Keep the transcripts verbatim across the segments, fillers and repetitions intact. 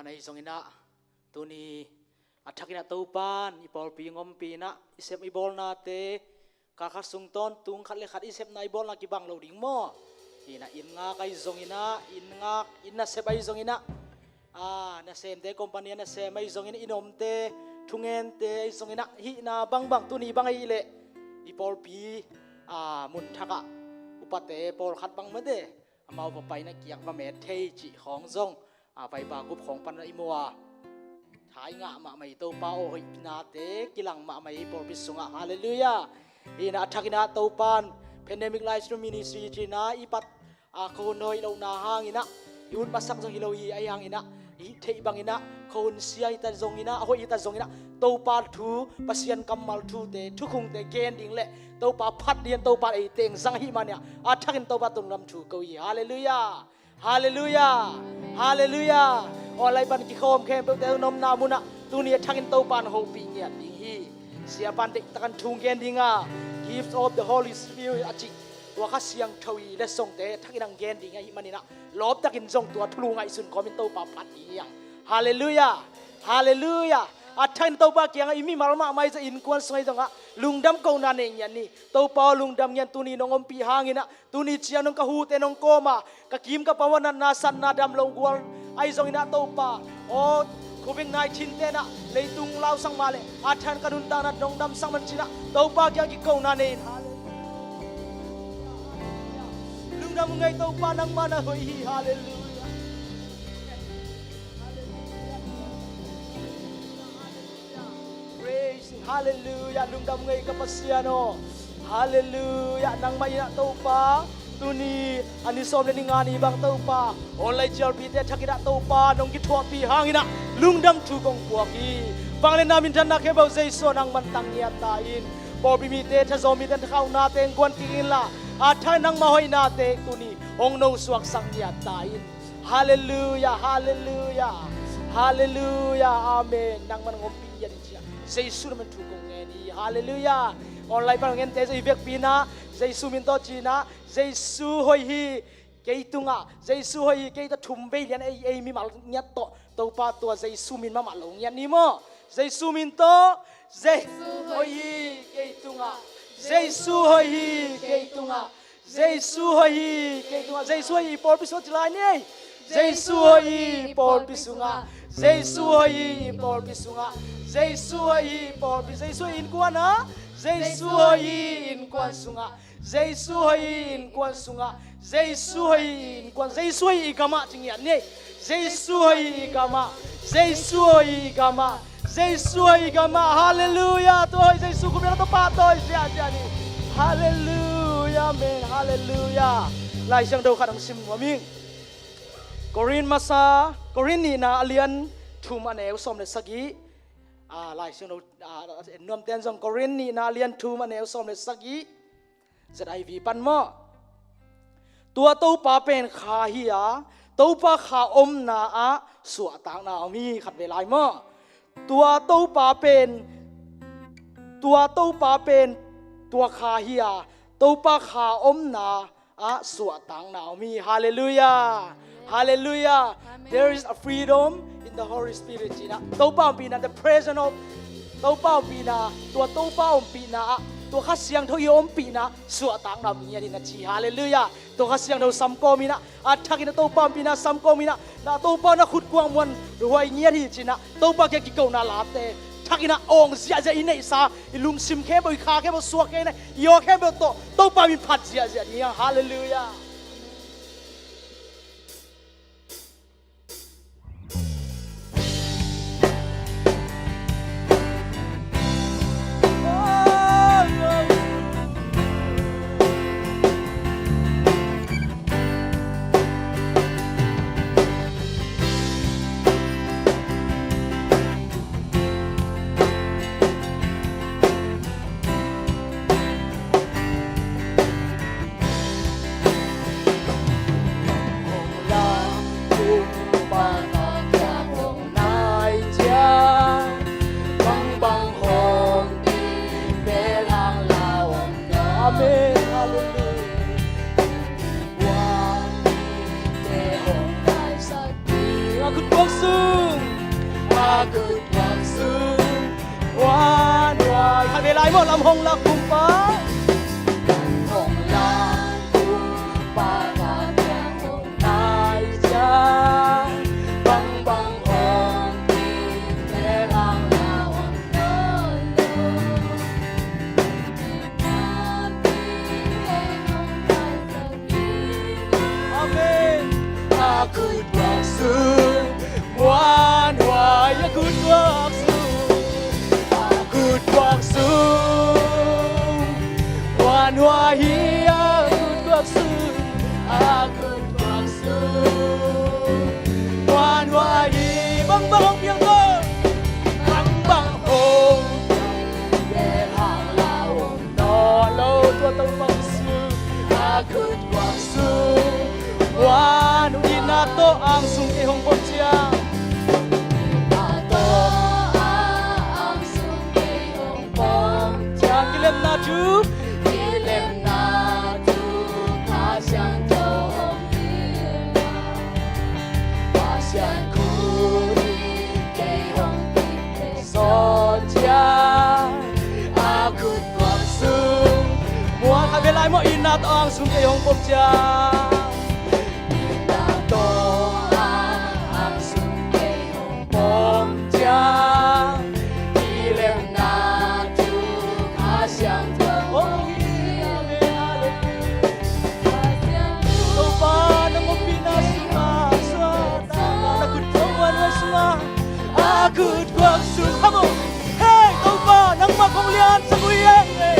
Ahi zongin ah, tuni a thakin ah Topan i pawlpi ngompi in ah i sep i bawlnate, kal khat sung tawntung khat le khat i sepna i bawlna kibang lo ding maw? Hi in ah, inn ngak ahi zongin ah, inn ngak, inn nasep ahi zongin ah, a, nasemte company a nasem ahi zongin ah, inn omte, thungente ahi zongin ah, hihna bangbang tuni bang ahih leh i pawlpi, a, mun thak ah upate pawlkhat bang mate amau va pai in ah kiang va met thei cih khawng zong, a, Viber group khawng pan ah i mu a, tha i ngah mahmah hi. Topa aw, hoihnate kilang mahmah hi pawlpi sungah. Halleluiah. Hi in ah, a thakin ah Topan Pandemic Live Stream Ministry ci in ah i pat, a, khuahun hoih lohna hangin ah i ut masak zong hi lo hi. Ahi hangin ah i theih bangin ah khuahun sia hi ta zongin ah, a hoih hi ta zongin ah, Topa thu, Pasian kammal thute, thukhungte gen ding le Topa phat ding in Topa ei teng zang ahih manin ah, a thakin Topa tunglam thu ko hi. Halleluiah. Halleluiah. Halleluiah. Online pan kikhawm khempeuhte nopna munah tuni a thakin Topan hopih ngiat ding hi. Siapan deihtakin thu gen ding a, Gifts of the Holy Spirit a cih, tua Kha Siangtho i letsongte a thakin hong gen ding ahih manin ah, lawptakin zong tua thulu ngaihsun kawmin Topa phat ding hi hang. Halleluiah. Halleluiah. A thakin Topa kiangah i mimal mahmah ahi zong, innkuan sung ahi zongah lungdam kohna nei ngiat ni. Topa aw, lungdam ngiat, tuni nong ompih hangin ah, tuni ciang nong ka hute nong kawm a, ka kim ka pam a natna satna dam lo gual ahi zongin ah Topa aw, Covid nineteen te in ah leitung lausak mah leh a thakin ka nuntakna nong damsak man ci in ah Topa kiang kikona nei in. Halleluiah. Lungdam ung ei Topa, nangmah na hoih hi. Halleluiah. Praise, halleluiah. Lungdam ung ei ka Pasian aw. Halleluiah. Nangmah in ah Topa, tuni a ni sawm le ni nga ni bang Topa, online cialpite a thakin ah Topa nong kithuahpih hangin ah lungdam thu kong puak hi. Vangliatna, minthanna khempeuh Jesu aw, nangman tang ngiat ta in. Pawlpi mite, thazaw mite, thakhaunate hong guan kik inla, a thakin nangmah hoihnate tuni hong nosuaksak ngiat ta in. Halleluiah, halleluiah, halleluiah, amen. Nangman hong ompih ngiat in ci a, Jesu min in thu kong ngen hi. Halleluiah. Online pan hong ente zong i vekpi in ah, Jesu min tawh ci in ah, Jesu hoih hi kei tungah, Jesu hoih hi kei tawh, thum vei lian ei, ei mimal ngiat tawh Topa tua Jesu min mahmah lo ngiat ni maw? Jesu min tawh, Jesu hoih hi kei tungah. Jesu hoih hi kei tungah. Jesu hoih hi kei tungah. Jesu hoih hi pawlpi sungah ci lai ni. Jesu hoih hi pawlpi sungah. Jesu hoih hi pawlpi sungah. Jesu hoih hi pawlpi, Jesu hoih hi innkuan ah. Jesu hoih hi innkuan sungah. Jesu hoih hi innkuan sungah. Jesu hoih hi innkuan, Jesu hoih hi i gamah ci ngiat ni. Jesu hoih hi i gamah. Jesu hoih hi i gamah. Jesu hoih hi i gamah. Halleluiah. Tua hoih Jesu khut bengah tawh pahtawi ziahziah ni. Halleluiah. Amen. Halleluiah. Lai Siangtho khat hong sim nuam ing. Korin masa, Korin nihna a lian thum a neu sawm le sagih. Ah, Lai Siangtho, ah, en nuamte in zong Korin nihna a lian thum a neu sawm le sagih. Z I V pan maw? Tua Topa pen kha hi a, Topa kha omna ah suahtakna om hi. Khat vei lai maw? Tua Topa pen, tua Topa pen, tua kha hi a, Topa kha omna ah suahtakna om hi. Halleluiah. Halleluiah. Amen. There is a freedom in the Holy Spirit ci in ah. Topa ompihna, the presence of Topa ompihna, tua Topa ompihna ah, tua Kha Siangtho i ompihna suahtakna om hi a ding na ci. Halleluiah. Tua Kha Siangtho samkawm in ah, a thakin ah Topa ompihna samkawm in ah, na Topa na khutkuang muan huai ngiat hi ci in ah, Topa kiang kikona late thakin ah awng ziahziah, i neihsa, i lungsim khempeuh, i kha khempeuh, suak khempeuh, i aw khempeuh tawh Topa min phat ziahziah ni. Halleluiah. Amen. Halleluiah. Nga khut kuang sung. A kutbuak sung muanhuai. Khat vei lai maw, lam hong lak kumpa. Lam hong lak kumpa, ka kiang hong nai ciang, bangbang hong kim leh hang la om nawn lo. Amen. A kutbuak sung muanhuai, a kutbuak sung, a kutbuak sung muanhuai hi, a kutbuak sung, a kutbuak sung muanhuai hi. Bangbang hong piang ko, bangbang hong kim leh hang la om nawn lo. Tua Topa Jesu, a kutbuak sung muan, itna tawh ang sung kei hong pom ciang, itna tawh ang sung kei hong pom ciang, kilemna thu, kilemna thu Kha Siangtho hong hilh a, Pasian khut in kei hong kim leh sawt ciang, a kutbuak sung muan. Khat vei lai maw, itna tawh ang sung kei hong pom ciang, itna tawh ang sung kei hong pom ciang, kilemna thu Kha Siangtho hong hilh a. Topa nang ompihna sungah, sungah, na kutbuak muanhuai sungah, a kutbuak sung, come on. Hei Topa, nangmah kong liansak uh hi eng e.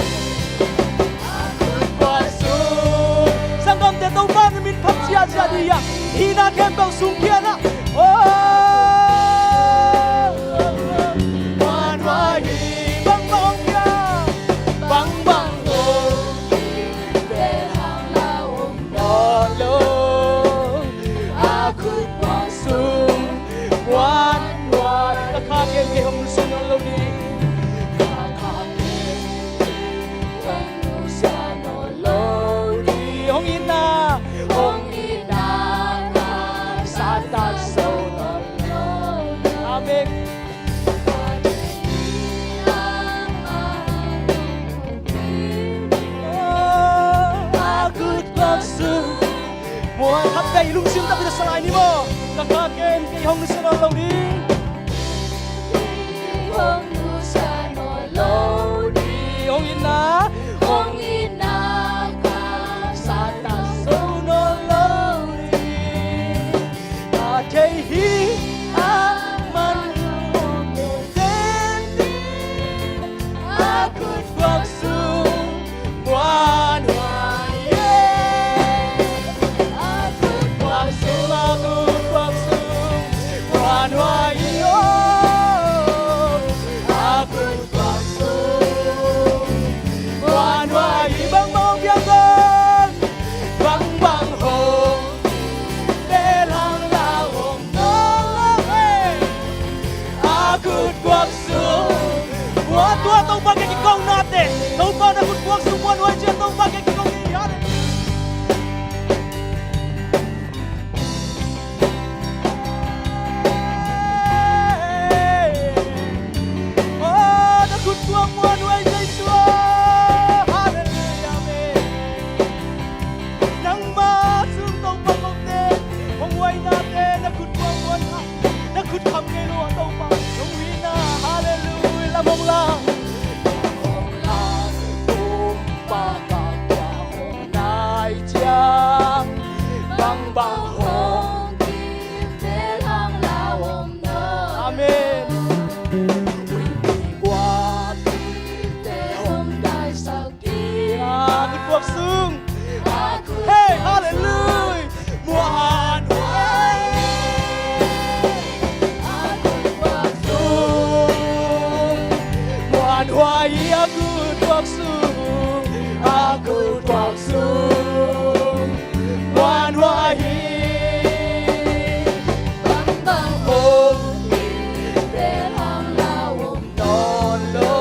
A kutbuak sung, sanggamte, Topa na min phat ciatciat ding hi a, hihna khempeuh sungkhia in ah. Oh, muanhuai hi, bangbang hong kim, bangbang hong kim leh hang la om nawn lo. A kutbuak sung muanhuai, ka kha kem kei hong nusia nawn lo ding, ka kha kem kei hong nusia nawn lo ding. Hong itna, hong itna ka sattak zo nawn lo. Amen. A kutbuak sung muan. Khat vei lungsim takpi tawh sa lai ni maw. Ka kha kem kei hong nusia nawn lo ding, hong nusia nawn lo ding. Hong itna, hong itna ka sattak zo nawn lo ding. Ka thei hi, a man hong ken den ding. A kutbuak sung muanhuai e. A kutbuak sung, a kutbuak sung muanhuai hi o. A kutbuak sung muanhuai hi, bangbang hong piang dong, bangbang hong kim leh hang la om nawn lo e. A kutbuak sung muan. Tua Topa kiang kikong nate, Topa na kutbuak sung muanhuai ciang Topa kiang kikong hi. Hallelujah. Oh, na kutbuak muanhuai Jesu. Hallelujah. Amen. Nangmah sung Topa kong ten, hong huai nate, na kutbuak muan, na kut kham ngei lo a Topa hong huhna. Hallelujah. Lam hong lak, lam hong lak kumpa, ka kiang hong nai ciang, bangbang hong kim leh hang la om nawn. Amen. Huihpi guahpite hong daisak ding. A kutbuak sung. Hey, hallelujah. Muanhuai. A kutbuak sung muanhuai hi, a kutbuak sung, a kutbuak sung muanhuai hi. Bangbang hong kim leh hang la om nawn lo.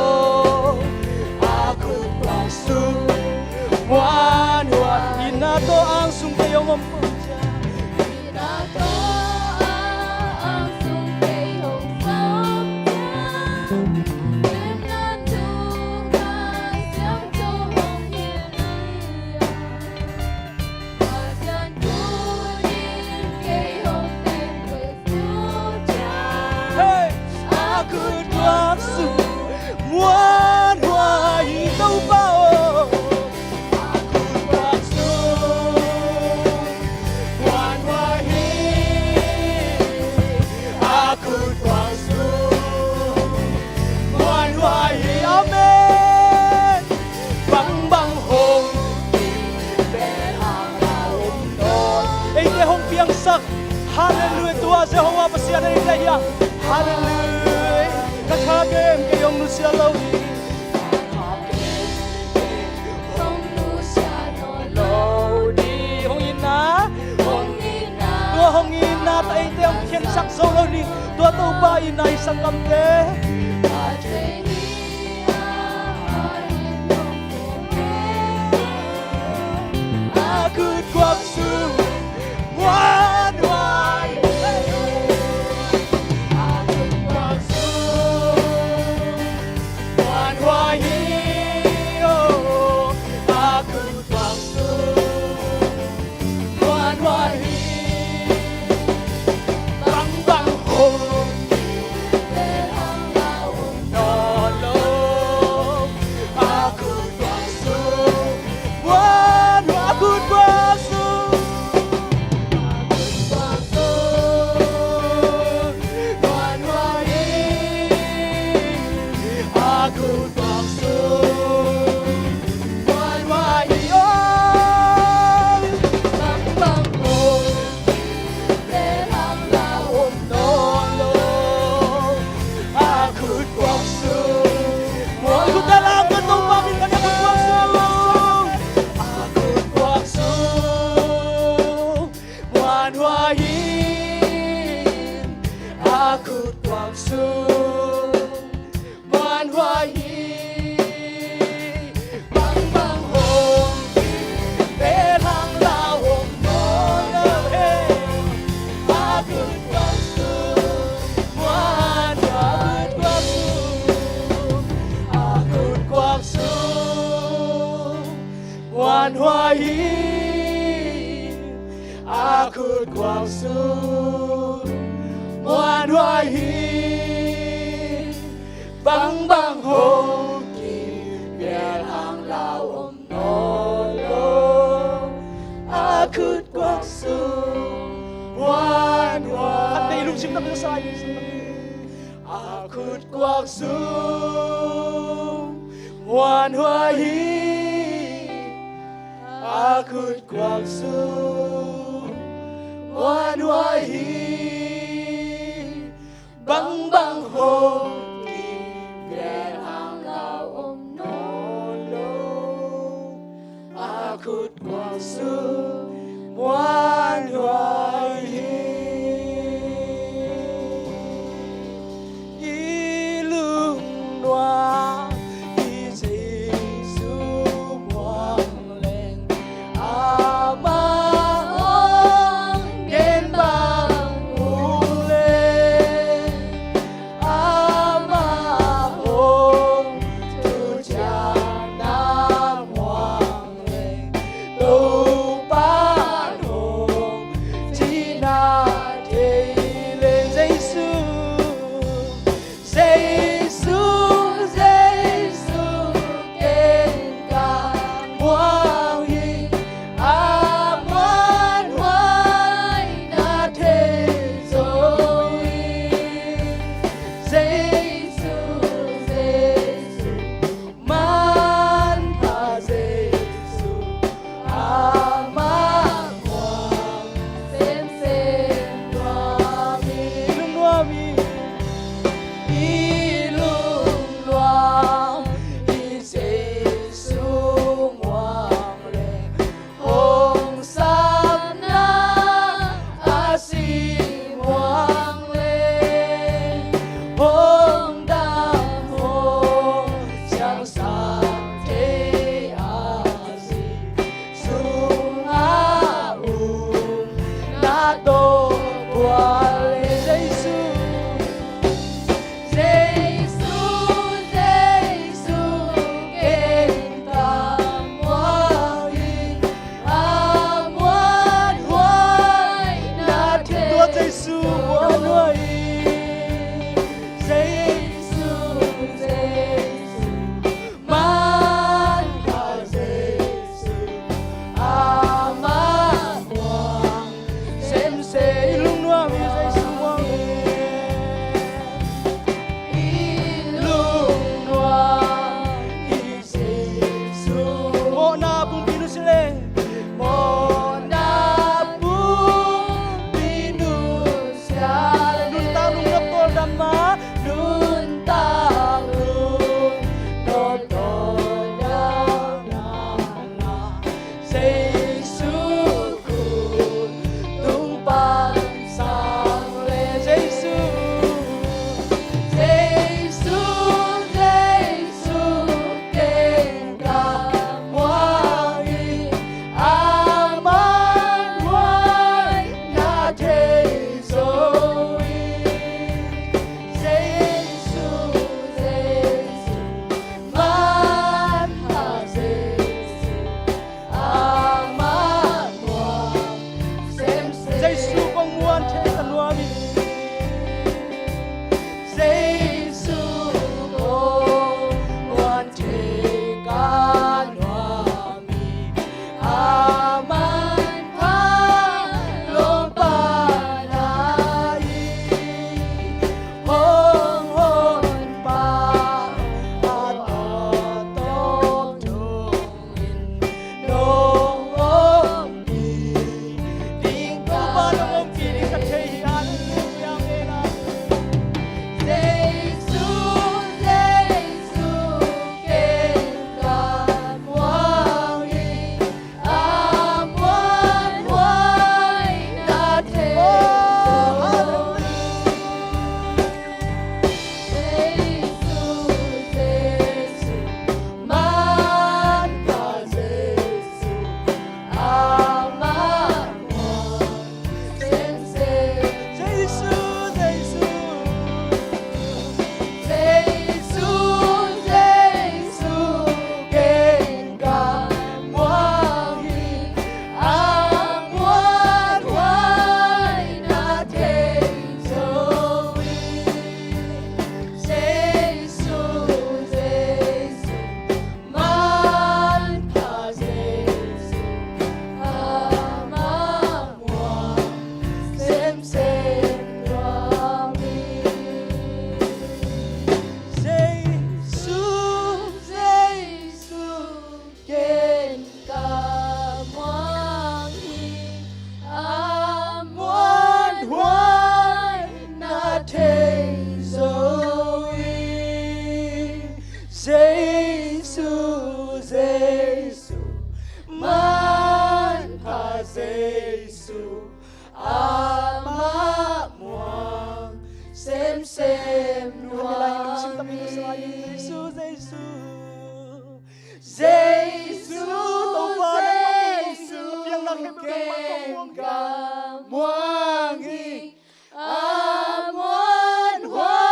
A kutbuak sung muanhuai. Itna tawh ang sung kei hong om pom ciang, itna tawh ang sung kei hong om Halleluia, tua Jehovah Pasian in ei deih hi hang. Halleluia. Ka kha kem kei hong nusia lo hi. Hong nusia lo ding. Hong itna, hong itna, tua hong itna tawh eite hong khensak zo lo ding. Tua Topa itna hi sanggamte. A khut kuak sung muanhuai. A khut kuak sung muanhuai hi, oh. A khut kuak sung muanhuai hi. Bangbang hong Muanhuai hi, a khut kuak sung muanhuai hi. Bangbang hong kim, bel hang lau om nawn lo hi. A khut kuak sung muanhuai, a khut kuak sung muanhuai hi. A khut kuak sung muanhuai hi. Bangbang hong kim, bel hang lau om nawn lo. A khut kuak sung muanhuai. Khat vei lungsim tawh ka sa hi. A khut kuak sung muanhuai hi. A khut kuak sung muanhuai hi. Bangbang hong kim, bel hang lau om nawn lo. A khut kuak sung muanhuai hi. I lungnuam i Jesu muang leng, amah hong gen bang uh leng, amah hong thuciamna muang leng, Topa hong cih Jesu, amah muang semsem nuam hi. Jesu, Jesu. Jesu, Jesu, Jesu, muang hi. A muanhuai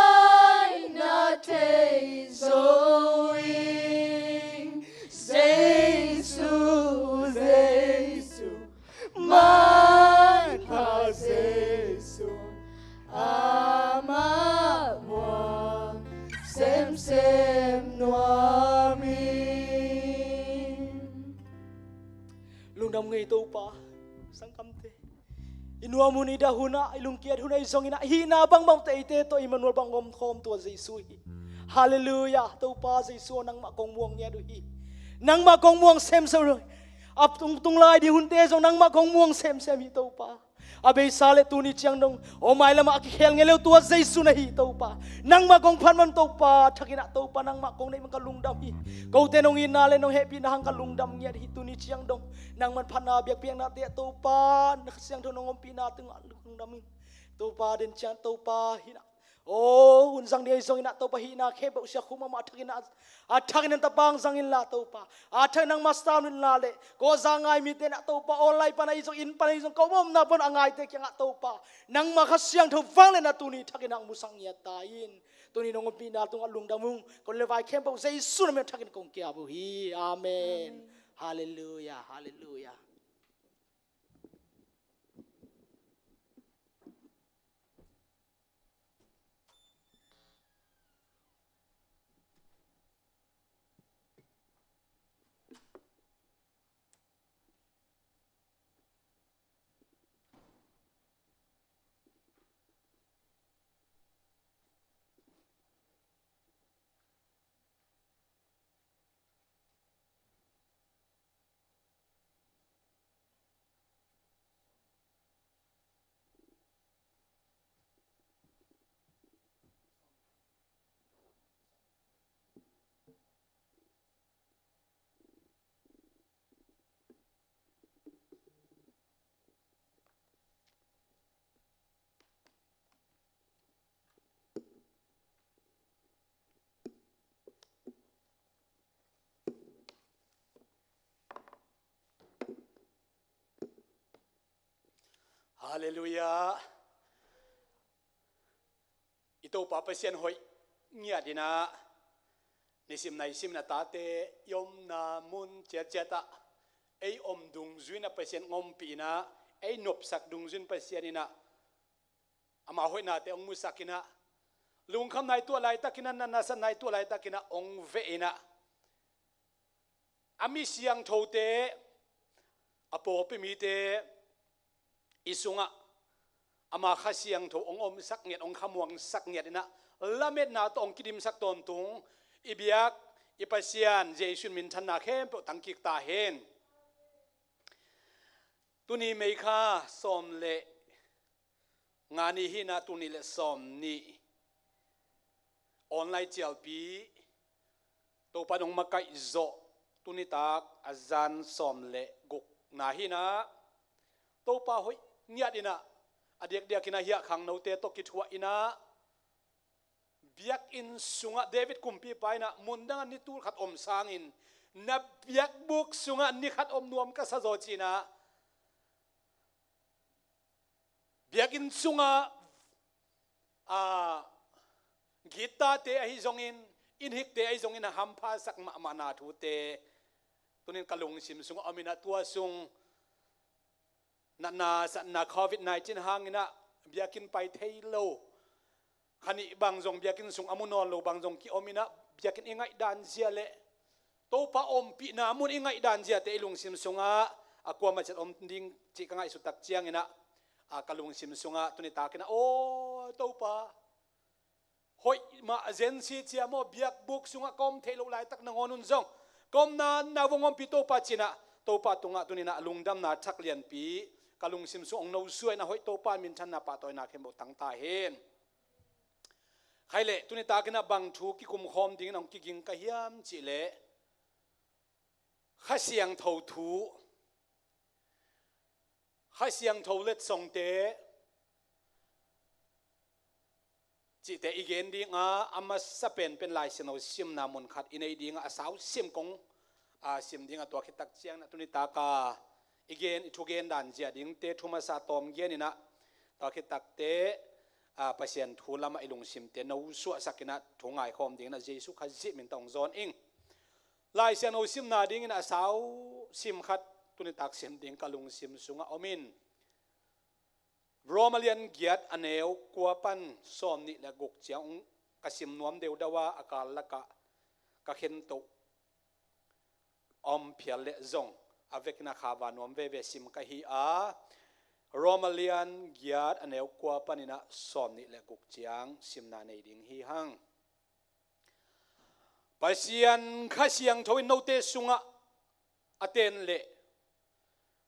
na thei zo ing. Jesu, Jesu, manpha Jesu, amah muang semsem nuam ing. Lungdam ngei Topa, sangkamte. I nuam hun, i dah hun ah, i lungkiat hun ah, i zong in ah, hihna bangbang tawh eite tawh Immanuel bang om khawm tua Jesu hi. Halleluiah, Topa Jesu aw, nangmah kong muang ngiat uh hi. Nangmah kong muang semsem uh hi. A tung, tung lai ding hunte zong nangmah kong muang semsem hi Topa. A beisa le tuni ciang dong, aw mailam ah a kikhel ngei lo tua Jesu na hi Topa. Nangmah kong phat man Topa, thakin ah Topa, nangmah kong neih man ka lungdam hi. Kote nong itna le nong hehpihna hang ka lungdam ngiat hi tuni ciang dong. Nangman phatna biakpiaknate ah Topa, na Kha Siangtho nong ompihna tungah lungdam ing. Topa den ciang Topa hi na. Aw, hun zang ding ahi zongin ah Topa hihna khempeuh sia khum mahmah a thakin ah, a thakin ah tapang zang inla Topa. A thakin nangma sam inla le. Kawhza ngai mite in ah Topa online pan ahi zong, inn pan ahi zong, ko omna pan a ngaite kiangah Topa. Nangma Kha Siangtho vangliatna tuni thakin ah musak ngiat ta in. Tuni nong ompihna tungah lungdam ung. Ko le vai khempeuh Jesu na min thakin kong kiap uh hi. Amen. Amen. Halleluiah, halleluiah. Halleluiah. I Topa Pasian hoih ngiat in ah, nisim naisim in a tate i omna mun ciatciat ah ei om dungzui in ah Pasian ompih in ah, ei nopsak dungzui in Pasian in ah ama hoihnate hong musak in ah, lungkhamna i tuah laitakin ah, natna satna i tuah laitakin ah hong veh in ah, a mi siangthote, a pawlpi mite i sungah ama Kha Siangtho hong omsak ngiat, hong khamuangsak ngiat in ah, lametna tawh hong kidimsak tawntung i biak i Pasian Jesu in minthanna khempeuh tangkik ta hen. Tuni May kha sawm le nga ni hi in ah, tul nih le sawm nih, online cialpi Topa in hong makaih zawh, tuni tak a zan sawm le gukna hi in ah, Topa hoih ngiat in ah, a diakdiak in ah hiah khangnote tawh kithuah in ah, biakinn sungah David kumpipa in ah, mundang ah ni tul khat om sangin na biakbuk sungah ni khat om nuam ka sa zaw ci in ah, biakinn sungah, a, guitar-te ahi zongin, innhikte ahi zongin a hamphasak mahmahna thute tunin ka lungsim sungah om in ah, tua sung natna satna covid nineteen hangin ah biakinn pai thei lo, kha nih bang zong biakinn sung a mu nawn lo bang zong ki-om in ah, biakinn i ngaihdan zia le Topa ompihna mun i ngaihdan ziate i lungsim sungah a kuamah ciat om ding cih ka ngaihsut tak ciangin ah, a, ka lungsim sungah tuni takin ah, aw Topa, hoih mah zensi cia maw, biakbuk sungah ka om theih loh laitak nangawn un zong ka omna na vong ompih Topa ci in ah, Topa tungah tuni in ah lungdamna thak lianpi ka lungsim sung hong nosuah in ah, hoih Topa minthanna pahtawina khempeuh tang ta hen. Khai leh tuni takin ah bang thu kikum khawm dingin hong kiging ka hiam cih leh, Kha Siangtho thu, Kha Siangtho letsongte cihte i gen ding a, a masa penpen Lai Siangtho simna mun khat i nei ding a, a sau sim kong, a, sim ding a, tua khit tak ciangin a tuni tak a i gen, i thugen dan zia dingte thu masa tawm gen in a, tua khit takte, a, Pasian thu lamah i lungsimte no suahsak in a, thu ngaikhawm dingin a Jesuh Khazih min tawh hong zawn ing. Lai Siangtho simna dingin a sau sim khat tuni tak sim ding ka lungsim sungah om in. Roma lian giat a neu kua pan sawm nih le guk ciang ka sim nuam deuhdeuh a, a kal lakah ka khentoh a om phial leh zong a vekin a kha va nuam veve sim ka hi a, Roma lian giat a neu kua panin a sawm nih le guk ciang simna nei ding hi hang. Pasian Kha Siangtho in note sungah a ten leh,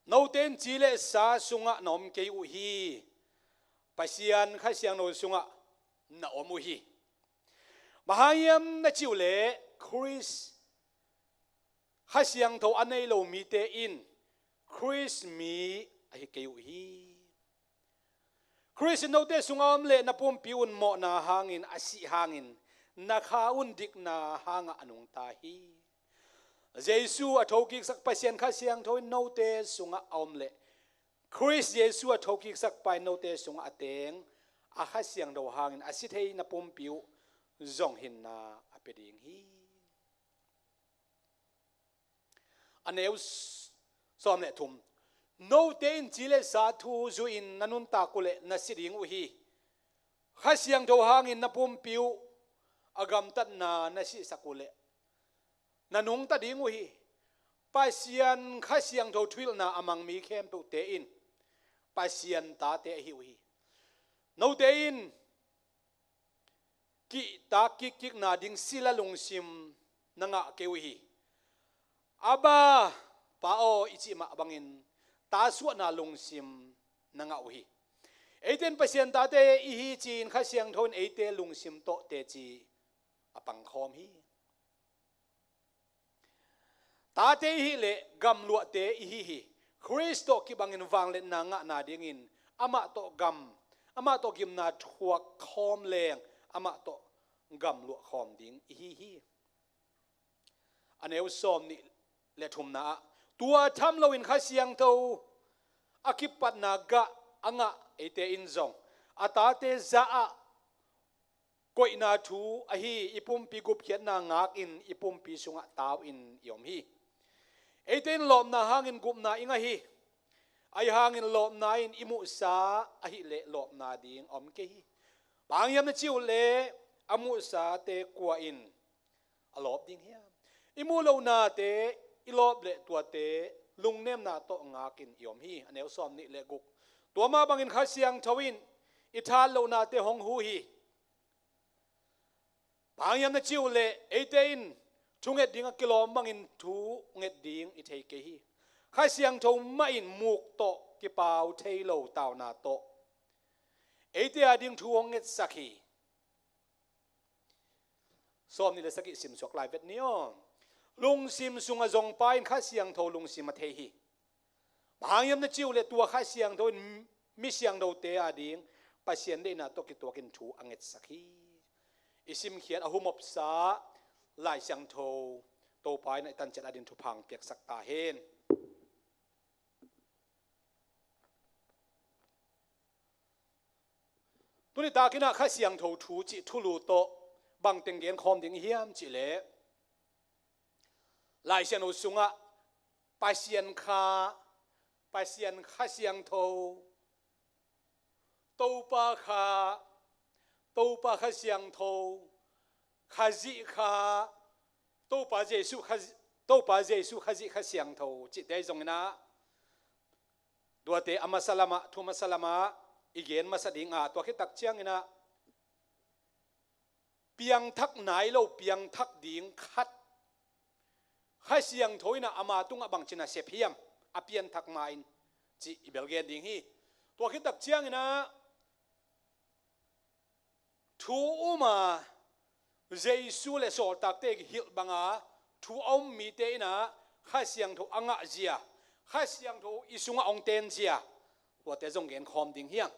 note in ci le sa sungah na om kei uh hi. Pasian Kha Siangtho sungah na om uh hi. Bang hang hiam na cih uh leh, Khrist Kha Siangtho a nei lo mite in Khrist mi ahi kei uh hi. Khrist in note sungah om leh na pumpi un mawhna hangin, a sih hangin, na kha un dikna hangah a nungta hi. Jesuh a thokiksak Pasian Kha Siangtho in note sungah a om leh, Khrist Jesuh a thokiksak pa in note sungah a teng, a Kha Siangtho hangin a si thei na pumpi uh zong hinna a pia ding hi. A neu s-, sawm le thum. Note in ci le sa thu zuihin na nuntak uh leh na si ding uh hi. Kha Siangtho hangin na pumpi uh a gamtatna na sihsak uh leh na nungta ding uh hi. Pasian Kha Siangtho thuhilhna a mang mi khempeuhte in Pasian tate ahi uh hi. Note in kihtak kikkikna ding sila lungsim na ngah kei uh hi. Abba, Pa aw, i cih mah bangin tasuahna lungsim na ngah uh hi. Eite in Pasian tate i hi ci-in Kha Siangtho in eite lungsim tawh teci a pangkhawm hi. Tate i hih leh gamluahte i hi hi. Khrist tawh kibangin vangliatna ngah nadingin amah tawh gam, amah tawh gimna thuak khawm leng amah tawh gamluah khawm ding i hi hi. A neu sawm nih le thumna ah, tua tham loin Kha Siangtho a kipatna gah a ngah eite in zong a tate zah ah koihna thu ahi i pumpi gupkhiatna ngakin i pumpi sungah tau in i om hi. Eite in lawpna hangin gupna i ngah hi. Ahi hangin lawpna in i muhsa ahih leh lawpna ding a om kei hi. Bang hang hiam na cih uh leh a muhsate kua in a lawp ding hiam? I muh lohnate i lawp leh tuate lungnemna tawh ngakin i om hi. A neu sawm nih le guk. Tua mah bangin Kha Siangtho in i thahat lohnate hong hu hi. Bang hang hiam na cih uh leh eite in thunget ding a kilawm bangin thunget ding i thei kei hi. Kha Siangtho mah in muk tawh kipau thei lo tauna tawh eite ading thu hong ngetsak hi. Sawm nih le sagih simsuak lai vet ni aw. Lungsim sungah zongpa in Kha Siangtho lungsim a thei hi. Bang hang hiam na cih uh leh tua Kha Siangtho in mi siangthote ading Pasian deihna tawh kituakin thu a ngetsak hi. I simkhiat a humopsa Lai Siangtho Topa in a i tanciat ading thupha hong piaksak ta hen. Tuni takin ah Kha Siangtho thu cih thulu tawh bang teng gen khawm ding hiam cih leh, Lai Siangtho sungah Pasian Kha, Pasian Kha Siangtho, Topa Kha, Topa Kha Siangtho, Khazih Kha, Topa Jesuh Kha, Topa Jesuh Khazih Kha Siangtho cihte zongin ah, tuate a masa lamah, thu masa lamah i gen masa ding a, tua khit tak ciangin ah piangthak nai lo, piangthak ding khat Kha Siangtho in ah ama tungah bangci nasep hiam, a pianthak ma-in cih i bel gen ding hi. Tua khit tak ciangin ah thu um a, Jesuh le sawltakte hilh banga thu a um mite in ah Kha Siangtho a ngah zia, Kha Siangtho i sungah hong ten zia, Tuate zong genkhawm ding hi hang.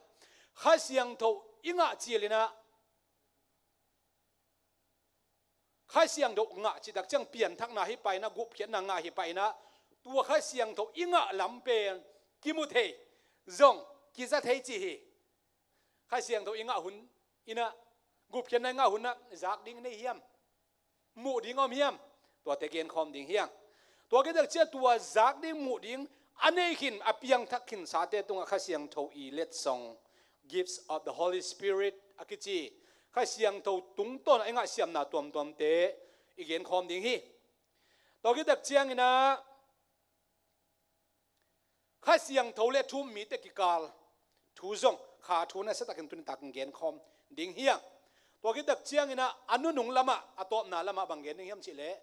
Kha Siangtho i ngah cilinah, Kha Siangtho ngah citak ciang pianthakna hi painah, gupkhiatna ngah hi painah, tua Kha Siangtho i ngah lam pen kimu thei, zong kiza thei ci hi. Kha Siangtho i ngah hun inah, gupkhiatna i ngah hunah zak ding nei hiam? Muh ding om hiam? Tuate genkhawm ding hi hang. Tua kitak ciang tua zak ding, muh ding a nei khin, a piangthak khinsate tungah Kha Siangtho i letsong, gifts of the Holy Spirit a kici, Kha Siangtho tungtawn a i ngah siamna tuamtuamte i genkhawm ding hi. Tua kitak cianginah Kha Siangtho le thu-um mite kikal thu zong, kha thu nasatakin tuni takin genkhawm ding hi hang. Tua kitak cianginah a nunung lamah, a tawpna lamah bang gen ding hiam cihleh,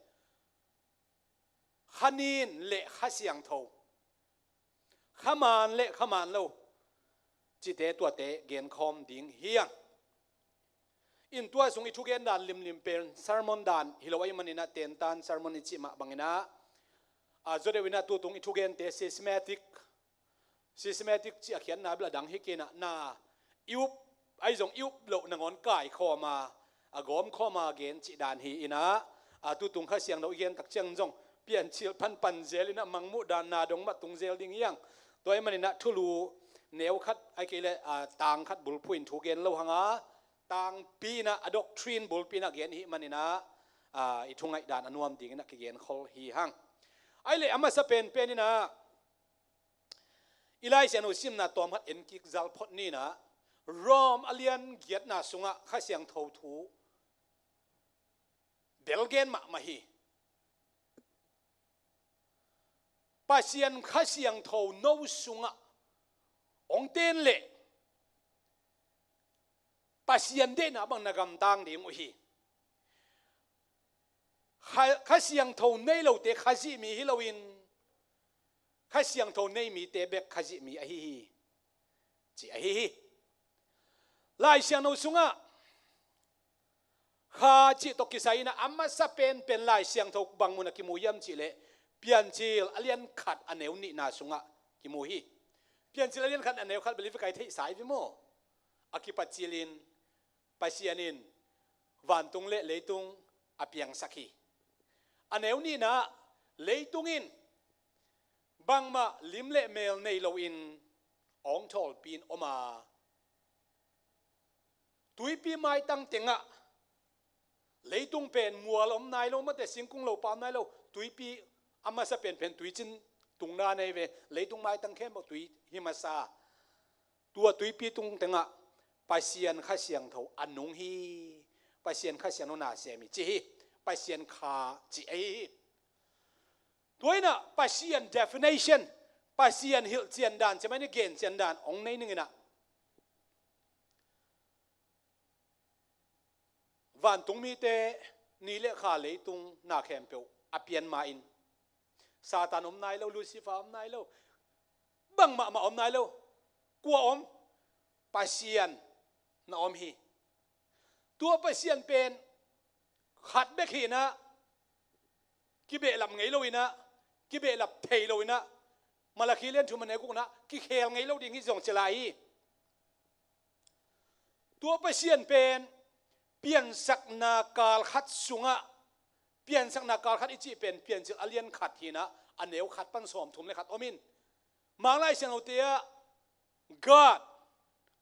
kha nin le Kha Siangtho, kha man le kha man lo cite, tuate genkhawm ding hi hang. In tua sung i thugen dan limlim pen sermon dan hi lo ahih maninah, tentan sermon i cih mah banginah, a, zaw deuh inah tutung i thugente systematic, systematic cih a khiatna bel a dang hi kei inah, na i up, ahi zong i up loh nangawn kaikhawm a, a gawmkhawm a gen cih dan hi inah, a, tutung Kha Siangtho i gen tak ciang zong Piancil pan pan zel inah, mangmuh dan na dong mah tung zel ding hi hang. Tua ahih maninah thulu neu khat, ahih kei leh, a, tang khat bulphuh in thu gen lo hang a, tangpi inah, a doctrine bulpi inah gen i hih maninah, a, i thungaih dan a nuam dinginah kigen khol hi hang. Ahih leh a masa penpen inah, i Lai Siangtho simna tawm khat en kik zal phot ni inah, Rom a lian giatna sungah Kha Siangtho thu bel gen mahmah hi. Pasian Kha Siangtho no sungah hong ten leh Pasian deihna bang na gamtang ding uh hi. Kha, Kha Siangtho nei lote Khazih mi hi loin, Kha Siangtho nei mite bek Khazih mi ahi hi, ci ahi hi. Lai Siangtho sungah kha cih tawh kisai inah a masa penpen Lai Siangtho bang mun ah kimu hiam cihleh, Piancil a lian khat a neu nihna sungah kimu hi. Piancil a lian khat a neu khat bel i vekai theihsa i ve maw? A kipat cilin Pasian in vantung le leitung a piangsak hi. A neu nihna, leitung in bangmah lim le mel nei loin hong thawlpi in om a, tuipi maitang tengah, leitung pen mual om nai lo, mate singkung lopa om nai lo, tuipi a masa penpen tuicin tungna nei ve, leitung maitang khempeuh tui hi masa. Tua tuipi tung tengah Pasian Kha Siangtho a nung hi. Pasian Kha Siangtho na sem hi ci hi. Pasian Kha ci ahi hi. Tua inah Pasian definition, Pasian hilhcian dan, cimai ni gencian dan hong nei ninginah, vantung mite, ni le kha, leitung na khempeuh a pian ma-in, Satan om nai lo, Lucifer om nai lo, bangmah mah om nai lo. Kua om? Pasian na om hi. Tua Pasian pen khat bek hinah, kibehlap ngei lo inah, kibehlap thei lo inah, Malakhi lian thum a neu guknah kikhel ngei lo ding hi zong ci lai hi. Tua Pasian pen piansakna kal khat sungah, piansakna kal khat i cih pen Piancil a lian khat hinah, a neu khat pan sawmthum le khat om in, Mang Lai Siangthote ah God,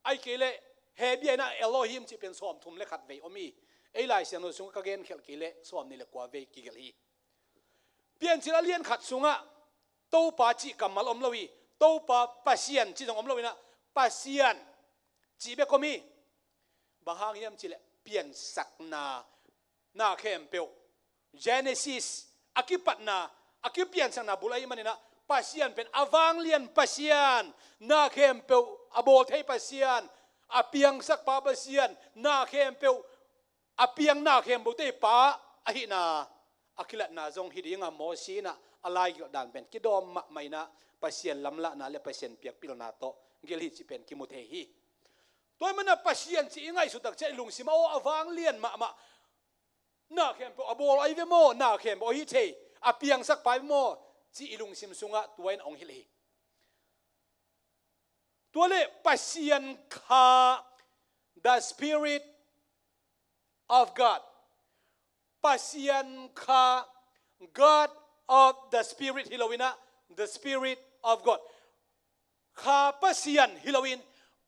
ahih kei leh Hebru inah Elohim cih pen sawmthum le khat vei om hi. Ei Lai Siangtho sungah ka genkhelh kei leh sawmnih le kua vei kigelh hi. Piancil a lian khat sungah Topa cih kammal om lo hi. Topa, Pasian cih zong om lo inah, Pasian cih bek om hi. Bang hang hiam cihleh piansakna, na khempeuh, Genesis, a kipatna, a kipiansakna bul ahih maninah, Pasian pen a vanglian Pasian, na khempeuh a bawl thei Pasian, a piangsakpa Pasian, na khempeuh a piang, na khempeuhte pa ahihna a kilatna zong hi dinga, Mosi inah a laigelh dan pen kidawm mahmah inah, Pasian lamlahna le Pasian piakpilna tawh gelh hi cih pen kimu thei hi. Tua ahih manin Pasian cih i ngaihsut tak ciang i lungsim ah, aw, a vanglian mahmah, na khempeuh a bawl ahi ve maw, na khempeuh ahi thei, a piangsakpa ahi ve maw, cih i lungsim sungah tua in hong hilh hi. Tua le Pasian Kha, the Spirit of God. Pasian Kha, God of the Spirit hi lo in ah, the Spirit of God. Kha Pasian hi lo in,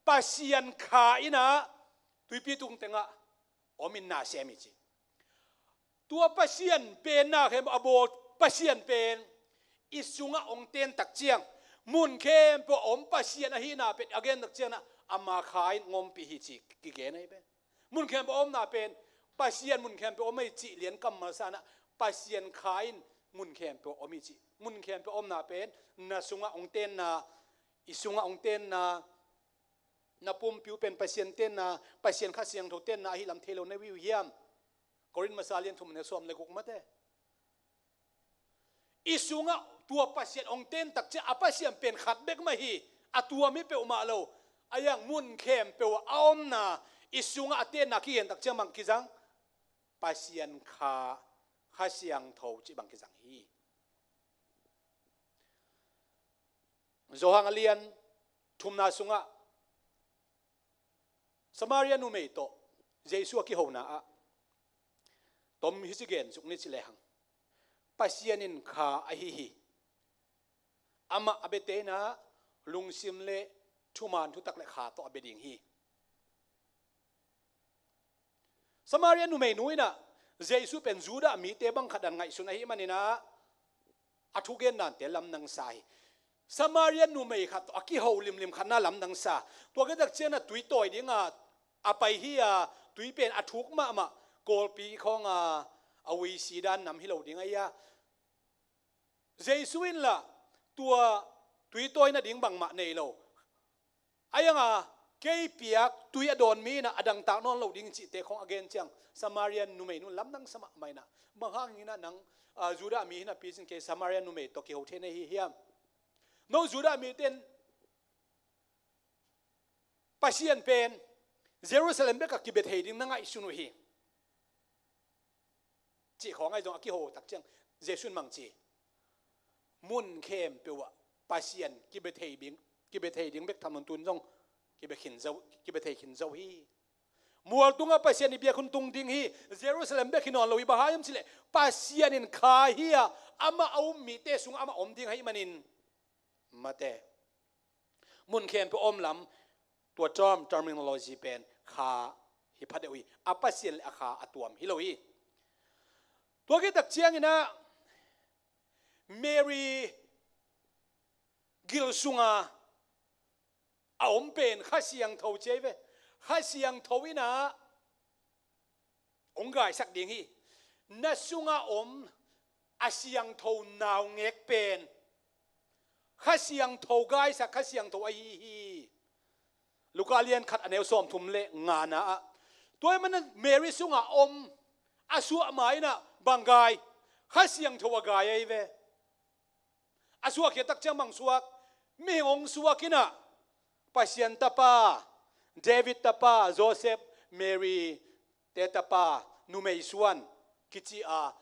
Pasian Kha in ah tuipi tung tengah om in na sem hi ci. Tua Pasian pen na khempeuh a bawl Pasian pen i sungah hong ten tak ciang, mun khempeuh a om Pasian ahihna pen a gen tak ciang ah, ama Kha in hong ompih hi ci kigen ahi pen. Mun khempeuh a omna pen Pasian mun khempeuh om ahi cih lian kammal sa in ah, Pasian Kha in mun khempeuh om hi ci. Mun khempeuh a omna pen na sungah hong tenna, i sungah hong tenna, na pumpi uh pen Pasian tenna, Pasian Kha Siangtho tenna ahi lam thei lo na hi uh hiam? Korin masa lian thum neu sawm le guk mate. I sungah tua Pasian hong ten tak ciang a Pasian pen khat bek mah hi, a tuam hi peuhmah lo. A yang mun khempeuh a omna, i sungah a tenna kigen tak ciang bang kizang? Pasian Kha, Kha Siangtho cih bang kizang hi. Johan a lian thumna sungah Samaria numei tawh Jesu a kihona ah, tom hi ci gen suk ni ci lehang, Pasian in Kha ahi hi. Amah a biate in ah lungsim le thuman thutak le kha tawh a bia ding hi. Samaria numeinu in ah Jesu pen Judah mite bang khat dan ngaihsun ahih manin ah a thugen dante lamdang sa hi. Samaria numei khat tawh a kiho limlim khat na lamdang sa. Tua khit tak ciang ah tui tawi ding a a pai hi a, tui pen a thuk mahmah, kawlpi khawng a, a uisi dan nam hi lo ding ahi a. Jesu in lah tua tui tawi nading bangmah nei lo. A yang a, kei piak tui a dawn mi in ah a dangtak nawn lo ding cihte khawng a gen ciang, Samaria numeinu in lamdang sa mahmah in ah, bang hang in ah nang, ah, Judah mi hi napi cin kei Samaria numei tawh kiho thei na hi hiam? No Judah mite in Pasian pen Jerusalem bekah kibia thei ding na ngaihsun uh hi, cih khawng ahi zong a kiho tak ciang Jesu in bang ci? Mun khempeuh ah Pasian kibia thei ding, kibia thei ding bek tham lo, tun zong kibia khin zo, kibia thei khin zo hi. Mual tungah Pasian i biak hun tung ding hi. Jerusalem bek hi nawn lo hi, bang hang hiam cih leh Pasian in Kha hi a, amah a um mite sungah amah om ding ahih manin, mate, mun khempeuh a om lam, tua term, terminology pen Kha hi phadeuh hi. A Pasian le a Kha a tuam hi lo hi. Tua khit tak ciangin ah Mary gil sunga a om pen Kha Siangtho ci ahi ve. Kha Siangtho in ah hong gaisak ding hi. Na sunga om a siangtho naungek pen Kha Siangtho gaisak Kha Siangtho ahi hi. Luka lian khat a neu sawmthum le ngana ah, tua ahih manin Mary sunga om a suah ma in ah bang gai? Kha Siangtho a gai ahi ve. A suahkhia tak ciang bang suak? Mihing hong suak in ah, Pasian tapa, David tapa, Joseph, Mary te tapa, numei suan kici a,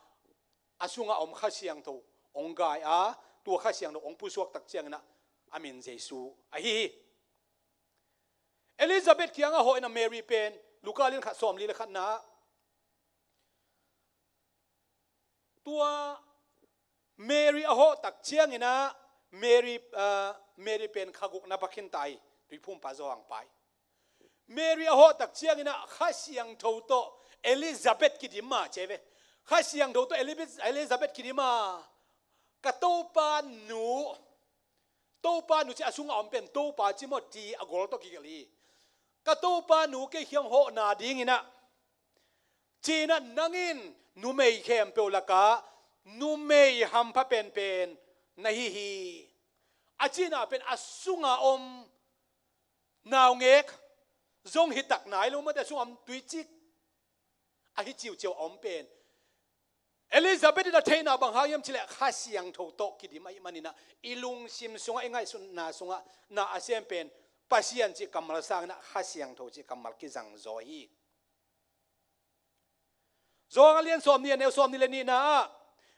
a sunga om Kha Siangtho hong gai a, tua Kha Siangtho hong pusuak tak ciangin ah a min Jesu ahi hi. Elizabeth kiangah hawh in ah Mary pen, Luka lian khat sawmli le khatna ah, tua Mary a hawh tak ciangin ah Mary, ah, Mary pen kha guk na va khin ta hi, Tuiphumpa Johan pai. Mary a hawh tak ciangin ah Kha Siangtho tawh Elizabeth kidim a ci ahi ve. Kha Siangtho tawh Elizabeth, Elizabeth kidim a, ka Topa nu, Topa nu ci a, sunga om pen Topa ci maw, ti a gol tawh kigelh hi. Ka Topa nu kei kiang hawhna dingin ah, ci-in ah nang in numei khempeuh lakah numei hampha penpen na hi hi. A cihna pen a sunga om naungek zong hi tak nai lo mate, a sunga om tuicik ahi ciuciau a om pen. Elizabeth in a theihna bang hang hiam cih leh Kha Siangtho tawh kidim ahih manin ah, i lungsim sungah, i ngaihsutna sungah na a sem pen Pasian cih kammal sangin ah Kha Siangtho cih kammal kizang zaw hi. Johan a lian sawmnih, a neu sawmnih le nihna ah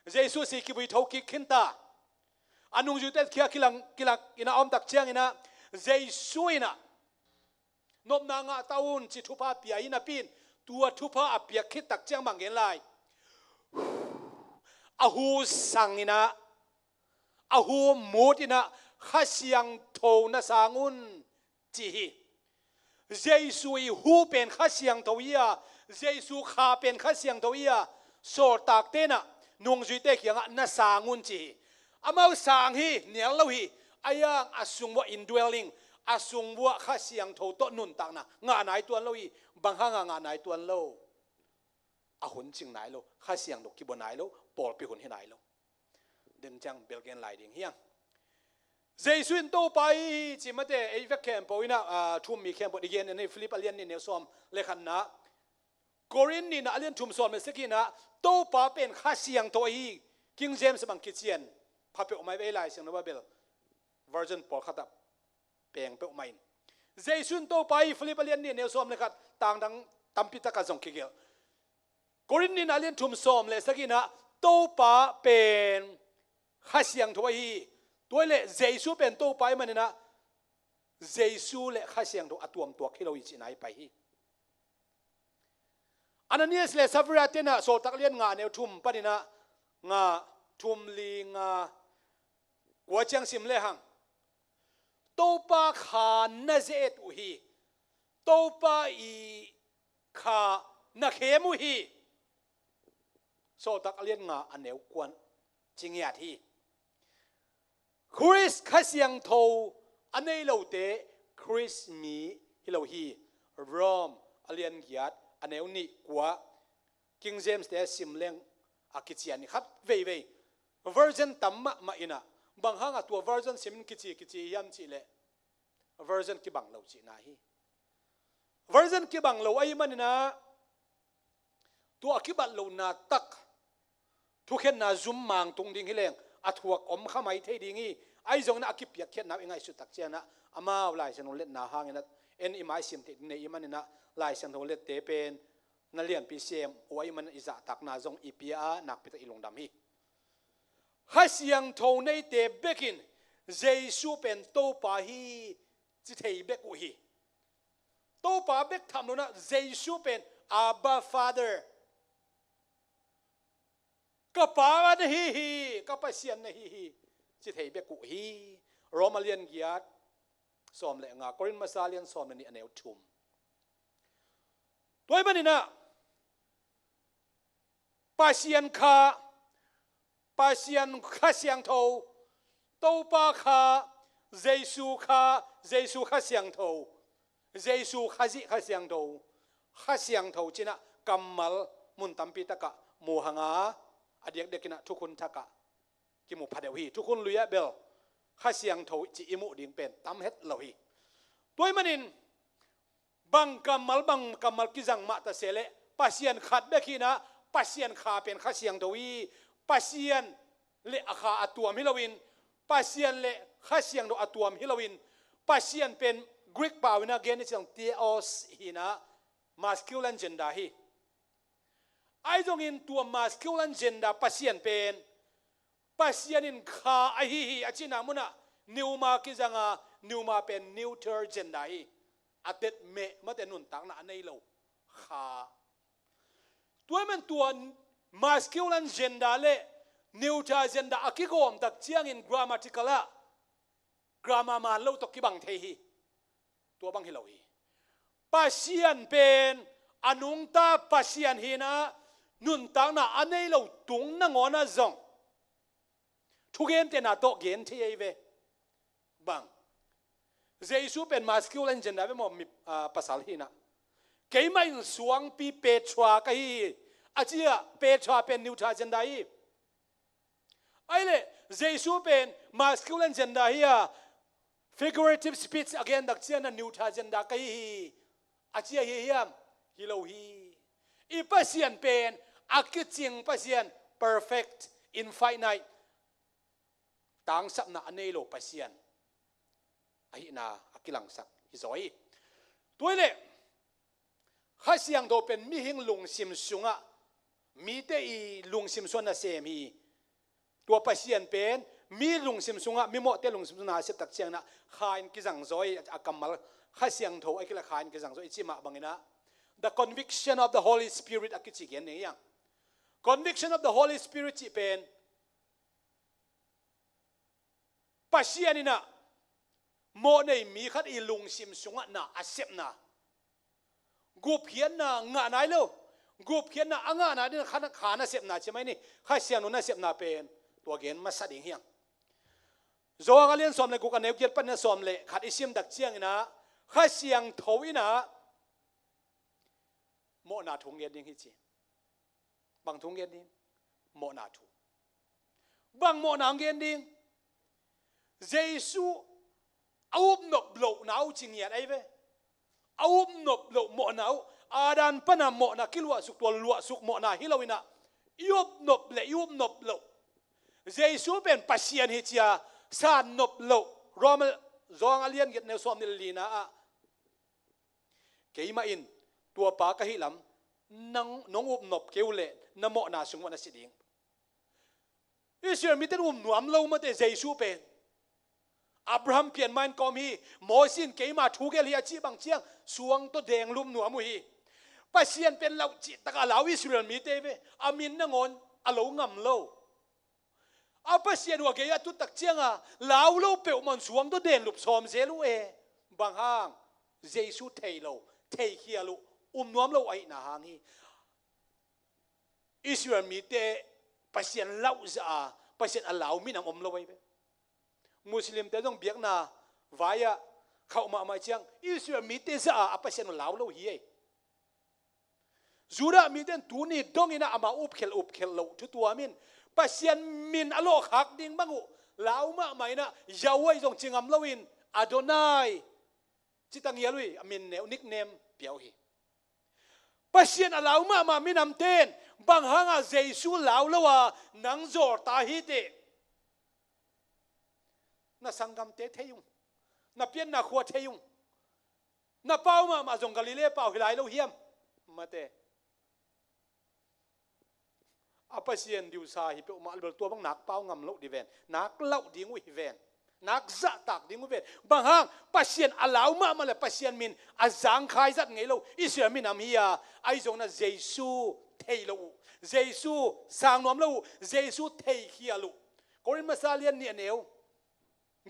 Jesu si kivui tho kik khin ta. A nungzuite khia kilang, kilang in a om tak ciangin ah, Jesu in ah, "Nopna ngah ta un," ci thupha pia hi napi in, tua thupha a piak khit tak ciang bang gen lai? A hu sang in ah, a hu mut in ah, "Kha Siangtho na sang un," ci hi. Jesu i hu pen Kha Siangtho hi a, Jesu Kha pen Kha Siangtho hi a, sawltakte in ah nungzuite kiangah, "Na sang un," ci hi. Amau sang hi, nial lo hi. Ahi hang a sung uah indwelling, a sung uah Kha Siangtho tawh nuntakna ngah nai tuan lo hi. Bang hanga ngah nai tuan lo? A hun cing nai lo, Kha Siangtho kibua nai lo, pawlpi hun hi nai lo. Den ciang bel gen lai ding hi hang. Jesu in Topa hi ci mate, ei vek khempeuh in ah, ah, thu-um mi khempeuh i gen in, Philip a lian nih neu sawm le khatna, Korin nihna a lian thum sawm le sagihna, Topa pen Kha Siangtho ahi hi. King James bang kician pha peuhmah hi ve, Lai Siangtho Bible version pawlkhat ah peng peuhmah in. Jesu in Topa hi, Philip a lian nih neu sawm le khat, tang dang tampi takah zong kigelh. Korin nihna a lian thum sawm le sagihna, Topa pen Kha Siangtho ahi hi. Tua hi leh Jesu pen Topa ahih manin ah, Jesu le Kha Siangtho a tuamtuak hi lo hi cihna hi pai hi. Ananias le Safira te in ah, Sawltak lian nga neu thum panin ah, nga, thum, li, nga, kua ciang sim le hang, Topa Kha na ze-et uh hi. Topa i Kha na khem uh hi. Sawltak a lian nga a neu kuan ci ngiat hi. Khrist Kha Siangtho a nei lote Khrist mi hi lo hi. Rom a lian giat a neu nih, kua, King James te a sim leng a kician hi khat veivei. Version tam mahmah in ah, bang hanga tua version simin kici kici hiam cih leh, version kibang lo cihna hi. Version kibang lo ahih manin ah, tua a kibat lohna tak thukhenna zum mang tung ding hi leng, a thuak om kha mai thei ding hi. Ahi zongin ah, a kipiakkhiatna uh i ngaihsut tak ciangin ah, amau Lai Siangtho letna hangin ah, en i mai sim theih ding nei i hih manin ah, Lai Siangtho lette pen na lianpi sem uh ahih manin ah, i zahtakna zong i pia a, nakpi tak i lungdam hi. Kha Siangtho neite bek in Jesu pen Topa hi ci thei bek uh hi. Topa bek tham lo in ah, Jesu pen Abba Father, "Ka Pa na hi hi, ka Pasian na hi hi," ci thei bek uh hi. Rom a lian giat sawm le nga, Korin Masa lian sawm le nih a neu thum. Tua ahih manin ah, Pasian Kha, Pasian Kha Siangtho, Topa Kha, Jesu Kha, Jesu Kha Siangtho, Jesu Khazih Kha Siangtho, Kha Siangtho ci-in ah kammal mun tampi takah mu hang a, a diakdiakin ah Thukhun Thak ah kimu pha deuh hi. Thukhun Lui ah bel Kha Siangtho cih i muh ding pen tam het lo hi. Tua ahih manin, bang kammal, bang kammal kizang mah ta se leh, Pasian khat bek hi-in ah, Pasian Kha pen Kha Siangtho hi. Pasian le a Kha a tuam hi loin, Pasian le Kha Siangtho a tuam hi loin, Pasian pen Greek pau in ah gen ni ciang theos hi-in ah, masculine gender hi. Ahi zongin tua masculine gender Pasian pen, Pasian in Kha ahi hi a cihna munah pneuma kizang a, pneuma pen neuter gender hi. A tet meh mate, nuntakna a nei lo Kha. Tua ahih manin tua masculine gender le neuter gender a kigawm tak ciangin grammatical ah grammar man lo tawh kibang thei hi. Tua bang hi lo hi. Pasian pen a nungta Pasian hi-in ah, nuntakna a nei lo tung nangawn ah zong thugentehna tawh gen thei ahi ve. Bang, Jesu pen masculine gender ve maw, mi, ah, pasal hi-in ah. Keimah in suangpi Petra ka hi hi, a ci a, Petra pen neuter gender hi. Ahih leh Jesu pen masculine gender hi a, figurative speech a gen tak ciangin ah neuter gender ka hi hi, a ci ahi hiam? Hi lo hi. I Pasian pen a kicing Pasian, perfect, infinite, tangsapna a nei lo Pasian ahihna a kilangsak hi zaw hi. Tua ahih leh Kha Siangtho pen mihing lungsim sungah, mite i lungsim sungah nasem hi. Tua Pasian pen Mi lungsim sungah, mimawhte lungsim sungah na a sep tak ciangin ah Kha in kizang zaw hi, a kammal Kha Siangtho a kila Kha in kizang zaw hi, i cih mah bangin ah the conviction of the Holy Spirit a kici gen ni hiang. Conviction of the Holy Spirit cih pen Pasian in ah mawh nei mi khat i lungsim sungah na a sepna, gupkhiatna ngah nai lo, gupkhiatna a ngah nai ding Kha, Kha nasepna ci mai ni, Kha Siangtho nasepna pen tua gen masa ding hiang. Johan a lian sawm le guk, a neu giat panin a sawm le khat i sim tak ciangin ah Kha Siangtho in ah mawhna thu hong gen ding hi ci. Bang thu hong gen ding? Mawhna thu. Bang mawhna hong gen ding? Jesu a upnop lohna uh ci ngiat ahi ve. A upnop loh mawhna uh, Adam pana mawhna kiluahsuk, tua luahsuk mawhna hi lo in ah, i upnop le i upnop loh, Jesu pen Pasian hi ci-a sannop loh. Rom, Johan a lian giat, neu sawmnih le lina ah, keimah in tua pa ka hih lam nang, nong upnop kei uh leh na mawhna sung uah na si ding. Israel mite in um nuam lo mate Jesu pen. Abraham pian mah in ka om hi, Moses in keima thu gelh hi a cih bang ciang suang tawh deng lup nuam uh hi. Pasian pen lau cih takah a lau Israel mite ve, a min nangawn a lo ngam lo. A Pasian uh a gei a tut tak cianga lau lo peuhmah un suang tawh deng lup sawm zel uh e. Bang hang? Jesu thei lo, theikhial uh, um nuam lo ahihna hang hi. Israel mite Pasian lauh zah a, Pasian a lau minam om lo ahi ve. Muslimte zong biakna vai-ah khauh mahmah ciang Israel mite zah a, a Pasian uh lau lo hi ei. Judah mite in tuni dongin ah amau upkhelh upkhelh loh thu tuam in, Pasian min a lawhkhak ding bang uh lau mahmah in ah, Yahweh zong ci ngam loin Adonai ci tangial uh hi, a min neu, nickname pia uh hi. Pasian a lau mahmah minamte in bang hanga Jesu lau lo a nang zawlta hi teh? Na sanggamte thei ung, na pianna khua thei ung, na pau mahmah zong Galilee pau hi lai lo hiam? Mate. A Pasian diusa hi peuhmah a bel tua bang nak pau ngam loh ding ven, nak lauh ding uh hi ven, nak zahtak ding uh ven. Bang hang? Pasian a lau mahmah le Pasian min a zangkhai zat ngei lo Israel minam hi a, ahi zongin ah Jesu thei lo uh, Jesu sang nuam lo uh, Jesu theikhial uh. Korin masa lian nih, a neu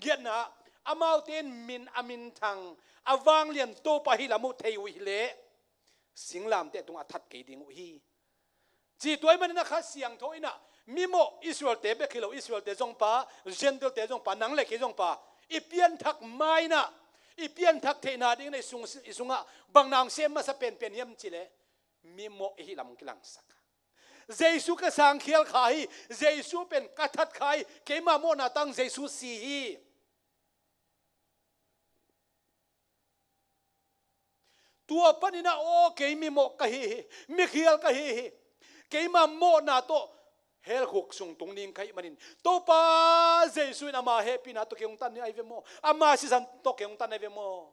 giatna, amaute in min a minthang, a vanglian Topa hi lam uh thei uh hileh singlamteh tungah a that kei ding uh hi. Ci tua ahih manin ah Kha Siangtho in ah mimawh Israelte bek hi lo, Israelte zongpa, Gentilte zongpa, nang le kei zongpa, i pianthak ma-in ah, i pianthak theihna dingin ah i sung, i sungah bang na hong sem masa penpen hiam cih leh mimawh i hih lam hong kilangsak. Jesu ka sangkhial kha hi, Jesu pen ka that kha hi, keima mawhna tang Jesu si hi. Tua panin ah, aw, kei mimawh ka hi hi, mikhial ka hi hi, keima mawhna tawh hell khuk sung tung ding ka hih manin, Topa Jesu in ama hehpihna tawh kei hong tan hi ahi ve maw, ama sisan tawh kei hong tan ahi ve maw?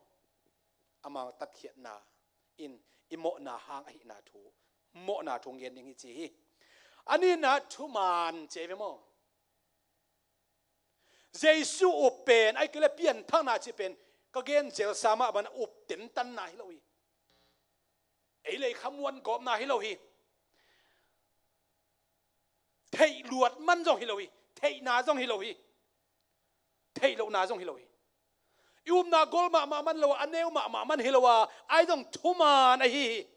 Ama tatkhiatna in i mawhna hang ahihna thu, mawhna thu hong gen ding hi ci hi. A nihna thuman ci ahi ve maw? Jesu up pen, ahih kei leh pianthakna cih pen ka gen zelsa mah bangin up tentanna hi lo hi. Ei le ei khamuan gawpna hi lo hi. Theih luat man zong hi lo hi. Theihna zong hi lo hi. Theih lohna zong hi lo hi. I upna gol mahmah man lo a, a neu mahmah man hi lo a, ahi zong thuman ahi hi.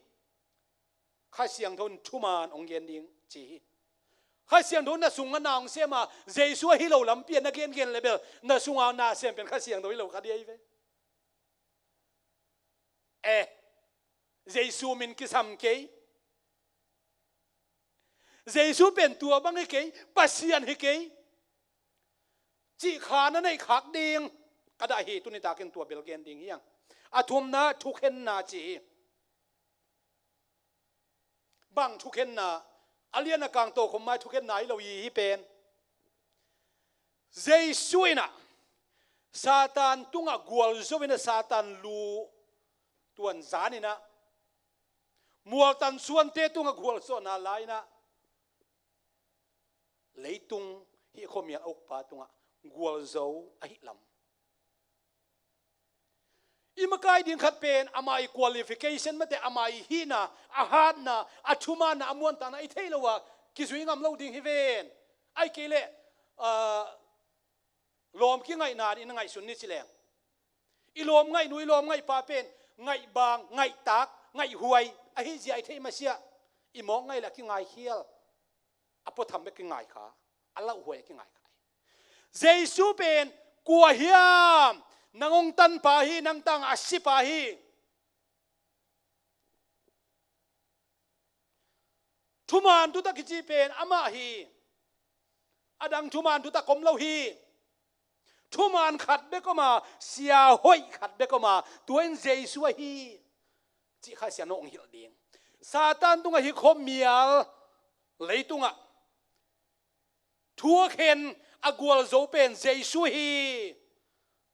Kha Siangtho in thuman hong gen ding ci hi. Kha Siangtho in na sungah na hong sem a, Jesu ahi lo lampi a na gengen leh bel na sunga na sem pen Kha Siangtho hi lo kha ding ahi ve. Eh, Jesu min kisam kei, Jesu pen tua bang hi kei, Pasian hi kei cih kha na neih khak ding ka dah hi. Tuni takin tua bel gen ding hi hang. A thumna, thukhenna ci hi. Bang thukhenna? A lian a kang tokhom mai thukhenna hi lo hi, hih pen. Jesu in ah Satan tungah gualzo in ah Satan lu tuan zan in ah, mualtan suante tungah gualzawhna la in ah, leitung hih khuamial a ukpa tungah gualzo ahi lam. I makai ding khat pen ama i qualification mate, ama i hihna, a hatna, a thumaanna, a muantakna i theih lo a kizui ngam lo ding hi ven. Ai kei leh, ah, lawm kingaihna in ngaihsun ni ci leng. I lawm ngaihnu, i lawm ngaihpa pen ngaihbang, ngaihtak, ngaihhuai ahi zia i theih masiah. I mawk ngaih leh a kingaikhial, a puatham bek kingaikha, a lauhuai a kingaikha. Jesu pen kua hiam? Nang hong tanpa hi, nang tang a sipa hi. Thuman thutak kici pen amah hi. A dang thuman thutak om lo hi. Thuman khat bek om a, sia hoih khat bek om a, tua in Jesu ahi cih Kha Siangtho hong hilh ding. Satan tungah hi khuamial, leitungah thu a khen, a gualzo pen Jesu hi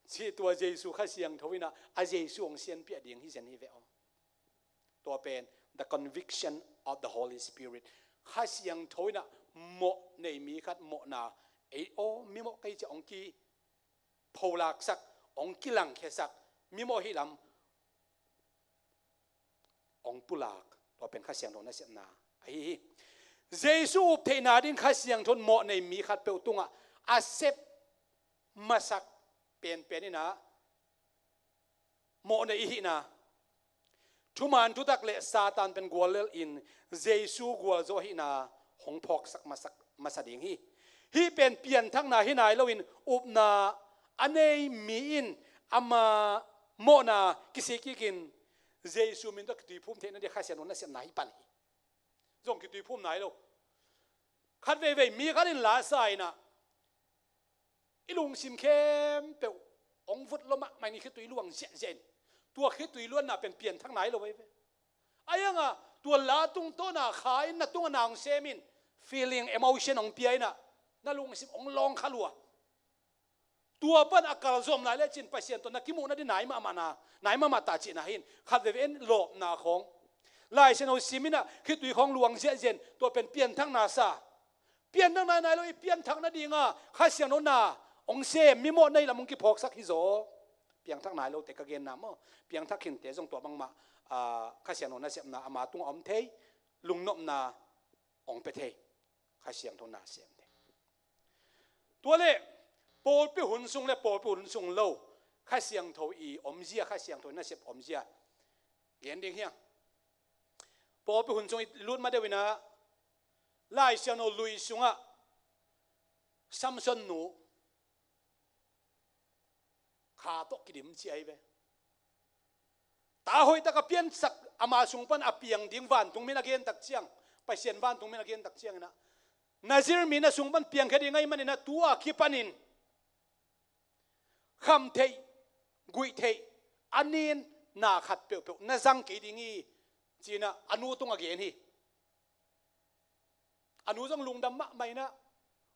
cih tua Jesu Kha Siangtho in a, a Jesu hong sianpiah ding hi zen hi ve aw. Tua pen the conviction of the Holy Spirit. Kha Siangtho in a mawh nei mi khat mawhna, ei aw, mi mawh kei ci a hong kipholaksak, hong kilangkhiasak, mi mawh hi lam hong pulak, tua pen Kha Siangtho nasepna ahi hi. Jesu up theihna ding Kha Siangtho in mawh nei mi khatpeuh tungah a sep masak penpen in a, mawh nei i hihna, thuman thutak le Satan pen guallel in Jesu gualzo ahihna hong phawksak masak, masa ding hi. Hih pen pianthakna hi nai loin upna a nei mi in ama mawhna kisik kikin Jesu min tawh kituiphum theihna ding Kha Siangtho nasepna hi pan hi. Zong kituiphum nai lo. Khat veivei mi khat in la sa in a, i lungsim khempeuh hong vut lo mahmah in i khitui luang ziahziah in, tua khitui luanna pen pianthak nai lo veve. A hiang a, tua la tungtawn a kha in na tungah na hong sem in, feeling, emotion hong pia in a, na lungsim hong lawng kha lua. Tua pan a kal zom lai lecin Pasian tawh na kimuhna ding nai mahmah na, nai mahmah ta cihna hi in, khat veve in lawpna khawng, Lai Siangtho sim in a khitui khawng luang ziahziah in, tua pen pianthakna sa. Pianthak nai nai lo i pianthak nading a Kha Siangtho na hong sem, mi mawh nei lam hong kiphawksak hi zaw. Piangthak nai lote ka genna maw, piangthak khinte zong tua bangmah, ah, Kha Siangtho nasepna ama tungah om thei, lungnopna hong pia thei, Kha Siangtho na sem thei. Tua leh pawlpi hun sung le pawlpi hun sung lo Kha Siangtho i omzia, Kha Siangtho i nasep omzia gen ding hiang. Pawlpi hun sung i lut ma deuh in a, Lai Siangtho lui sungah Samson nu kha tawh kidim ci ahi ve. Ta hoih tak a piansak, ama sung pan a piang ding vantung min a gen tak ciang, Pasian vantung min a gen tak ciang in a, Nazir mi na sung pan piangkhia ding ahih manin a, tua kipanin kham theih, guih theih, a nin na khat peuhpeuh na zang kei ding hi, ci in a, a nu tungah gen hi. A nu zong lungdam mahmah in a,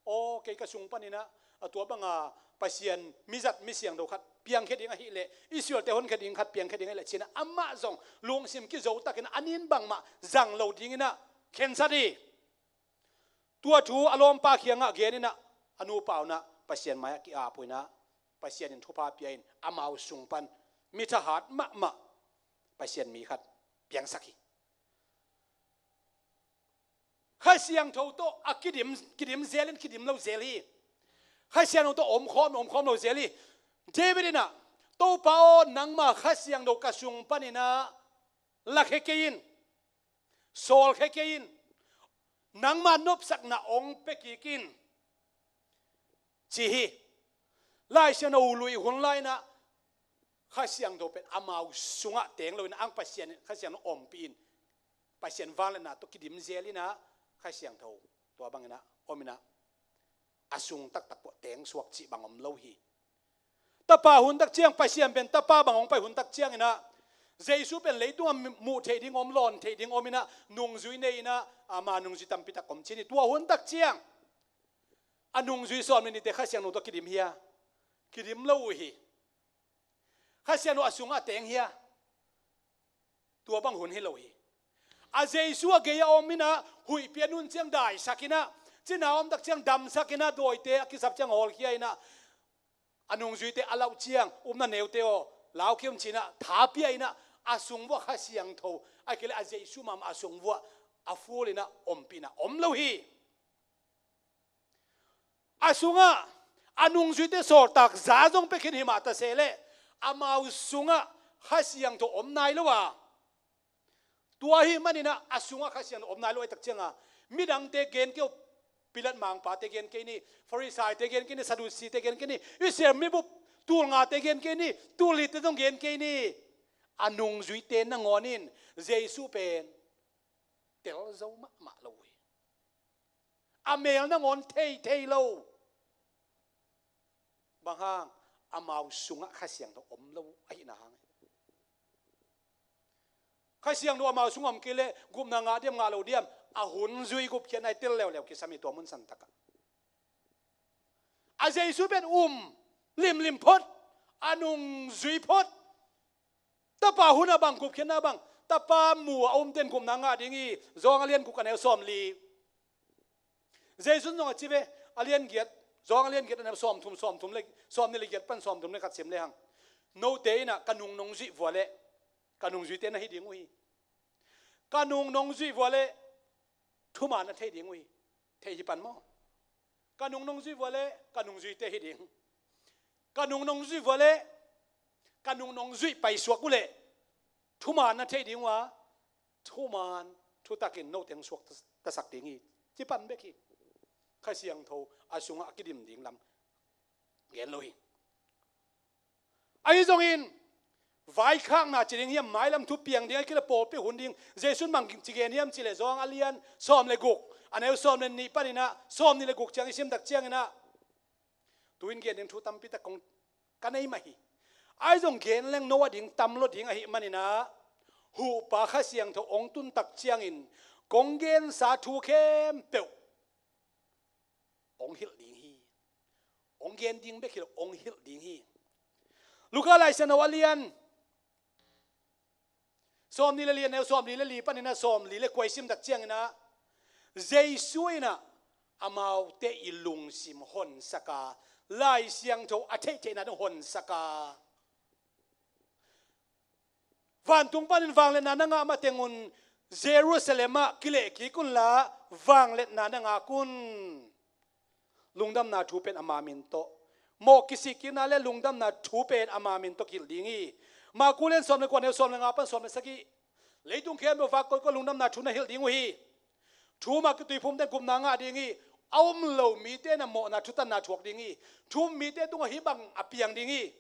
aw, kei ka sung pan in a, a tua bang a Pasian mizat mi siangtho khat piangkhia ding ahih leh, Israel-te honkhia ding khat piangkhia ding ahih leh, ci in a, amah zong lungsim kizo tak in a, a nin bangmah zang lo ding in a khensat hi. Tua thu a lawmpa kiangah gen in a, a nupa un a Pasian mai-ah ki-ap uh in a, Pasian in thupha pia in amau sung pan mi thahat mahmah Pasian mi khat piangsak hi. Kha Siangtho tawh a kidim, kidim zel in kidim lo zel hi. Kha Siangtho tawh omkhawm, omkhawm lo zel hi. David in a, Topa aw, nangma Kha Siangtho ka sung pan in a lakhia kei in, sawlkhia kei in, nangma nopsakna hong pia kik in, ci hi. Lai Siangtho lui hun lai in a, Kha Siangtho pen amau sungah teng lo in a, ang Pasian in Kha Siangtho ompih in, Pasian vangliatna tawh kidim zel in a, Kha Siangtho tua bang in a om in a, a sung taktak pawh teng suak cih bang om lo hi. Tapa hun tak ciang, Pasian pen tapa bang hong pai hun tak ciang in a, Jesu pen leitungah muh theih ding om, lawn theih ding om in a, nungzui nei in a, ama nungzui tampi tak om ci ni. Tua hun tak ciang a nungzui sawm le nihte Kha Siangtho tawh kidim hia? Kidim lo uh hi. Kha Siangtho a sungah teng hia? Tua bang hun hi lo hi. A Jesu a gei a om in a, huihpi a nun ciang daisak in a, cina a om tak ciang damsak in a, dawite a kisap ciang hawlkhia in a, a nungzuite a lauh ciang, upna neute aw, lau kei un ci-in ah, tha pia in ah, a sung vuah Kha Siangtho, ahih kei leh a Jesu mahmah a sung vuah a full in ah ompih in ah om lo hi. A sungah a nungzuite sawltak za zong pia khin hi mah ta se leh, amau sungah Kha Siangtho om nai lo a, tua ahih manin ah a sungah Kha Siangtho om nai lo ahih tak ciangin, midangte gen kei uh, Pilat mangpate gen kei ni, Farisaite gen kei ni, Sadusite gen kei ni, Israel mibup tulngate gen kei ni, tullitte zong gen kei ni, a nungzuite nangawn in Jesu pen tel zo mahmah lo uh hi. A mel nangawn thei thei lo. Bang hang? Amau sungah Kha Siangtho om lo ahihna hang. Kha Siangtho amau sungah om kei leh gupna ngah diam, ngah lo diam, a hun zui gupkhiatna hi, tel leuleu kisam hi tua mun santakah. A Jesu pen um limlim phot, a nungzui phot. Tapa hun a bang, gupkhiatna bang, Tapa mu a umte in gupna ngah ding hi, Johan a lian guk a neu sawmli. Jesu in zong a ci ve, a lian giat, Johan a lian giat a neu sawmthum, sawmthum le, sawmnih le giat pan sawmthum le khat sim lehang, note in ah ka nung nong zuih vua leh ka nungzuite na hi ding uh hi. Ka nung nong zuih vua leh thuman na thei ding uh hi. Thei hi pan maw? Ka nung nong zuih vua leh ka nungzuite hi ding. Ka nung nong zuih vua leh, ka nung nong zuih paisuak uh leh thuman na thei ding uh a, thuman thutakin note hong suak ta, tasak ding hi. Ci pan bek hi. Kha Siangtho a sungah a kidim ding lam gen lo hi. Ahi zongin, vaikhakna ci ding hiam, mailam thu piang ding, ahih kei leh pawlpi hun ding, Jesu in bang ci gen hiam cih leh, Johan a lian sawm le guk a neu sawm le nih panin ah sawmnih le guk ciang i sim tak ciangin ah, tu-in gen ding thu tampi tak kong ka nei mah hi. Ahi zong gen leng no a ding tam lo ding ahih manin ah, Huhpa Kha Siangtho hong tun tak ciangin kong gensa thu khempeuh hong hilh ding hi. Hong gen ding bek hi lo, hong hilh ding hi. Luka Lai Siangtho a lian sawmnih le li a neu sawmli le li panin ah sawmli le kua i sim tak ciangin ah, Jesu in ah amaute i lungsim honsak a, Lai Siangtho a theihtheihna dong honsak a, vantung panin vangliatna na ngah mateng un, Jerusalem ah kileh kik unla, vangliatna na ngak un. Lungdamna thu pen ama min tawh, mawh kisik kikna le lungdamna thu pen ama min tawh kihilh ding hi. Marku lian sawm le kua a neu sawm le nga pan sawm le sagih. Leitung khempeuh vak koikoi lungdamna thu na hilh ding uh hi. Thu um a kituiphumte in gupna ngah ding hi. A um lo mite in ah mawhna thutanna thuak ding hi. Thu um mite tungah hih bang a piang ding hi.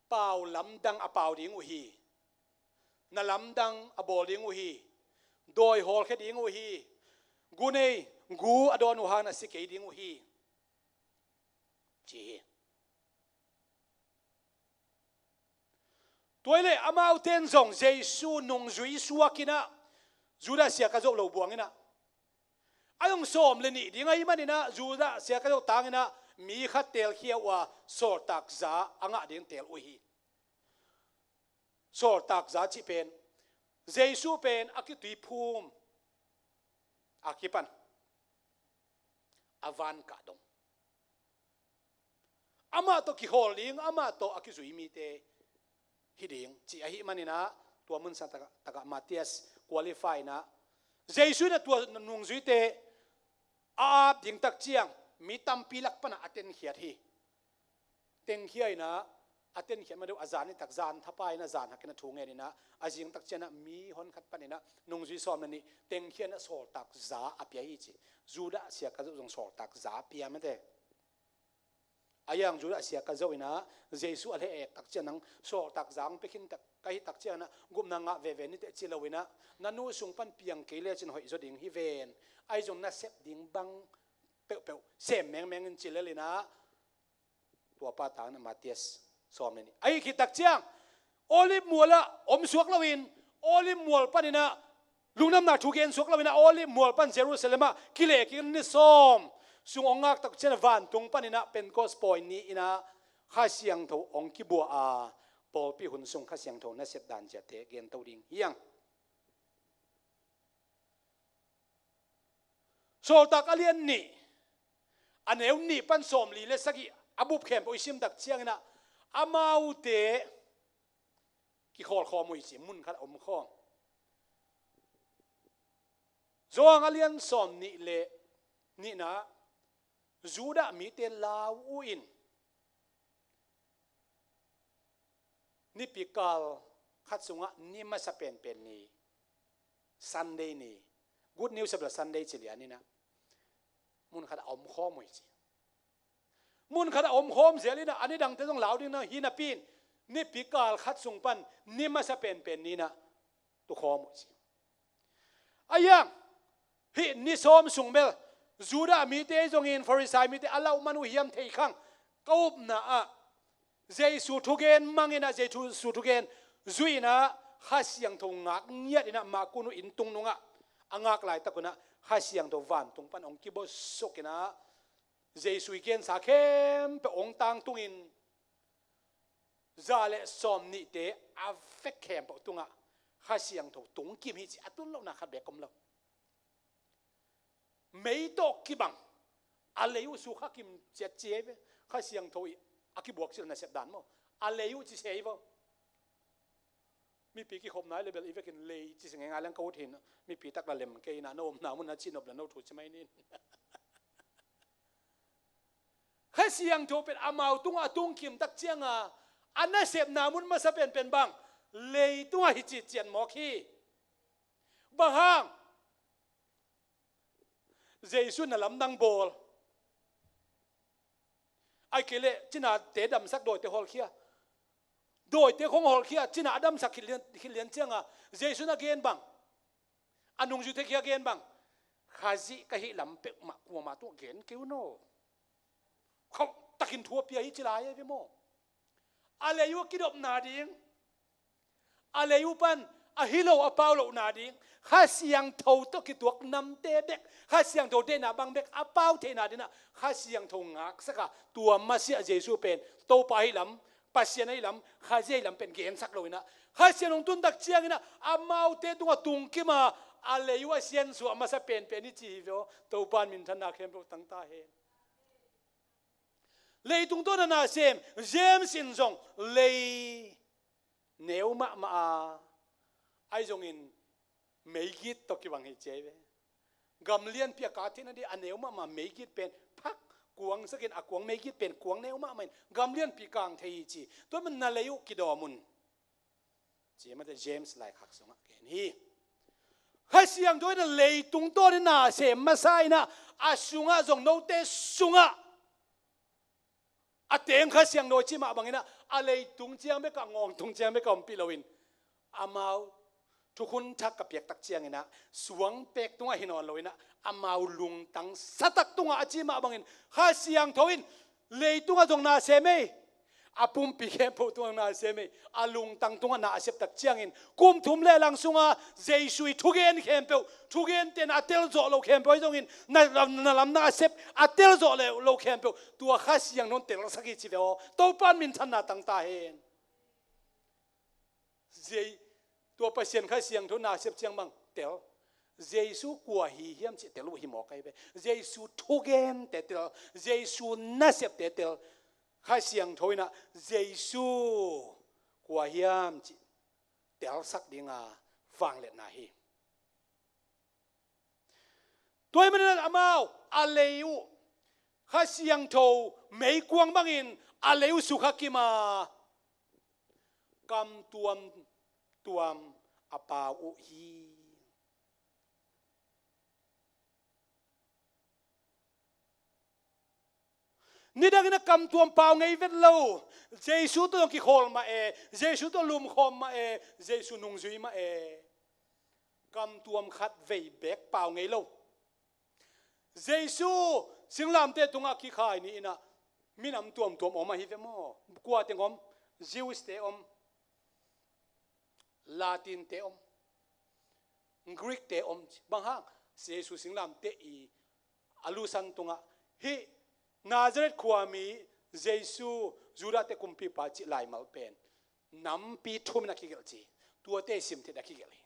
Pau lamdang a pau ding uh hi. Na lamdang a bawl ding uh hi. Dawi hawlkhia ding uh hi. Gu nei, gu a dawn uh hang na si kei ding uh hi, ci hi. Tua hi leh amaute in zong Jesu nungzui suak in ah, Judah sia ka zoh lo buang in ah, a zong sawm le nih ding ahih manin ah, Judah sia ka zoh tang in ah, mi khat teelkhia uh a, sawltak za a ngah ding teel uh hi. Sawltak za cih pen, Jesu pen a kituiphum a kipan a van kah dong, amah tawh kihawl ding, amah tawh a kizui mite hi ding cih ahih manin ah, tua mun santakah, takah Matthias qualify in ah, Jesu in ah tua nungzuite a ap ding tak ciang mi tampi lak pan ah a tenkhiat hi. Tengkhia in ah, a tenkhiat ma deuh a zan i tak zan thapa in ah zan hak in ah thu ngen in ah, a zing tak ciang ah mi hon khat pan in ah nungzui sawm le nih tengkhia in ah sawltak za a pia hi ci. Judah sia ka zoh zong sawltak za a pia mate. A yang Judah sia ka zoh in ah, Jesu a leh ek tak ciang nang sawltak za hong pia khin tak ka hih tak ciang ah, gupna ngah veve ni teh ci lo in ah, na nu sung pan piang kei le cin hoih zaw ding hi ven. Ahi zong na sep ding bang peuhpeuh sem mengmeng in ci lel in ah, tua pa tang in ah Matthias sawm le nih. Ahi khit tak ciang, Olive mual ah om suak lo in, Olive mual pan in ah lungdamna thu gen suak lo in ah, Olive mual pan Jerusalem ah kileh kik in ah ni sawm sung hong ngak tak ciang ah, vantung pan in ah Pentecost pawi ni in ah Kha Siangtho hong kibuah a, pawlpi hun sung Kha Siangtho nasep dan ciate gen to ding hi hang. Sawltak a lian nih, a neu nih pan sawmli le sagih a bup khempeuh i sim tak ciangin ah amaute kikhawlkhawm uh hi ci, mun khat a omkhawm. Johan a lian sawm nih le nihna, Judah mite lau uh in, nipi kal khat sungah ni masa penpen ni, Sunday ni, Good News a bel Sunday ci lian in ah, mun khat a omkhawm uh hi ci. Mun khat a omkhawm zel in ah, a nidangte zong lau ding na hi napi in, nipi kal khat sung pan ni masa penpen ni in ah tukhawm uh ci. A hiang, hih ni sawm sung bel Judah mite zongin Farisai mite a lauh man uh hiam thei khang, ka upna ah Jesu thugen mang in ah, Jesu thugen zui in ah, Kha Siangtho ngak ngiat in ah, Mark un uh inn tung nungah a ngak laitak un ah, Kha Siangtho vantung pan hong kibosuk in ah, Jesu i gensa khempeuh hong tangtungin, za le sawm nihte a vek khempeuh tungah Kha Siangtho tungkim hi ci, a tun lohna khat beek om lo. Mei tawh kibang, a lei uh sukha kim ciat ci hi ve. Kha Siangtho i a kibuak cil nasep dan maw, a lei uh ci se hi vo. Mipi kikhopna i le bel i vekin lei ci se ngeingai leng ka ut hi in, mipi tak la lem kei in ah, na omna mun na cihnop le no thu ci mai ni. Kha Siangtho pen amau tungah a tungkim tak cianga a nasepna mun masa penpen bang, leitungah hi ci cian mawk hi. Bang hang? Jesu na lamdang bawl, ai kei leh cinate damsak, dawite hawlkhia, dawite khong hawlkhia, cina a damsak khit lian, khit lian cianga Jesu na gen bang, a nungzuite kia gen bang, Khazih ka hih lam peuhmah kuamah tungah gen kei un aw. Khauh takin thu a pia hi ci lai hi ve maw. A lei uh a kidopna ding, a lei uh pan a hi lo a pau lohna ding, Kha Siangtho tawh kituak namte bek, Kha Siangtho deihna bang bek a pau theihna dingah Kha Siangtho ngaksak a, tua masiah Jesu pen Topa ahi lam, Pasian ahi lam, Khazih ahi lam pen gensak lo in ah, Kha Siangtho hong tun tak ciangin ah amaute tungah tungkim a, a lei uh a siansuah masa penpen hi ci hi ve aw. Topa in minthanna khempeuh tang ta hen. Leitung tawh na nasem, James in zong lei neu mahmah a, ahi zongin meigit tawh kibang hi ci hi ve. Gam lianpi a kah theihna ding a neu mahmah meigit pen phak kuangsakin, a kuang meigit pen kuang neu mahmah in gam lianpi kang thei hi ci. Tua man na lei uh kidawm un ci mate James laikhak sungah gen hi. Kha Siangtho in a leitung tawh ni nasem masa in ah, a sungah zong note sungah a teng Kha Siangtho ci mah bangin ah, a leitung ciang bek ah, ngawng tung ciang bek ah ompih loin, amau thukhun thak ka piak tak ciangin ah, suang pek tungah hi nawn loin ah, amau lungtang satak tungah a ci mah bangin, Kha Siangtho in leitungah zong nasem ei, a pumpi khempeuh tungah nasem ei, a lungtang tungah nasep tak ciangin, kum thum le lang sunga Jesu i thugen khempeuh, thugente na a telzawh lo khempeuh ahi zongin, na lam, na lamdang a sep a telzawh lo, lo khempeuh, tua Kha Siangtho in telsak hi ci ve aw. Topa in minthanna tang ta hen. Jei, tua Pasian Kha Siangtho nasep ciang bang tel. Jesu kua hi hiam cih tel uh hi mawk ahi ve. Jesu thugente tel, Jesu nasepte tel. Kha Siangtho in ah Jesu kua hiam cih telsak dinga vangliatna hi. Tua ahih manin amau a lei uh Kha Siangtho meikuang bangin a lei uh sukha kim a, kam tuamtuam a pau uh hi. Nidangin a kam tuam pau ngei vet lo. Jesu tawh zong kikhawl mah e, Jesu tawh lumkhawm mah e, Jesu nungzui mah e, kam tuam khat vei beek pau ngei lo. Jesu singlamteh tungah kikhai ni in ah, minam tuamtuam om ahi ve maw. Kua teng om? Jews te om, Latin te om, Greek te om. Bang hang? Jesu singlamteh i a lusan tungah, hih Nazareth khuami Jesu, Judah te kumpipa cih laimal pen nampi thum in a kigelh ci. Tuate i simteh in a kigelh hi.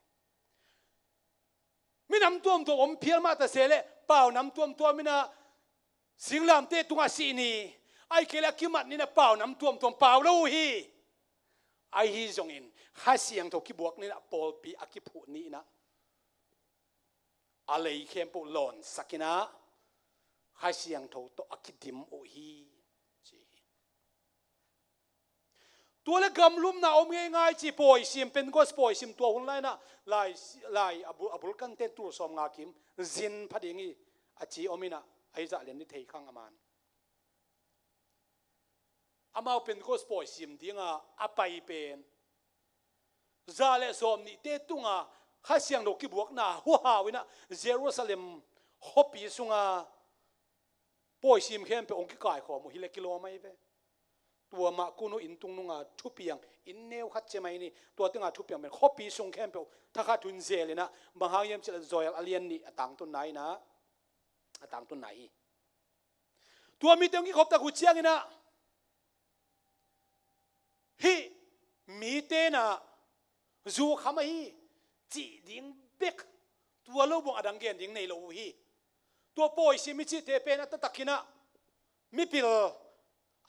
Minam tuamtuam om phial mah ta se leh, pau nam tuamtuam in ah singlamteh tungah sih ni, Ahih kei leh a kimat ni in ah pau nam tuamtuam pau lo uh hi. Ahi zongin Kha Siangtho kibuak ni in ah pawlpi a kiphuh ni in ah a lei khempeuh lawnsak in ah Kha Siangtho tawh a kidim uh hi, ci hi. Tua leh gamlumna om ngeingai ci, pawisim, Pentecost pawisim tua hun lai in ah lai, lai a bul, a bul kanten tul sawmnga kim zin pha ding hi, a ci om in ah, ahi zah lian ni thei khang a man. Amau Pentecost pawisim ding a a pai pen za le sawmnihte tung a Kha Siangtho kibuakna huhau in ah Jerusalem khuapi sung a pawisim khempeuh hong kikaikhawm uh hi leh kilawm ahi ve. Tua mah kun uh inn tung nung a thupiang, inn neu khat ciang mah hi ni, tua teng a thupiang pen khuapi sung khempeuh thakhat hun zel in ah, bang hang hiam cih leh Joel a lian nih a tangtunna in ah, a tangtunna hi. Tua mite hong kikhop tak uh ciang in ah, hih mite in ah zu kham ahi cih ding bek, tua lo bang a dang gen ding nei lo uh hi. Tua pawisim i cihte pen a taktak in ah mipil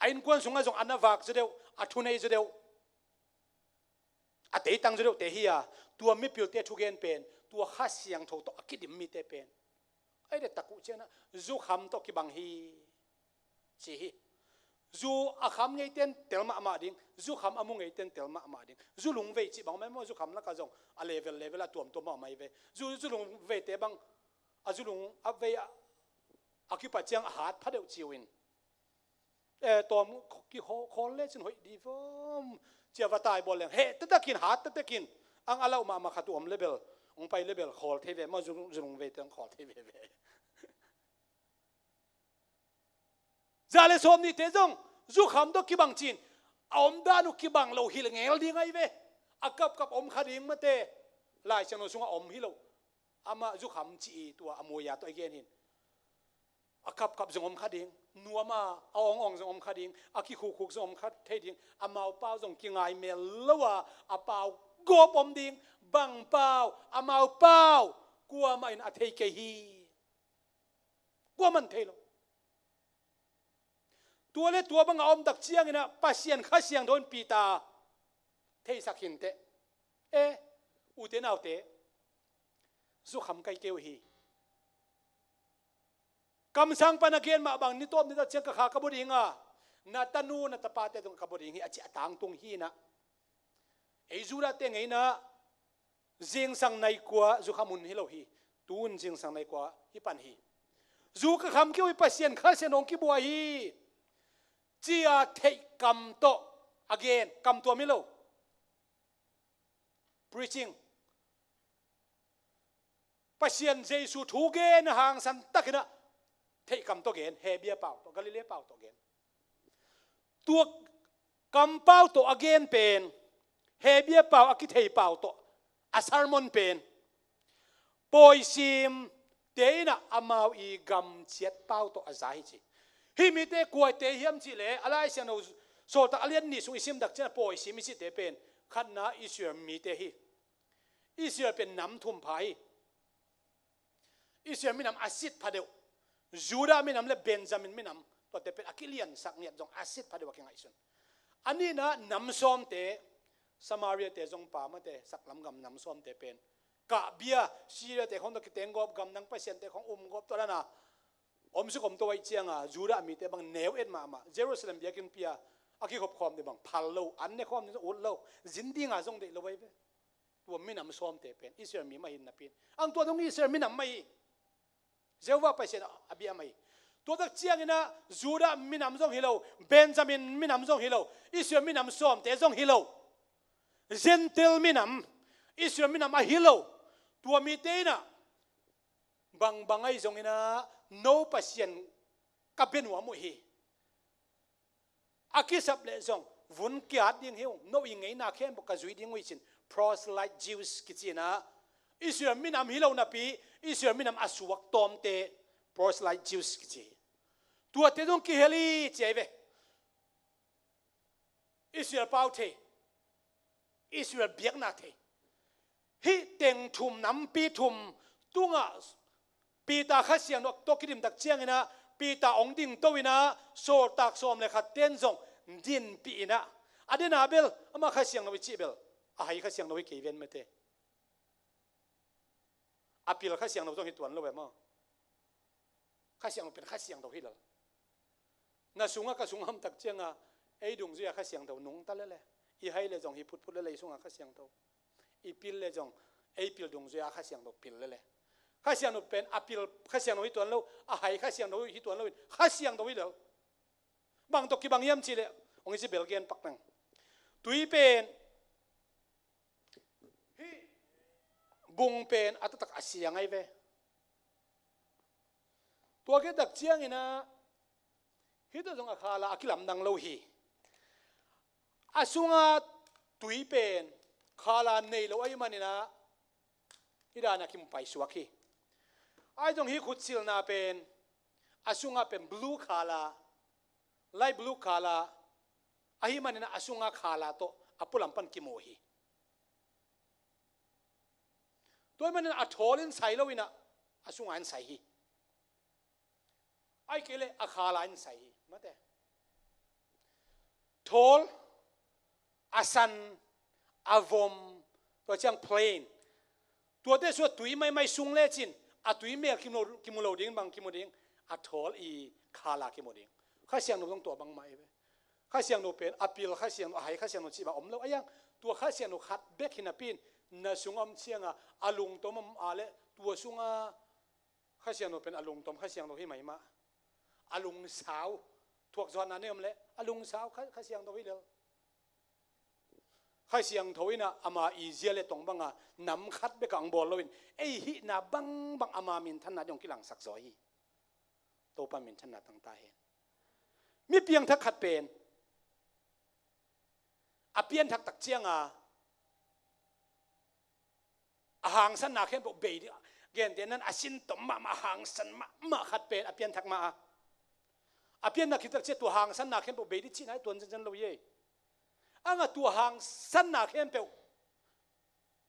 a innkuan sungah zong a na vak zaw deuh, a thunei zaw deuh, a teitang zaw deuhte hi a, tua mipilte thugen pen tua Kha Siangtho tawh a kidim mite pen, ahi leh tak uh ciang in ah zu kham tawh kibang hi, ci hi. Zu a kham ngeite in tel mahmah ding, zu kham a mu ngeite in tel mahmah ding. Zu lungvei cih bang om ahi maw, zu kham lakah zong a level level a tuamtuam a om ahi ve. Zu, zu lungveite bang, a zu lung a vei a, a kipat ciang a hat pha deuh ci uh in, eh, tawm kikhawl, khawl lecin hoih di vawm ci a va tai bawl leng, heh taktakin, hat taktakin, ang a lauh mahmah khat uh om leh bel, hong pai leh bel khawl thei ve maw, zu, zu lungveite hong khawl thei veve. Za le sawmnihte zong zu kham tawh kibang ci-in, a omdan uh kibang lo hilh ngel ding ahi ve. A kapkap om kha ding mate, Lai Siangtho sungah om hi lo. Amah zu kham cih i tua a muai-a tawh i gen hi in. A kapkap zong om kha ding, nuam a, a awngawng zong om kha ding, a kikhukhuk zong om kha thei ding, amau pau zong kingai mel lo a, a pau gawp om ding, bang pau, amau pau, kuamah in a thei kei hi. Kuamah in thei lo. Tua le tua bang a om tak ciang in ah Pasian Kha Siangtho in Peter theisak hi inteh. Eh, ute naute, zu kham kai kei uh hi. Kamsang pan a gen mah bang, ni tawp ni tak ciang ka kha ka bua ding a, na tanu na tapate tungah ka bua ding hi, a ci a tangtung hi in ah. Ei Judahte ngeina zingsang nai kua zu kham hun hi lo hi. Tu-in zingsang nai kua hi pan hi. Zu ka kham kei uh hi, Pasian Kha Siangtho hong kibua hi, ci-a theih kam tawh a gen, kam tuam hi lo. Preaching. Pasian Jesu thu gen hangsan takin ah theih kam tawh gen, Hebru pau tawh, Galilee pau tawh gen. Tua kampau tawh a gen pen, Hebru pau a kithei pau tawh a sermon pen, pawisimte in ah amau i gamciat pau tawh a za hi ci. Hih mite kuate hiam cih leh, a Lai Siangtho Sawltak a lian nih sung i sim tak ciang a pawisim i cihte pen, khatna Israel mite hi. Israel pen nam thum pha hi. Israel minam a sit pha deuh, Judah minam le Benjamin minam, tuate pen a kiliansak ngiat zong a sit pha deuh a kingaihsun. A nihna nam sawmte, Samariate zong pha mate, saklam gam nam sawmte pen, kahbia, Syriate khong tawh kitenggawp, gamdang pasiante khong umgawp tawh dan a om suk om to ahih ciang a, Judah mite bang neu et mahmah, Jerusalem biakinnpi a a kikhop khawm ding bang phal lo, an ne khawm ding zong ut lo, zin ding a zong deih lo ahi ve. Tua minam sawmte pen Israel mi mah hi napi in, ang tua dong Israel minam mah hi. Jehovah Pasian a bia mah hi. Tua tak ciangin ah Judah minam zong hi lo, Benjamin minam zong hi lo, Israel minam sawmte zong hi lo, Gentile minam, Israel minam ahi lo. Tua mite in ah bangbang ahi zongin ah no Pasian ka bia nuam uh hi. A kisap leh zong vun kiat ding hi ung, no i ngeina khempeuh ka zui ding uh hi, ci-in proselyte Jews kici in ah, Israel minam hi lo napi, Israel minam a suak tawmte proselyte Jews kici hi. Tuate zong kihel hi ci ahi ve. Israel pau thei, Israel biakna thei. Hih teng thum, nampi thum tungah Peter Kha Siangtho tawh kidim tak ciangin ah Peter hong ding to in ah, sawltak sawm le khat ten zong dinpih in ah, a den a bel amah Kha Siangtho i cih bel, a hai Kha Siangtho hi kei ven mate. A pil Kha Siangtho zong hi tuan lo e maw. Kha Siangtho pen Kha Siangtho hi lo. Na sungah ka sung a om tak ciangin ei dungzui-a Kha Siangtho nungta lel e. I hai le zong hi phutphut lel e, i sungah Kha Siangtho. I pil le zong ei pil dungzui-a Kha Siangtho pil lel e. Kha Siangtho pen a pil Kha Siangtho hi tuan lo, a hai Kha Siangtho hi tuan lo in, Kha Siangtho hi lel. Bang tawh kibang hiam cih leh, hong i ci bel gen pak nang. Tui pen, hih bung pen a taktak a siang ahi ve. Tua khit tak ciangin ah, hih tawh zong a khal a, a kilamdang lo hi. A sunga tui pen khal a nei lo ahih manin ah, hih dan a kimu paisuak hi. Ahi zong hih khutsilna pen a sunga pen blue khal a, light blue khal a, ahih manin ah a sunga khal a tawh a pualam pan kimu hi. Tua ahih manin a thawl in sai lo in ah, a sunga in sai hi. Ahih kei leh a khal a in sai hi mate. Thawl, a san, a vom, tua ciang plain. Tuate sua tui maimai sung lecin, a tui mel kimu lo, kimu lo ding, bang kimu ding, a thawl i khal a kimu ding. Kha Siangtho zong tua bangmah hi ve. Kha Siangtho pen a pil Kha Siangtho, a hai Kha Siangtho cih bang om lo. A iang, tua Kha Siangtho khat bek hi napi-in, na sung a om ciangin a lungtom om a leh, tua sunga Kha Siangtho pen a lungtom Kha Siangtho hi mai mah. A lungsau, thuakzawhna nei om leh a lungsau Kha, Kha Siangtho hi lel. Kha Siangtho in ah ama i zia le tong banga nam khat bek a hong bawl lo in, ei hihna bangbang ama minthanna ding hong kilangsak zaw hi. Topa minthanna tang ta hen. Mi piangthak khat pen a pianthak tak ciangin a hangsanna khempeuh bei ding, gentehna-in a sintom mahmah, a hangsan mahmah khat pen a pianthak ma-a, a pianthak khit tak ciang tua hangsanna khempeuh bei ding cihna hi tuan zenzen lo hi. Ang a tua hangsanna khempeuh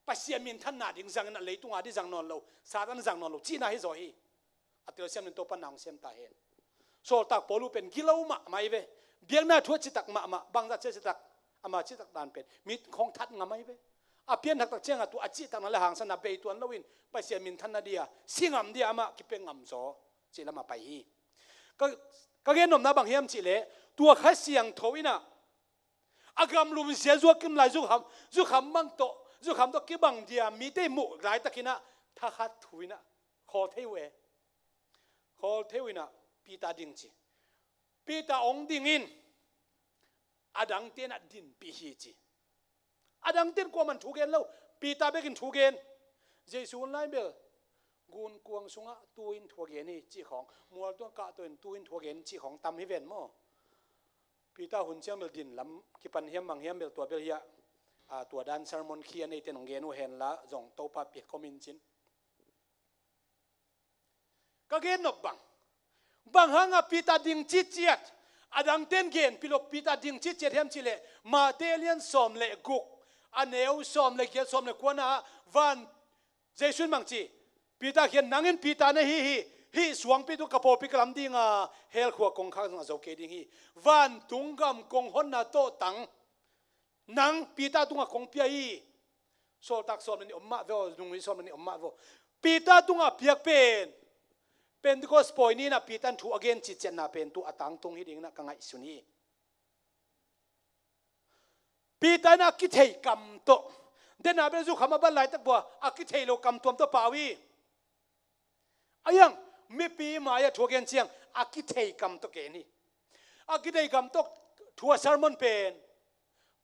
Pasian minthanna ding zangin a leitung a ding zang nawn lo, Satan zang nawn lo cihna hi zaw hi. A telsiam ding Topa in hong sem ta hen. Sawltak Paul uh pen gilo mahmah hi ve. Biakna thu a citak mahmah, bangzah ciat citak, ama citak dan pen mit khong that ngam hi ve. A pianthak tak ciangin tua a cihtakna le hangsanna bei tuan lo in, Pasian minthanna dia, si ngam dia amah kipia ngam zaw cih lamah pai hi. Ka, ka gen nopna bang hiam cih leh, tua Kha Siangtho in ah, a gamlum zia zuak kim lai, zukham, zukham bang tawh, zukham tawh kibang dia mite muh laitakin ah, thakhat thu in ah khawl thei uh e. Khawl thei uh in ah, Peter ding ci. Peter hong ding in, a dangte in ah dinpih hi ci. A dangte in kuamah in thu gen lo, Peter bek in thu gen. Jesu hun lai bel gunkuang sungah tu-in thu a gen hi cih khawng, mual tungah kahto in tu-in thu a gen cih khawng tam hi ven maw. Peter hun ciang bel din lam kipan hiam bang hiam bel tua bel hi a, a, tua dan sermon khi a neite in hong gen uh hen la, zong Topa pia komin cin. Ka gen nop bang, bang hangin Peter ding citciat, a dangte in genpih lo Peter ding citciat hiam cih leh, Matthai a lian sawm le guk, a neu sawm le giat, sawm le kua-na ah, van Jesu in bang ci, Peter kiang, nang in Peter na hi hi, hih suangpi tungah ka pawlpi ka lam ding a, hell khua kongkhak zong a zo kei ding hi. Vantung gam kong honna tawhtang nang Peter tungah kong pia hi. Sawltak sawm le nih om mah ve aw, nungzui sawm le nih om mah ve aw. Peter tungah piak pen Pentecost pawi ni-in ah Peter in thu a gen citciatna pen tua a tangtung hi dingin ah ka ngaihsun hi. Peter in a kithei kam tawh, den a bel zukham a ban laitak bua, a kithei lo kam tuam tawh pau hi. A iang, mipi mai-ah thu a gen ciang a kithei kam tawh gen hi. A kithei kam tawh thu a sermon pen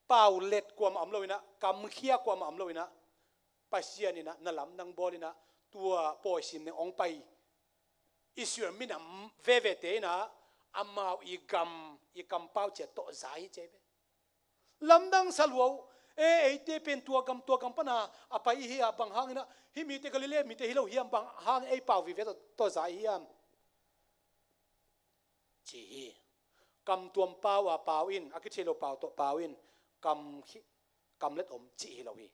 pau let kuamah om lo in ah, kamkhia kuamah om lo in ah, Pasian in ah na lamdang bawl in ah, tua pawisim neng hong pai Israel minam vevete in ah, amau i gam, i kampau ciat tawh za hi ci hi ve. Lamdang sa lua uh, e, eite pen tua gam, tua gam pana a pai hi a, bang hangin ah, hih mite Galilee mite hi lo hiam, bang hangin ei pau vive tawh, tawh za hi hiam, ci hi. Kam tuam pau a pau in, a kithei lo pau tawh pau in, kam khi, kam let om cih hi lo hi.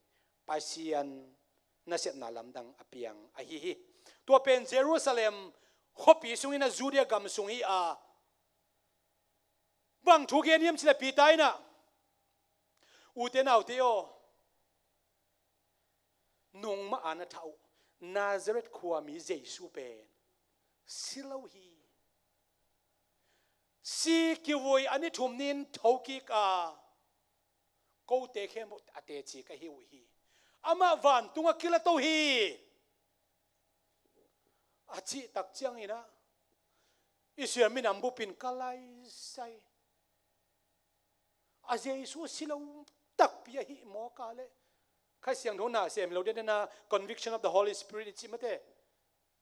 Pasian nasepna lamdang a piang ahi hi. Tua pen Jerusalem khuapi sungin a Judea gam sung hi a, bang thu gen hiam cih leh Peter in ah, ute naute aw, nungmah a na thah uh Nazareth khuami Jesu pen si lo hi. Si kivui a ni thum ni-in thokik a, kote khempeuh a teci ka hi uh hi. Amah vantung ah kilato hi, a cih tak ciangin ah Israel minam bup in ka laisai. A Jesu si lo takpi ahih mawk a leh Kha Siangtho na sem hi lo ding a, conviction of the Holy Spirit i cih mate.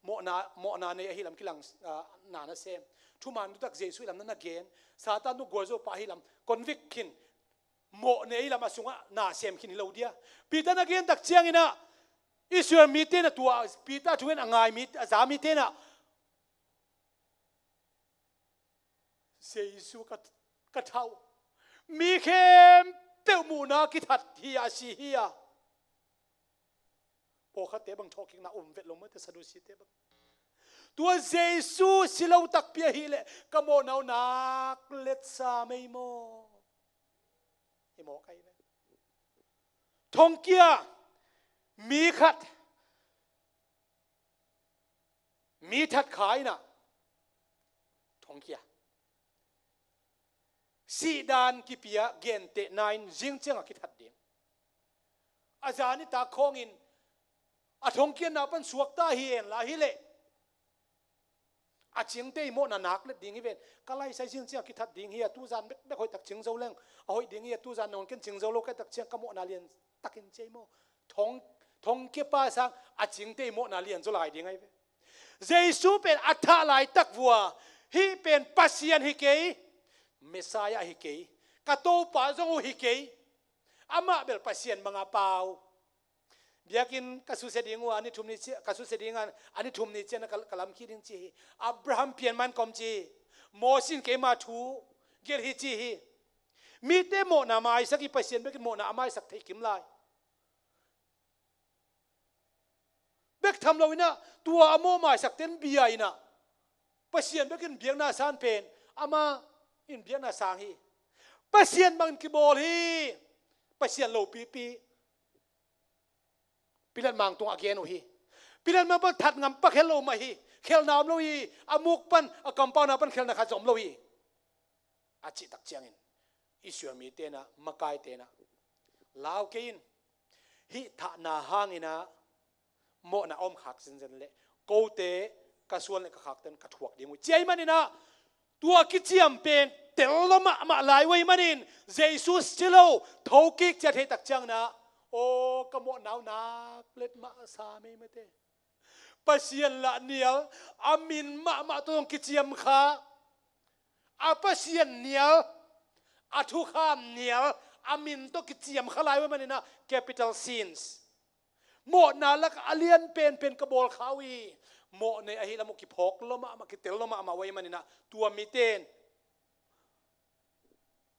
Mawhna, mawhna nei ahi lam kilang, ah, na na sem. Thuman tu tak Jesu hi lam na na gen. Satan tu gualzo pah ahi lam convict khin, mawh nei ahi lam a sungah na sem khin hi lo dia. Peter na gen tak ciangin ah Israel mite na tua, Peter thu in a ngai mi, a za mite na Jesu ka, ka thah uh. Mi khempeuh muhna kithat hi a, si hi a. Pawlkhatte bang thawhkikna um vet lo mate, Sadusite bang. Tua Jesu si lo takpi ahih leh ka mawhna uh nak let sa mei maw? Hi maw kai ve. Thongkia mi khat, mi that kha in ah thongkia. Sihdan kipia gentehna in zing ciangah kithat ding. A zan i tak khawngin a thongkiatna pan suakta hi en la hi leh a cingte i mawhna nak let ding hi ven. Ka laisai zing ciangah kithat ding hi a, tuzan bekbek hoih tak cing zo leng a hoih ding hi a, tuzan nong ken cing zo lo ka tak ciang ka mawhna lian takin ci ei maw? Thong, thongkia pa sang a cingte i mawhna lian zaw lai ding ahi ve. Jesu pen a thah laitak vua, hih pen Pasian hi kei, Messiah hi kei, ka Topa zong uh hi kei, amah bel Pasian banga pau. Biakinn ka susia ding uh a, a ni thum ni ciang, ka susia ding a, a ni thum ni ciang ka, ka lamkhia ding ci hi. Abraham pian man kom ci hi. Moses in keima thu gelh hi ci hi. Mite mawhna maisak hi, Pasian bekin mawhna a maisak thei kim lai. Bek tham lo in ah, tua a mawh maisak ten bia in ah, Pasian bekin biakna san pen, amah in biakna sang hi. Pasian bangin kibawl hi. Pasian lopipi. Pilat mang tungah a gen uh hi. Pilat mang pan that ngam pak het lo mah hi. Khelhna om lo hi. A muk pan, a kampauna pan khelhna khat zong om lo hi, a cih tak ciangin Israel mite in ah, makaite in ah, lau kei in, hih thahna hangin ah mawhna a om khak zenzen leh kote ka suan leh ka khakte in ka thuak ding uh, ci ahih manin ah, tua kiciam pen tel lo mahmah lai uh ahih manin, Jesu si lo, thokik ci a theih tak ciangin ah, aw, ka mawhna uh nak let mah sa mei mate. Pasian lah nial, a min mahmah tawh zong kiciam kha. A Pasian nial, a thukham nial, a min tawh kiciam kha lai uh ahih manin ah, capital sins. Mawhna lakah a lian penpen ka bawl kha uh hi. Mawh nei ahi lam uh kiphawk lo mahmah, kitel lo mahmah uh ahih manin ah, tua mite in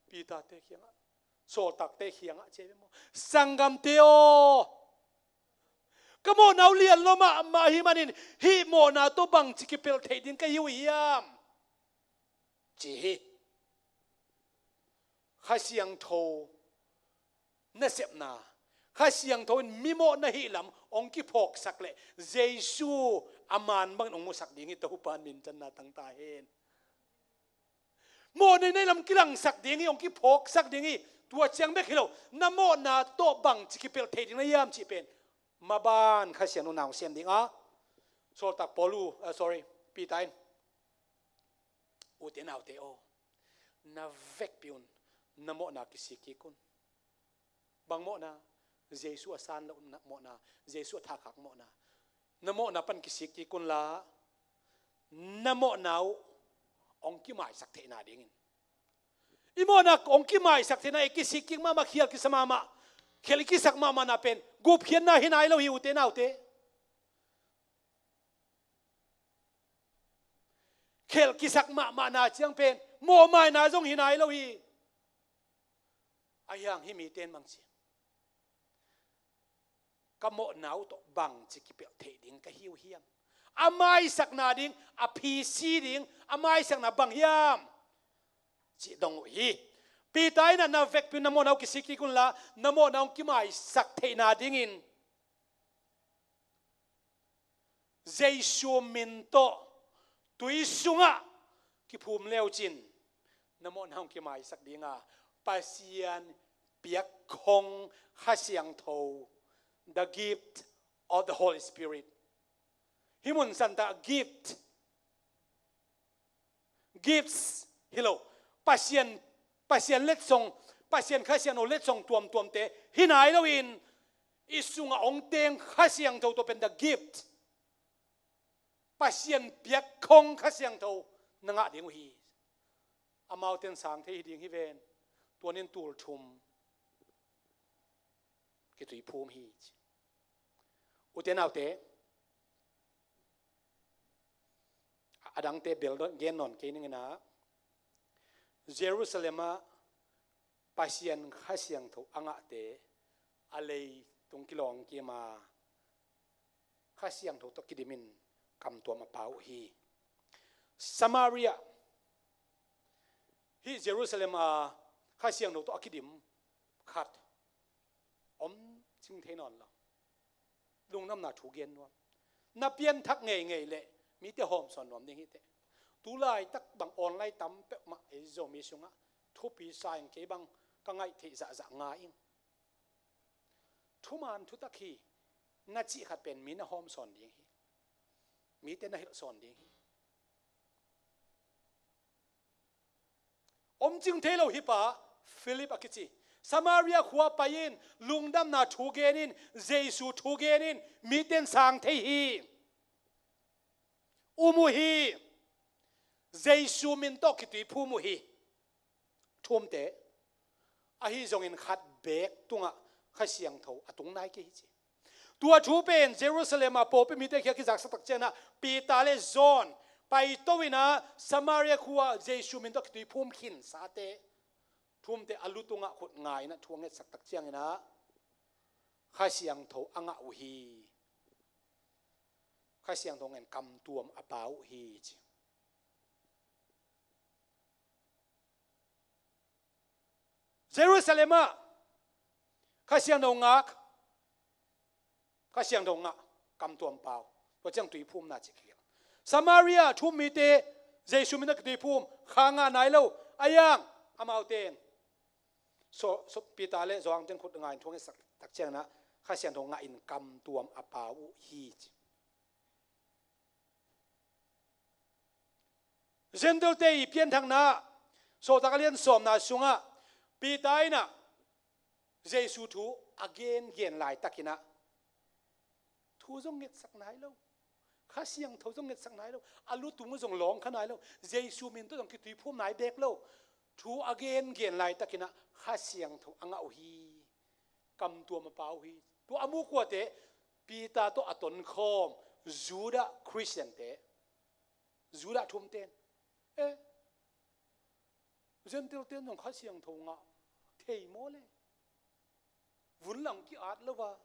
Peter-te kiangah, sawltakte kiangah ci ve maw? Sanggamte aw, ka mawhna uh lian lo mahmah ahih manin, hih mawhna tawh bangci kipelh theih ding ka hi uh hiam? Ci hi. Kha Siangtho nasepna, Kha Siangtho in mi mawh na hih lam hong kiphawksak leh Jesu a man bangin hong musak ding hi. Topa in minthanna tang ta hen. Mawh nei na hih lam kilangsak ding hi, hong kiphawksak ding hi. Tua ciang bek hi lo, na mawhna tawh bangci kipelh thei ding na hiam cih pen maban Kha Siangtho in hong sem ding a, sawltak Paul uh, ah, sorry, Peter in, ute naute aw, na vekpi un, na mawhna kisik kik un. Bang mawhna? Jesu a san loh mawhna, Jesu a thakhak mawhna. Na mawhna pan kisik kik un la, na mawhna uh hong kimaisak theihna dingin. I mawhna hong kimaisak theihna, i kisik kik mahmah, khial kisa mahmah, khial i kisak mahmahna pen gupkhiatna hi nai lo hi, ute naute. Khial kisak mahmahna ciang pen mawhmaina zong hi nai lo hi. Ahi hang hih mite in bang ci, ka mawhna uh tawh bangci kipelh theih ding ka hi uh hiam? A maisakna ding, a phisi ding, a maisakna bang hiam cih dong uh hi. Peter in ah na vekpi-in na mawhna uh kisik kik unla, na mawhna uh kimaisak theihna dingin Jesu min tawh tui sungah kiphum leucin na mawhna uh kimaisak ding a, Pasian piak khong Kha Siangtho, the gift of the Holy Spirit. Hih mun santa gift, gifts hi lo. Pasian, Pasian letsong, Pasian Kha Siangtho letsong tuamtuamte hi nai loin i sungah hong teng Kha Siangtho tawh pen the gift, Pasian piak khong Kha Siangtho na ngah ding uh hi. Amaute in sang thei hi ding hi ven. Tua in tul thum kituiphum hi ci. Ute naute, a dangte bel gen nawn kei ning in ah, Jerusalem ah Pasian Kha Siangtho a ngahte a leitung kilawng kim a, Kha Siangtho tawh kidim in kamtuam a pau uh hi. Samaria, hih Jerusalem a Kha Siangtho tawh a kidim khat om cing thei nawn lo. Lungdamna thu gen nuam. Na pianthak ngeingei leh mite hawmsawn nuam ding hi teh. Tu laitak bang online tam peuhmah ei Zomi sungah thupi sa ing, kei bang ka ngaih theih zahzah ngai ing. Thuman thutak hi na cih khat pen mi na hawmsawn ding hi. Mite na hilhsawn ding hi. Om cing thei lo hih pa Philip a kici, Samaria khua pai in, lungdamna thu gen in, Jesu thu gen in, mite in sang thei hi. Um uh hi. Jesu min tawh kituiphum uh hi. Thu omte, ahi zongin khat beek tungah Kha Siangtho a tung nai kei hi ci. Tua thu pen Jerusalem a pawlpi mite kiang kizaksak tak ciangin ah, Peter le John paito in ah Samaria khua Jesu min tawh kituiphum khinsate, thu omte a lu tungah khut nga in ah thu a ngetsak tak ciangin ah, Kha Siangtho a ngah uh hi. Kha Siangtho ngen kamtuam a pau uh hi ci. Jerusalem ah Kha Siangtho ngak, Kha Siangtho ngah, kamtuam pau. Tua ciang tuiphumna ci kik. Samaria thu om mite Jesu min a kituiphum, kha ngah nai lo. A iang amaute in, so, so Peter le John ten khut nga in thu a ngetsak tak ciangin ah Kha Siangtho ngah in kamtuam a pau uh hi ci. Gentile-te i pianthakna, Sawltak a lian sawmna sungah Peter in ah Jesu thu a gengen laitakin ah, thu zong ngetsak nai lo, Kha Siangtho zong ngetsak nai lo, a lutung uh zong lawng kha nai lo, Jesu min tawh zong kituiphum nai beek lo, thu a gengen laitakin ah Kha Siangtho a ngah uh hi. Kamtuam a pau uh hi. Tua a mu kuate, Peter tawh a tonkhawm Judah Khristiante, Judah thu omte in, eh, Gentile-te in zong Kha Siangtho ngah thei maw le? Vun lang ki-at lo a,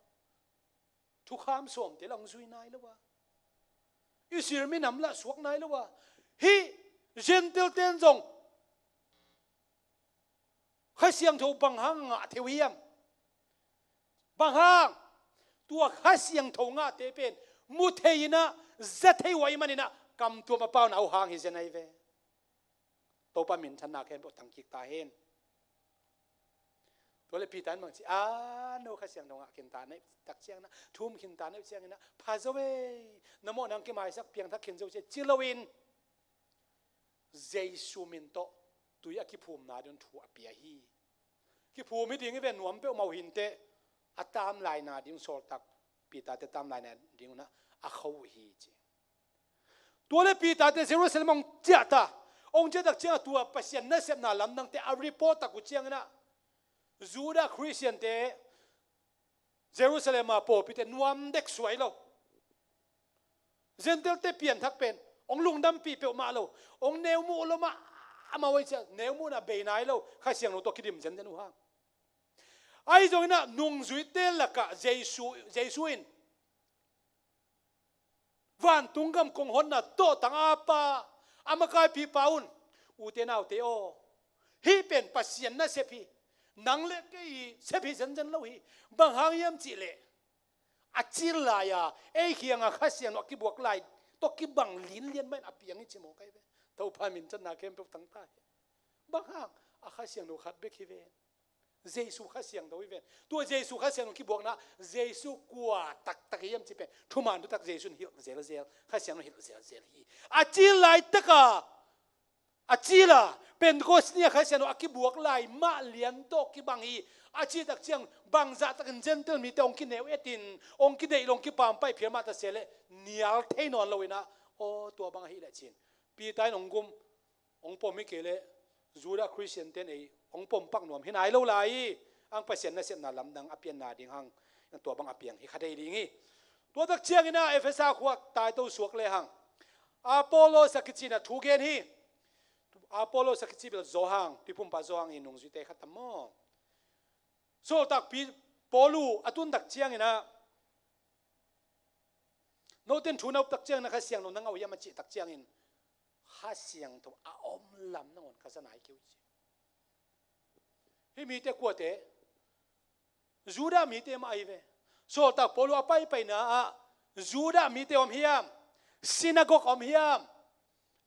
thukham sawmte lang zui nai lo a, Israel minam lah suak nai lo a, hih Gentile-te in zong Kha Siangtho bang hang ngah thei uh hiam? Bang hang? Tua Kha Siangtho ngahte pen mu thei in ah, za thei uh ahih manin ah, kamtuam a pauna uh hang hi zen ahi ve. Topa minthanna khempeuh tang kik ta hen. Tua leh Peter in bang ci, a, no Kha Siangtho ngah khin ta na hih tak ciangin ah, thu om khin ta na hih ciangin ah, pha zo ei, na mawhna hong kimaisak, piangthak khin zo ci, ci loin Jesu min tawh tui a kiphumna ding thu a pia hi. Kiphum hi ding hi ve, nuam peuhmah uh hi inteh, a tamlaina ding, sawltak Peter-te tamlaina ding un ah a kho uh hi ci. Tua leh Peter-te Jerusalem hong ciah ta, hong ciah tak ciangah tua Pasian nasepna lamdangte a report tak uh ciangin ah, Judah Khristiante, Jerusalem a pawlpite nuam dek suai lo. Gentile-te pianthak pen hong lungdampih peuhmah lo, hong neu muh lo mah, amau ei ciah neu muhna bei nai lo, Kha Siangtho tawh kidim zenzen uh hang. Ahi zongin ah nungzuite lakah Jesu, Jesu in Vantung gam kong honna tawhtang a pa, a makaipipa un, ute naute aw, hih pen Pasian nasep hi. Nang le kei sep hi zenzen lo hi. Bang hang hiam cihleh, a cil lai-a ei kiangah Kha Siangtho a kibuak lai tawh kibang linlian mah in a piang hi ci mawk ahi ve. Topa minthanna khempeuh tang ta hen. Bang hang? A Kha Siangtho khat bek hi ven. Jesu Kha Siangtho hi ven. Tua Jesu Kha Siangtho kibuakna, Jesu kua taktak hiam cih pen thuman thutak Jesu in hilh zelzel, Kha Siangtho hilh zelzel hi. A cil laitaka, a cila Pentecost ni-a Kha Siangtho a kibuak lai mah lian tawh kibang hi. A cih tak ciang bangzah takin Gentile mite hong kineu etin, hong kideih lo, hong kipampaih phial mah ta se leh nial thei nawn lo inah, aw, tua bang ahih leh cin Peter in hong gum, hong pom hi kei leh Judah Khristian ten ei hong pom pak nuam hi nai lo lai hi. Ang Pasian nasepna lamdang a pianna ding hang, tua bang a piang hi kha thei ding hi. Tua tak ciangin ah Efesa khua taito suak le hang, Apollos a kici in ah thu gen hi. Apollos a kici bel Johan, Tuiphumpa Johan i nungzuite khat tam maw? Sawltakpi Paulu a tun tak ciangin ah, note in thu na up tak ciangin ah Kha Siangtho na ngah uh hiam a cih tak ciangin, Kha Siangtho a om lam nangawn ka za nai kei uh ci. Hih mite kuate? Judah mite mah ahi ve. Sawltak Paulu a paipaina ah Judah mite om hiam? Sinagog om hiam?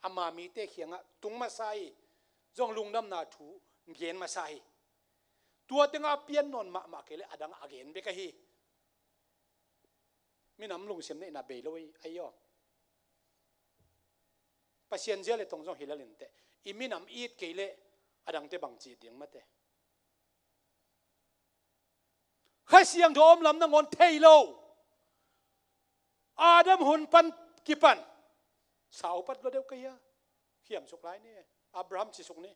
Ama mite kiangah tung masa hi. Zong lungdamna thu gen masa hi. Tua tengah a pian nawn mahmah kei leh a dang a gen bek ahi. Minam lungsim neihna bei lo ahi, ahi aw. Pasian zia le tong zong hi lel inteh. I minam it kei leh a dangte bang ci ding mate. Kha Siangtho om lam nangawn thei lo. Adam hun pan kipan sau pat lua deuh ka hia? Khiamsuk lai ni. Abraham cisuk ni.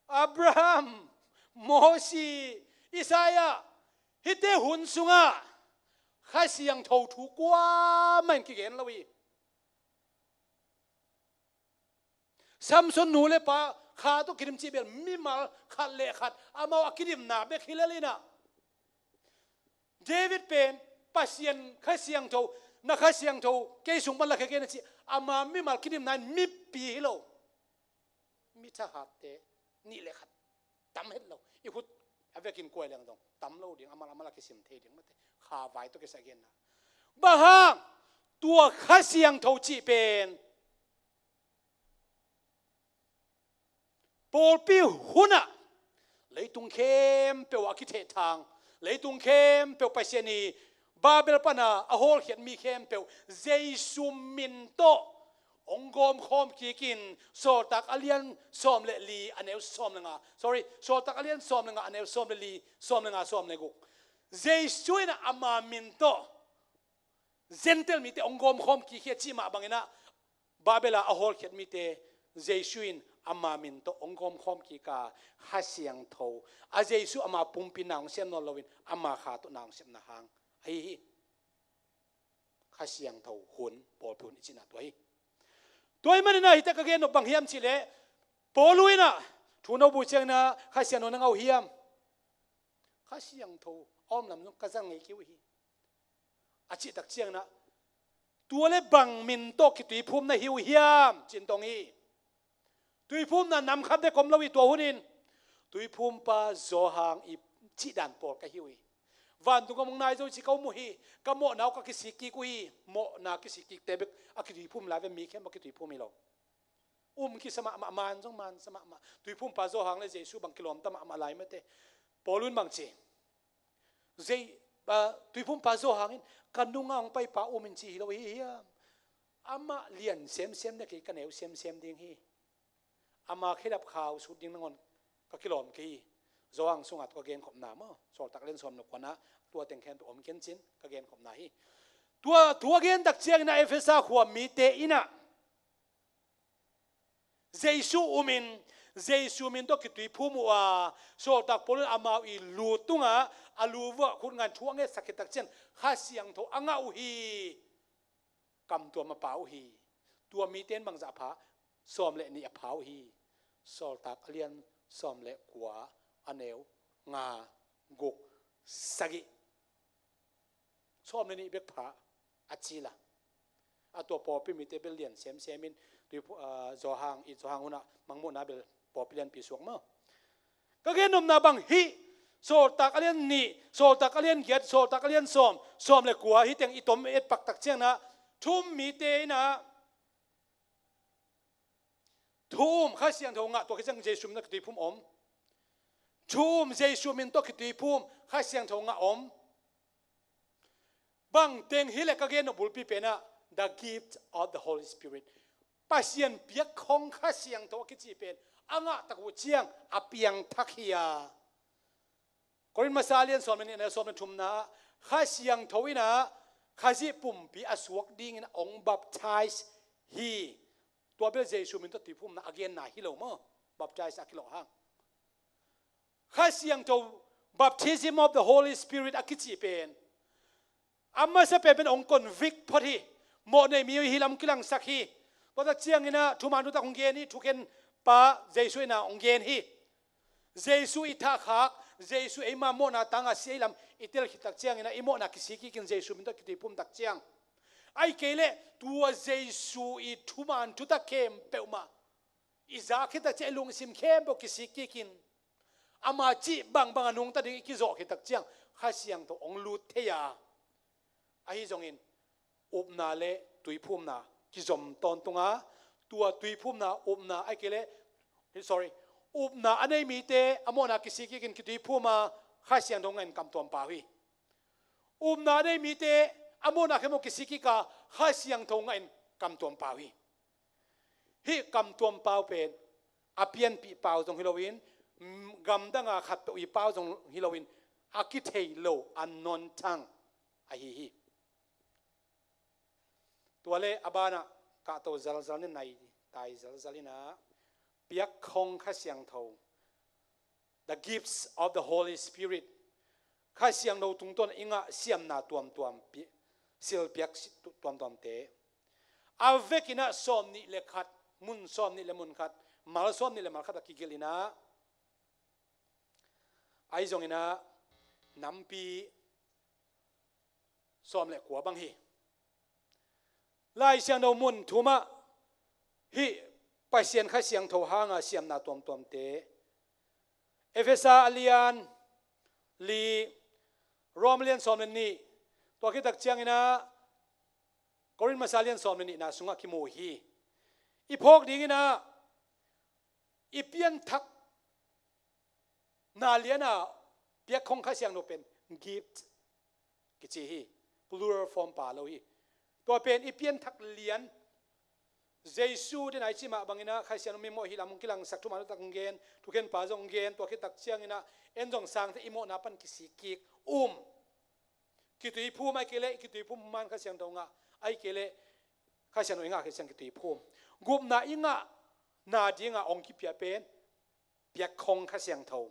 Abraham, Mosi, Isaiah, hihte hun sungah Kha Siangtho thu kuamah in kigen lo hi. Samson nu le pa kha tawh kidim cih bel mimal khat le khat amau a kidimna bek hi lel inah, David pen Pasian Kha Siangtho, na Kha Siangtho kei sung pan lakhia kei na cih ama mimal kidimna in mipi hi lo. Mi thahatte nih le khat tam het lo. I khut a vekin kuai leng dong tam lo ding, amah amah la kisim thei ding mate. Kha vai tawh kisai genna. Bang hang? Tua Kha Siangtho cih pen pawlpi hunah leitung khempeuh a kithehthang, leitung khempeuh Pasian i Babel pana a hawlkhiat mi khempeuh Jesu min tawh hong gawmkhawm kikin, Sawltak a lian sawm le li a neu sawm le nga, sorry, Sawltak a lian sawm le nga a neu sawm le li, sawm le nga, sawm le guk. Jesu in ama min tawh Gentile mite hong gawmkhawm kik hi a cih mah bangin ah, Babel ah a hawlkhiat mite Jesu in ama min tawh hong gawmkhawm kik a, Kha Siangtho, a Jesu ama pumpi na hong sem nawn loin ama Kha tawh na hong sepna hang ahi hi. Kha Siangtho hun, pawlpi hun i cihna tua hi. Tua ahih manin ah hihte ka gen nop bang hiam cihleh, Paulu in ah thu na up uh ciangin ah Kha Siangtho na ngah uh hiam? Kha Siangtho a om lam zong ka za ngei kei uh hi. A cih tak ciangin ah, tua le bang min tawh kituiphum na hi uh hiam? Ci-in dong hi. Tuiphumna nam khat bek om lo hi tua hunin. Tuiphumpa Johan i cihdan pawl ka hi uh hi. Vantung gam hong nai zo ci ka um uh hi. Ka mawhna uh ka kisik kik uh hi. Mawhna kisik kikte bek a kituiphum lai ve, mi khempeuh a kituiphum hi lo. Um kisa mahmah, man zong man sa mahmah. Tuiphumpa Johan le Jesu bang kilawmta mahmah lai mate. Paulu in bang ci? Zei, ah, Tuiphumpa Johan in ka nunga hong paipa um in ci hi lo hi hiam? Amah lian semsem le kei ka neu semsem ding hi. Ama khedap khau sut ding nangawn ka kilawm kei hi. Johan sungah tua ka genkhopna maw, Sawltak lian sawm le kuana, tua teng khempeuh om kencin ka genkhopna hi. Tua, tua gen tak ciangin ah Efesa khua mite in ah Jesu umin, Jesu min tawh kituiphum uh a, Sawltak Paulu in amau i lu tungah a lu vuah khut ngan thu a ngetsak khit tak ciang Kha Siangtho a ngah uh hi. Kam tuam a pha uh hi. Tua mite in bangzah a pha? Sawm le nih a pha uh hi. Sawltak a lian sawm le kua, a neu nga, guk, sagih. Sawm le nih bek pha a cil a. A tua pawlpi mite bel lian semsem in, tui phu-, ah, Johan, i Johan hunah mangmuhna bel pawlpi lianpi suak maw. Ka gen nopna bang hih, Sawltak a lian nih, Sawltak a lian giat, Sawltak a lian sawm, sawm le kua, hih teng i tom et paktak ciangin ah, thu um mite in ah, thu um Kha Siangtho ngah, tua khit ciang Jesu min tawh kituiphum om. Thu um Jesu min tawh kituiphum, Kha Siangtho ngah om. Bang teng hi leh ka gen nop bulpi pen ah, the gift of the Holy Spirit. Pasian piakkhong Kha Siangtho a kici pen a ngah tak uh ciang a piangthak hi a. Korin masa a lian sawm le nihna, sawm le thumna ah, Kha Siangtho in ah Khazih pumpi a suak dingin hong baptize hi. Tua bel Jesu min tawh tuiphumna a genna hi lo maw? Baptize a kilawh hang. Kha Siangtho, baptism of the Holy Spirit a kici pen, a masa penpen hong convict phot hi. Mawh nei mi hi lam kilangsak hi. Tua tak ciangin ah thuman thutak hong gen hi, thukhen pa Jesu in ah hong gen hi. Jesu i thahkhak, Jesu eima mawhna tangah si ei lam i tel khit tak ciangin ah i mawhna kisik kikin Jesu min tawh kituiphum tak ciang. Ahih kei leh tua Jesu i thuman thutak khempeuh mah i zak khit tak ciang i lungsim khempeuh kisik kikin, ama cih bangbang a nungta ding i kizawh khit tak ciang Kha Siangtho hong lut thei a. Ahi zongin upna le tuiphumna kizom tawntung a, tua tuiphumna, upna ahih kei leh, sorry, upna a nei mite a mawhna kisik kikin kituiphum a, Kha Siangtho ngahin kamtuam pau hi. Upna a nei mite a mawhna khempeuh kisik kik a, Kha Siangtho ngahin kamtuam pau hi. Hih kamtuam pau pen a pianpih pau zong hi loin, mm, gamdang a khatpeuh i pau zong hi loin, a kithei lo, a nunthang ahi hi. Tua le a banah kahto zalzal ni, nai tai zalzal in ah, piakkhong Kha Siangtho, the gifts of the Holy Spirit, Kha Siangtho tungtawn i ngah siamna tuamtuam pi-, silpiak si-, tu-, tuamtuamte. A vekin ah sawm nih le khat, mun sawm nih le mun khat, mal sawm nih le mal khat a kigelh in ah, ahi zongin ah nampi sawm le kua bang hi. Lai Siangtho mun thum ah hih Pasian Kha Siangtho hanga siamna tuamtuamte, Efesa a lian li, Rom a lian sawm le nih, tua khit tak ciangin ah Korin masa a lian sawm le nihna sungah kimu hi. I phawk dingin ah i pianthak na lian a piakkhong Kha Siangtho pen gift kici hi. Plural form pha lo hi. Tua pen i pianthak lian. Jesu den a i cih mah bangin ah Kha Siangtho mi mawh hi lam hong kilangsak, thuman thutak hong gen, thukhen pa zong hong gen, tua khit tak ciangin ah en zong sangte i mawhna pan kisik kik, um, kituiphum, ahih kei leh kituiphum man Kha Siangtho ngah, ahih kei leh Kha Siangtho i ngah khit ciang kituiphum. Gupna i ngah na dinga hong kipia pen piakkhong Kha Siangtho.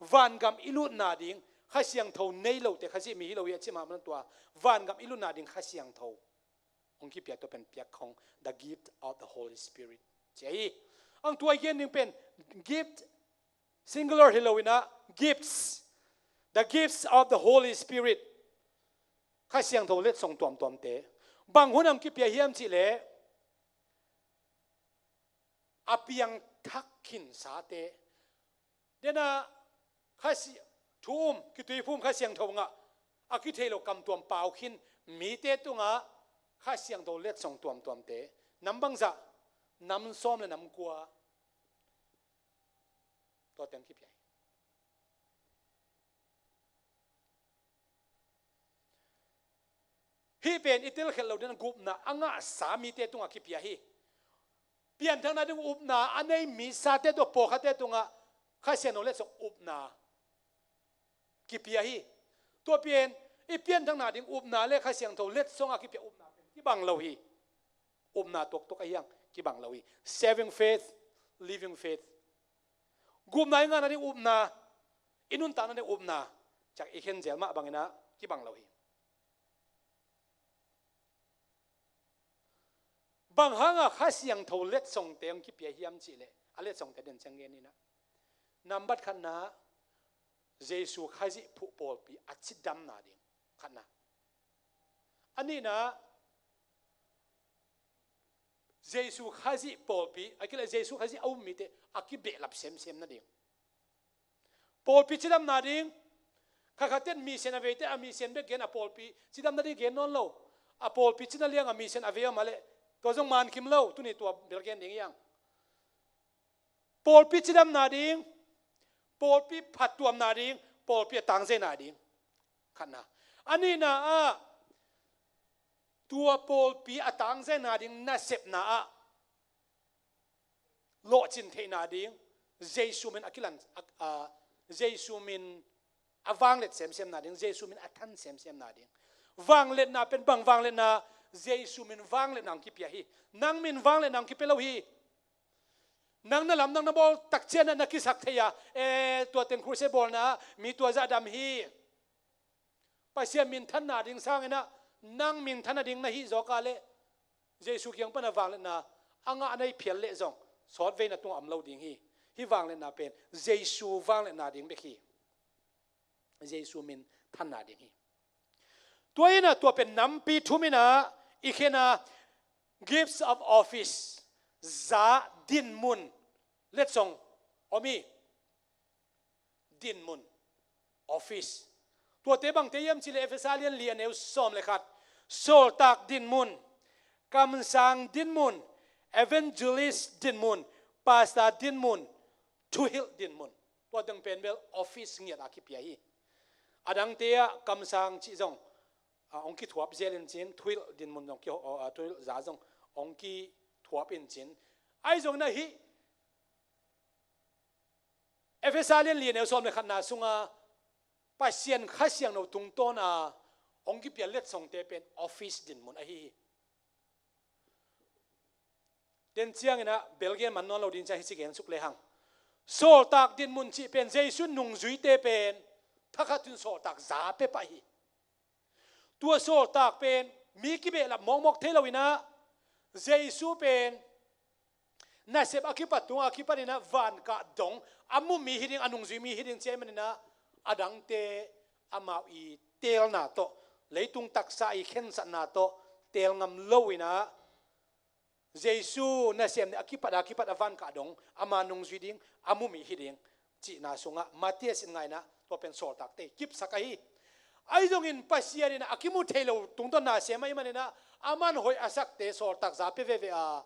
Vangam i lutna ding, Kha Siangtho nei lote Khazih mi hi lo hi a cih mah bangin tua vangam i lutna ding Kha Siangtho hong kipia, tua pen piakkhong, the gift of the Holy Spirit ci hi. Ang tua i gen ding pen gift, singular hi loin ah gifts, the gifts of the Holy Spirit, Kha Siangtho letsong tuamtuamte. Bang hun hong kipia hiam cih leh a piangthak khinsate. Dena Kha Si-, thu um, kituiphum, Kha Siangtho ngah, a kithei lo, kamtuam pau khin mite tungah Kha Siangtho letsong tuamtuamte. Nam bangzah, nam sawm le nam kua. Tua teng kipia hi. Hih pen i telkhialh loh dingin gupna a ngahsa mite tungah kipia hi. Pianthakna ding upna a nei misate tungah, pawlkhatte tungah Kha Siangtho letsong upna kipia hi. Tua pen i pianthakna ding upna le Kha Siangtho letsong a kipia upna pen kibang lo hi. Upna tuaktuak ahi hang kibang lo hi. Saving faith, living faith. Gupna i ngahna ding upna, i nuntakna ding upna, ciang i khen zel mah bangin ah kibang lo hi. Bang hanga Kha Siangtho letsongte hong kipia hiam cih leh, a letsongte den ciang gen ni. Nambat khatna, Jesu Khazih phuh pawlpi a cidamna ding. Khatna. A nihna, Jesu Khazih pawlpi a kileh Jesu Khazih a um mite a kibehlap semsem nading. Pawlpi cidam nading. Khatkhatte in mission a veite a mission bek gen, a pawlpi cidam nading gen nawn lo. A pawlpi cina liang a mission a vei a om a leh tua zong mankim lo. Tuni tua bel gen ding hiang. Pawlpi cidam nading, pawlpi phattuam nading, pawlpi a tangzai nading. Khatna. A nihna ah tua pawlpi a tangzai nading nasepna ah lawhcin theih nading, Jesu min a kilan, a, a, Jesu min a vanglet semsem nading, Jesu min a than semsem nading. Vangletna pen bang vangletna? Jesu min vangletna hong kipia hi. Nang min vangletna hong kipia lo hi. Nang na lamdang na bawl takciang na kisak thei a, e, tua teng crusade bawlna mi tua zah dam hi. Pasian minthanna ding sangin ah nang minthanna ding na hih zawk a leh Jesu kiang pan a vangletna a ngah na hi phial leh zong sawtvei na tungah om lo ding hi. Hih vangletna pen Jesu vangletna ding bek hi. Jesu minthanna ding hi. Tua in ah tua pen nampi thum in ah i khen a, gifts of office, za dinmun letsong om hi. Dinmun, office. Tuate bangte hiam cih leh Efesa lian li a neu sawm le khat, sawltak dinmun, kamsang dinmun, evangelist dinmun, pastor dinmun, thuhilh dinmun. Tua dang pen bel office ngiat a kipia hi. A dangte ah kamsang cih zong, a, hong kithuap zel in cin, thuhilh dinmun zong ki, a, thuhilh za zong hong kithuap in cin. Ahi zongin ah hih Efesa lian li a neu sawm le khatna sunga Pasian Kha Siangtho tungtawna hong kipia letsongte pen office dinmun ahi hi. Den ciangin ah bel gen man nawn lo ding ciang hici gen suk lehang. Sawltak dinmun cih pen Jesu nungzuite pen thakhat in sawltak za pia pah hi. Tua sawltak pen mi kibehlap mawkmawk thei lo in ah Jesu pen nasep a kipat tungah a kipat in ah vankah dong a mu mi hi ding, a nungzui mi hi ding ci ahih manin ah a dangte amau i teelna tawh, leitung taksa i khensatna tawh teel ngam lo in ah Jesu nasem nih a kipat a kipat a vankah dong ama nungzui ding, a mu mi hi ding cihna sungah Matias in ngaihna tua pen sawltakte kipsak ahi. Ahi zongin Pasian in a kimu thei lo tungtawn nasem ahih manin ah aman hoih a sakte sawltak za pia veve a,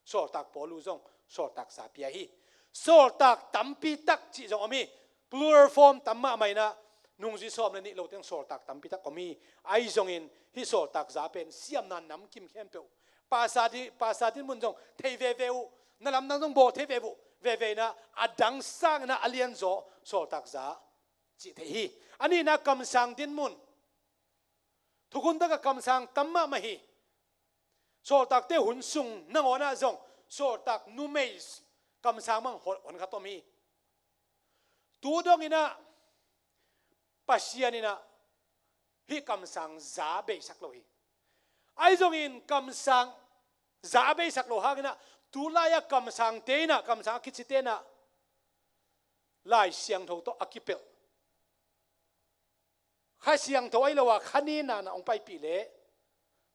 sawltak Paulu zong sawltak za pia hi. Sawltak tampi tak cih zong om hi. Plural form tam mahmah in ah nungzui sawm le nih lo teng sawltak tampi tak om hi. Ahi zongin hih sawltak za pen siamna namkim khempeuh, pasa di, pasa dinmun zong thei veve uh, na lamdang zong bawl thei veve uh, veve in ah a dang sangin ah a lianzaw sawltak za cih thei hi. A nihna kamsang dinmun, thukhun takah kamsang tam mahmah hi. Sawltakte hun sung nangawn ah zong sawltak numei kamsang bang hon, hon khat om hi. Tu dongin ah Pasian in ah hih kamsang za beisak lo hi. Ahi zongin kamsang za beisak lo hangin ah tulai-a kamsangte in ah, kamsang a kicite in ah Lai Siangtho tawh a kipelh, Kha Siangtho ahi lo a kha nina na hong paipih leh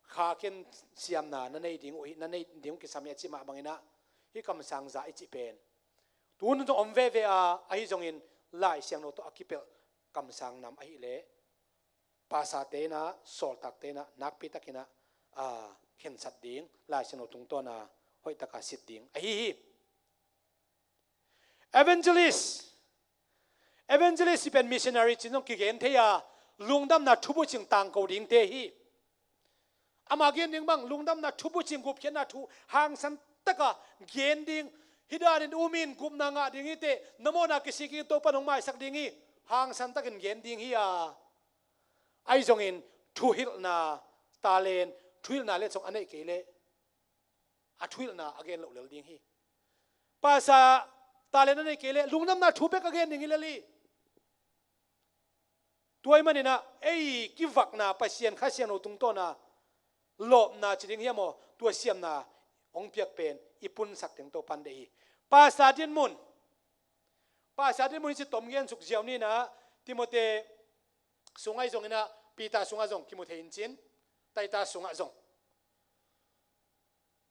kha khen siamna na nei ding uh hi, na nei ding uh kisam hi a cih mah bangin ah hih kamsang za i cih pen tu hun zong om veve a, ahi zongin Lai Siangtho tawh a kipelh kamsang nam ahih leh pasate in ah, sawltakte in ah nakpi takin ah, a, khensat ding, Lai Siangtho tungtawn a hoih taka sit ding ahi hi. Evangelist. Evangelist i pen missionary cih zong kigen thei a, lungdamna thubucing tangko dingte hi. Ama gen ding bang lungdamna thubucing, gupkhiatna thu hangsan taka gen ding. Hih danin um in, gupna ngah ding hi teh, na mawhna kisik in Topa'n hong maisak ding hi. Hangsan takin gen ding hi a, ahi zongin thuhilhna, talent, thuhilhna letsong a neih kei leh a thuhilhna a gen loh lel ding hi. Pasa talent a neih kei leh lungdamna thu bek a gen ding hi lel hi. Tua ahih manin ah ei kivakna Pasian Kha Siangtho tungtawn a lawpna ci ding hiam aw, tua siamna hong piak pen i punsak ding Topa'n deih hi. Pasa dinmun. Pasa dinmun hi ci tom gen suk ziau ni in ah, Timoti sungah ahi zongin ah, Peter sungah zong kimu thei in cin, Titus sungah zong.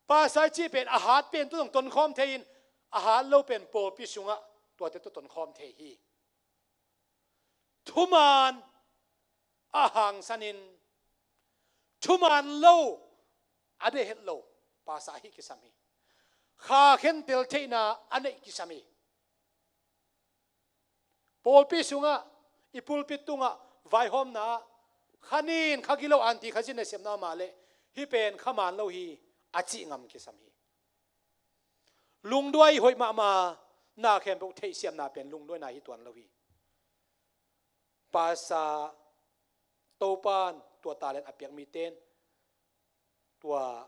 Pastor i cih pen a hat pen tawh zong tonkhawm thei in, a hat lo pen pawlpi sungah tuate tawh tonkhawm thei hi. Thuman a hangsanin, thuman lo a deih het lo pastor ahi kisam hi. Kha khentel theihna a neih kisam hi. Pawlpi sungah, i pulpit tungah, vaihawmna ah, kha nin kha gilo anti kha zin nasepna mah leh, hih pen kha man lo hi, a cih ngam kisam hi. Lungduai hoih mahmah, na khempeuh theihsiamna pen lungduaina hi tuan lo hi. Pastor, Topan tua talent a piak mite in, tua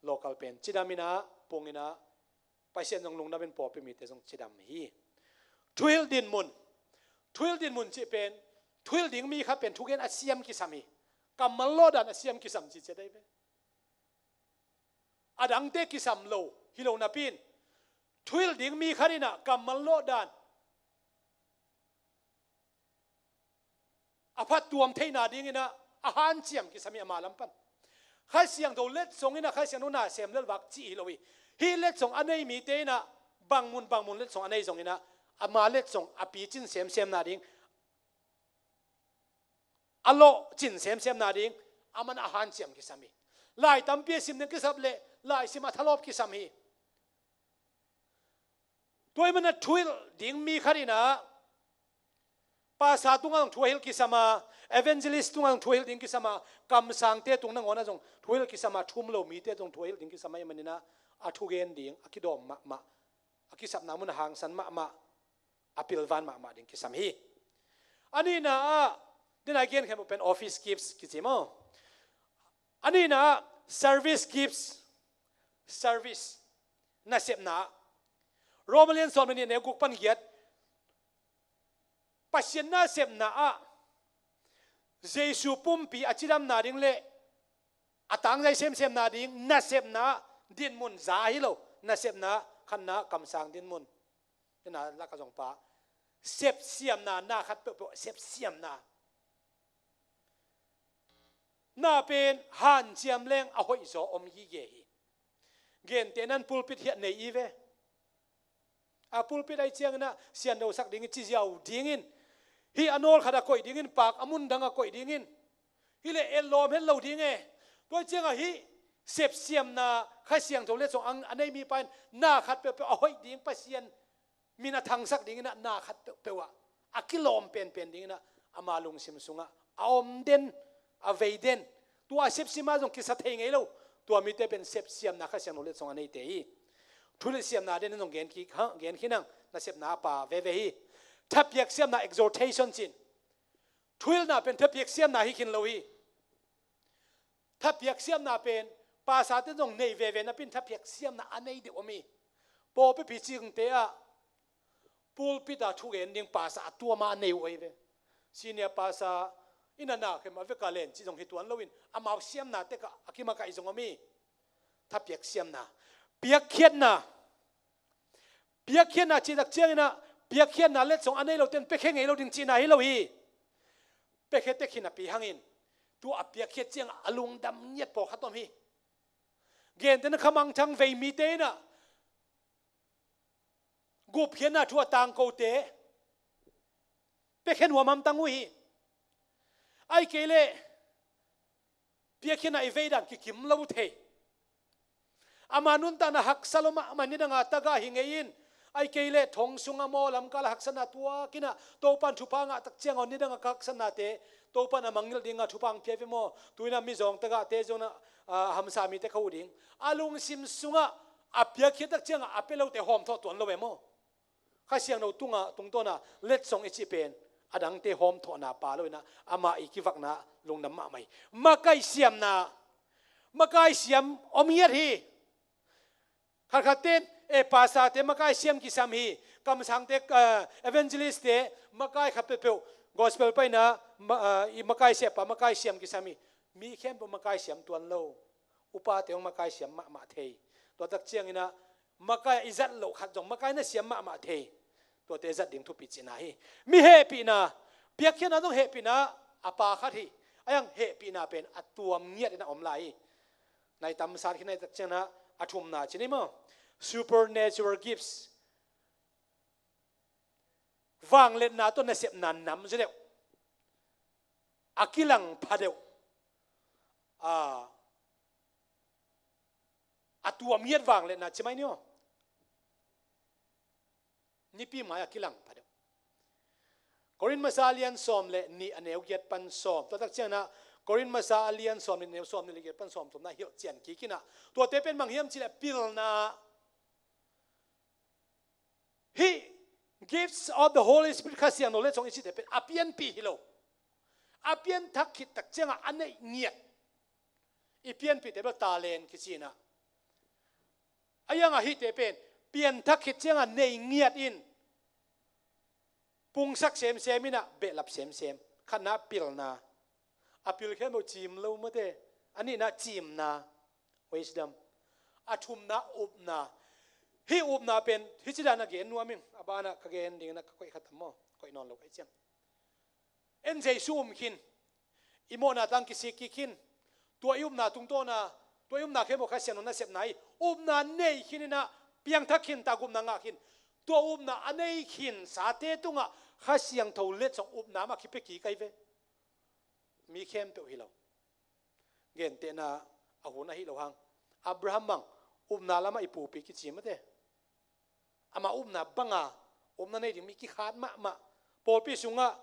local pen cidam in ah, pung in ah, Pasian zong lungdam in pawlpi mite zong cidam hi. Thuhilh dinmun. Thuhilh dinmun cih pen, thuhilh ding mi khat pen thugen a siam kisam hi. Kammal lawh dan a siam kisam cih ciat ahi ve. A dangte kisam lo hi lo napi in, thuhilh ding mi khat in ah kammal lawh dan a phattuam theihna ding in ah a hanciam kisam hi, ama lam pan. Kha Siangtho letsong in ah Kha Siangtho na sem lelvak cih hi lo hi. Hih letsong a nei mite in ah bangmun bangmun letsong a nei zong in ah, ama letsong a picin semsemna ding, a lawhcin semsemna ding, aman a hanciam kisam hi. Lai tampi a sim ding kisap leh, lai sim a thalawp kisam hi. Tua ahih manin ah thuhilh ding mi khat in ah, pastor tungah zong thu a hilh kisam a, evangelist tungah zong thu a hilh ding kisam a, kamsangte tung nangawn ah zong thu a hilh kisam a, thu um lo mite zong thu a hilh ding kisam ahih manin ah, a thugen ding a kidawm mahmah, a kisapna mun a hangsan mahmah, a pilvan mahmah ding kisam hi. A nihna ah, den a gen khem pen office gifts kici maw. A nihna ah, service gifts, service, nasepna ah. Roma lian sawm le nih, neu guk pan giat. Pasian nasepna ah, Jesu pumpi a cidamna ding le a tangzai semsemna ding nasepna ah, dinmun za hi lo, nasepna ah, khatna ah kamsang dinmun. Ina lak a zong pa, sepsiamna, na khat peuhpeuh sepsiamna. Na pen hanciam leng a hoihzaw om gige hi. Gentehna in pulpit hiah nei i ve. A pulpit ahih ciangin ah siandosak ding i ci ziau dingin, hih a nawl khat a koih dingin, pak a mun dang a koih dingin, hih leh etlawm het lo ding e. Tua ahih ciangah hih sepsiamna Kha Siangtho letsong a nei mipa in na khat peuhpeuh a hoih ding, Pasian min a thangsak dingin ah na khat peuhpeuh ah a kilawm penpen dingin ah ama lungsim sungah a om den, a vei den, tua a sepsiam ah zong kisa thei ngei lo, tua mite pen sepsiamna Kha Siangtho letsong a neite hi. Thuhilh siamna den in zong gen kik, ha, gen khin ang, nasepna a pa veve hi. Thapiak siamna, exhortation cin. Thuhilhna pen thapiak siamna hi khin lo hi. Thapiak siamna pen pastorte zong nei veve napi in thapiak siamna a nei deuh om hi. Pawlpi picingte ah pulpit ah thugen ding pastor a tuam a nei uh ahi ve. Senior pastor in a na khem a vek a len cih zong hi tuan loin, amau siamna tek ah a kimakaih zong om hi. Thapiak siamna. Piakkhiatna. Piakkhiatna cih tak ciangin ah, piakkhiatna letsong a nei lote in piakhia ngei lo ding cihna hi lo hi. Piakhia tek hi napi hangin, tua a piakkhiat ciangah a lungdam ngiat pawlkhat om hi. Gentehna khamangthang vei mite in ah, gupkhiatna thu a tangkote piakhia nuam hamtang uh hi. Ahih kei leh piakkhiatna i vei dan kikim lo thei. Ama nuntakna haksa lo mahmah, nidanga tagah hi ngei in, ahih kei leh thong sungah maw, lamkal a haksatna tuak in ah, Topan thupha ngah tak ciangah nidanga ka haksatnate Topan a mangngilh dinga thupha hong pia ve maw, tu-in ah mizawng tagahte zong ah, a hamsa mite ka huh ding. A lungsim sungah a piakkhiat tak ciangah a pia lote hawmthawh tuan lo ve maw. Kha Siangtho tungah, tungtawna letsong i cih pen a dangte hawmthawhna pa lo in ah, amah i kivakna lungdam mahmah hi. Makai siamna, makai siam om ngiat hi. Khatkhatte in, eh, pastorte makai siam kisam hi. Kamsangte, eh, evangelistte makai khat peuhpeuh, gospel paina ma-, eh, i makai siapa makai siam kisam hi. Mi khempeuh makai siam tuan lo. Upate hong makai siam mahmah thei. Tua tak ciangin ah, makai i zat loh khat zong makai na siam mahmah thei. Tuate zat ding thupi cihna hi. Mi hehpihna, piakkhiatna zong hehpihna a pa khat hi. A hang hehpihna pen a tuam ngiat in a om lai hi. Nai tam sat khin nai tak ciangin ah, A thumna ci ni maw? Supernatural gifts. Vangliatna tawh nasepna nam zaw deuh, a kilang pha deuh, a, a tuam ngiat vangliatna ci mai ni aw. Nipi mai a kilang pha deuh. Korin masa a lian sawm le nih a neu giat pan sawm. Tua tak ciangin ah Korin masa a lian sawm le nih a neu sawm nih le giat pan sawm thumna hilh cian kik in ah, tuate pen bang hiam cih leh pilna. Hih gifts of the Holy Spirit, Kha Siangtho letsong i cihte pen a pianpih hi lo. A pianthak khit tak ciangah a neih ngiat. I pianpihte bel talent kici in ah. A hiangah hihte pen pianthak khit ciangah nei ngiat in, pungsak semsem in ah, behlap semsem. Khatna pilna. A pil khempeuh cim lo mate. A nihna cimna, wisdom. A thumna upna. Hih upna pen hih ci dan a gen nuam ing. A banah ka gen dingin ah ka koih kha tam maw? Koih nawn lo ka hih ciang. En Jesu um khin. I mawhna tang kisik kik khin. Tua i upna tungtawna, tua i upna khempeuh Kha Siangtho nasepna hi. Upna nei khin in ah, piangthak khin, takupna ngah khin. Tua upna a nei khin sate tungah Kha Siangtho letsong upna mah kipia kik ahi ve. Mi khempeuh hi lo. Gentehna a hun ahi lo hang. Abraham bang upna lamah i pupi kici mate. Amah upna banga upna nei ding mi kikhat mahmah. Pawlpi sungah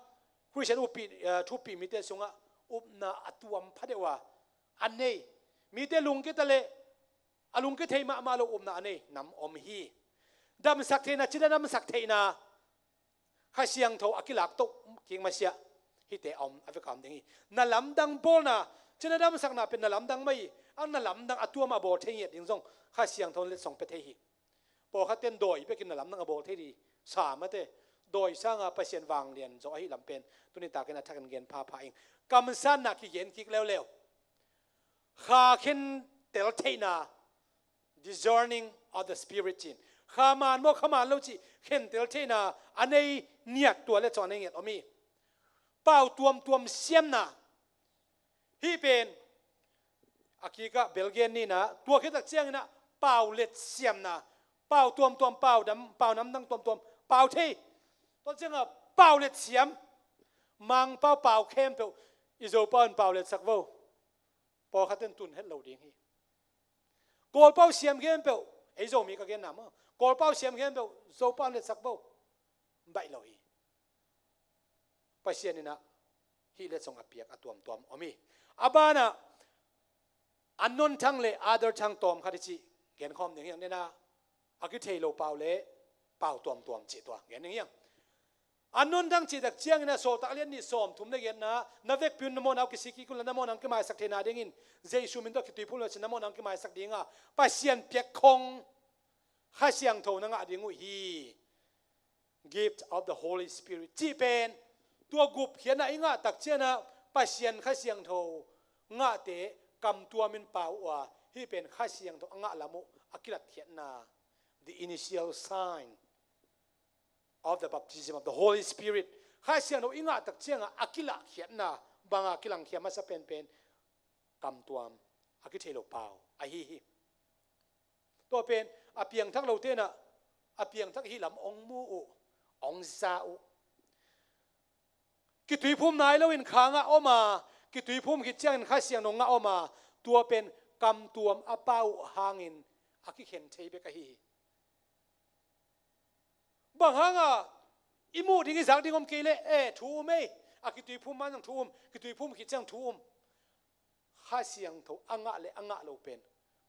Khristian uppi, eh, thupi mite sungah upna a tuam pha deuh a, a nei. Mite lungkia ta leh a lungkia thei mahmah lo upna a nei nam om hi. Damsak theihna, cina damsak theihna, Kha Siangtho a kilak toh kik masiah hihte a om a vek a om ding hi. Na lamdang bawlna, cina damsakna pen na lamdang mah hi. Ang na lamdang a tuam a bawl thei ngiat ding zong Kha Siangtho letsong pia thei hi. Pawlkhatte in dawi bekin na lamdang a bawl thei ding sa mate. Dawi sanga Pasian vanglian zaw ahi lam pen tuni takin a thakin gen phapha ing. Kamsanna kigen kik leuleu. Kha khentel theihna, discerning of the Spirit cin. Kha man maw, kha man lo cih khentel theihna a nei ngiat, tua letsong a nei ngiat om hi. Pau tuamtuam siamna. Hih pen a kikah bel gen ni in ah, tua khit tak ciangin ah pau let siamna. Pau tuamtuam, pau dam, pau namdang tuamtuam pau thei. Tua ciangah pau let siam. Mangpau pau khempeuh i Zopau in pau letsak vo. Pawlkhat in tun het lo ding hi. Kawlpau siam khempeuh, ei Zomi ka genna maw? Kawlpau siam khempeuh Zopau in letsak vo. Baih lo hi. Pasian in ah hih letsong a piak a tuamtuam om hi. A banah unknown tongue le other tongue tawm khat i cih genkhawm ding hi hang. Nena a kithei lo pau le pau tuamtuam cih tua gen ding hi hang. Unknown tongue cih tak ciangin ah Sawltak a lian nih sawm thum le giatna, na vekpi un na mawhna uh kisik kik un la, na mawhna hong kimaisak theihna dingin Jesu min tawh kituiphum le cin na mawhna hong kimaisak dinga Pasian piak khong Kha Siangtho na ngah ding uh hi. Gift of the Holy Spirit cih pen tua gupkhiatna i ngah tak ciangin ah Pasian Kha Siangtho ngahte kamtuamin pau uh a, hih pen Kha Siangtho a ngah lam uh a kilatkhiatna, the initial sign of the baptism of the Holy Spirit. Kha Siangtho i ngah tak ciangah a kilahkhiatna, banga kilangkhia masa penpen kamtuam, a kithei lo pau ahi hi. Tua pen a piangthak lote in ah a piangthak hih lam hong mu uh, hong za uh. Kituiphum nai loin kha ngah om a, kituiphum khit ciangin Kha Siangtho ngah om a, tua pen kamtuam a pau uh hangin a kikhen thei bek ahi hi. Bang hanga i muh ding, i zak ding om kei leh, e, thu um ei. A kituiphum man zong thu um, kituiphum khit ciang thu um. Kha Siangtho a ngah le a ngah lo pen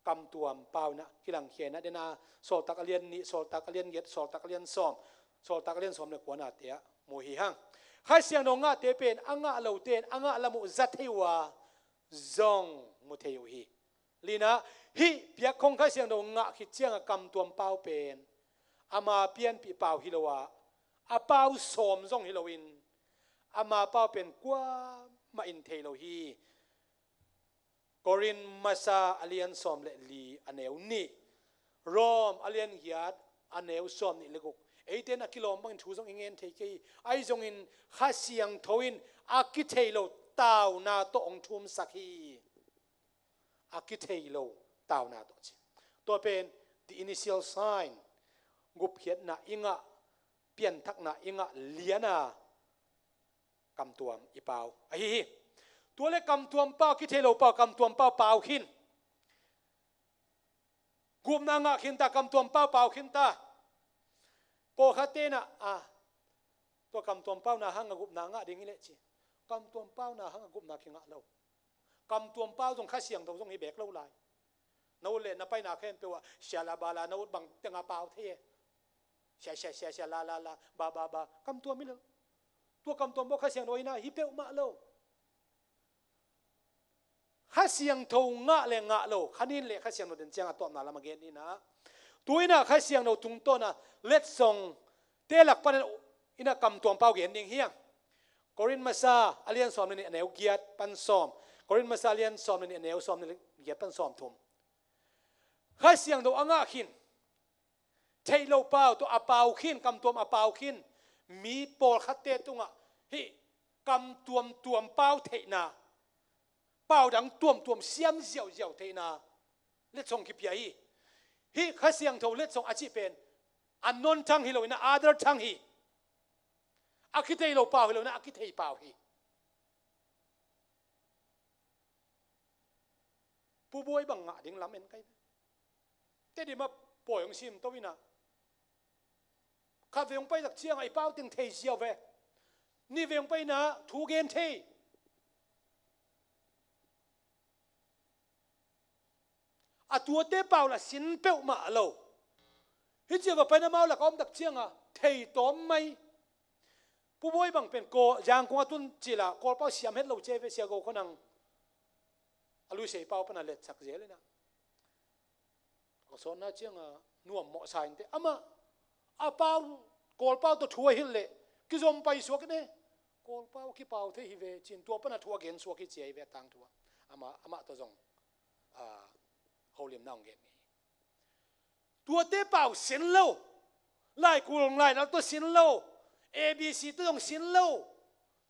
kamtuam pau in ah kilangkhia in ah, dena Sawltak a lian nih, Sawltak a lian giat, Sawltak a lian sawm, Sawltak a lian sawm le kuana te ah mu hi hang. Kha Siangtho ngahte pen a ngah lote in a ngah lam uh za thei uh a, zong mu thei uh hi. Lina, hih piak khong Kha Siangtho ngah khit cianga kamtuam pau pen ama pianpih pau hi lo a, a pau sawm zong hi loin ama pau pen kuamah in thei lo hi. Korin masa a lian sawm le li a neu nih, Rom a lian giat a neu sawm nih le guk. Eite in a kilawm bangin thu zong i ngen thei kei hi. Ahi zongin Kha Siangtho in a kithei lo tauna tawh hong thumsak hi. A kithei lo tauna tawh ci. Tua pen the initial sign. Gupkhiatna i ngah, pianthakna i ngah liana kamtuam i pau ahi hi. Tua le kamtuam pau, kithei lo pau, kamtuam pau pau khin. Gupna ngah khin ta, kamtuam pau pau khin ta. Pawlkhatte na a, tua kamtuam pau na hanga gupna ngah ding hi leh ci. Kamtuam pau na hanga gupna kingah lo. Kamtuam pau zong Kha Siangtho zong hi bek lo lai. Na ut le na paina khempeuh ah sia la ba la, na ut bang tenga pau thei e. Sia, sia, sia, sia, la, la, la, ba, ba, ba. Kamtuam hi lo. Tua kamtuam pau Kha Siangtho hi na hi peuhmah lo. Kha Siangtho ngah le ngah lo, kha nin le Kha Siangtho den ciang a tuamna lam a gen ni na. Tu-in ah Kha Siangtho tungtawn a letsong te lak pan in ah kamtuam pau gen ding hiang. Korin Masa a lian sawm le nih a neu giat pan sawm. Korin Masa a lian sawm le nih a neu sawm le giat pan sawm thum. Kha Siangtho a ngah khin, theih lo pau tawh a pau khin, kamtuam a pau khin, mi pawlkhatte tungah hih kamtuam tuam pau theihna, pau dang tuamtuam siam ziauziau theihna letsong kipia hi. Hih Kha Siangtho letsong a cih pen unknown tongue hi lo in ah other tongue hi. A kithei lo pau hi lo in ah a kithei pau hi. Pu Buai bang ngah ding lam en kai ve. Tedim a pawi hong sim to in ah, khat vei hong pai tak ciangah i pau teng thei ziau ve. Nih vei hong pai in ah thu gen thei. A tuate pau la sin peuhmah lo. Hih ciah va pai in amau lak a om tak ciangah thei tawm mai. Pu Buai bang pen Kawl, Zangkong a tun cil a Kawl pau siam het lo ci ve, Sia Go Khua Nang a Luisei pau pan a letsak zel in ah. A sawtna ciangah nuam mawh sa in teh. Amah a pau, Kawl pau tawh thu a hilh leh kizom pai suak in e. Kawl pau kipau thei hi ve ci-in tua pan a thu a gen suak hi ci a hi ve, a tangthu ah. Amah, amah tawh zong, ah, holimna hong gen hi. Tuate pau sin lo. Laikulh lailal tawh sin lo. A B C tawh zong sin lo.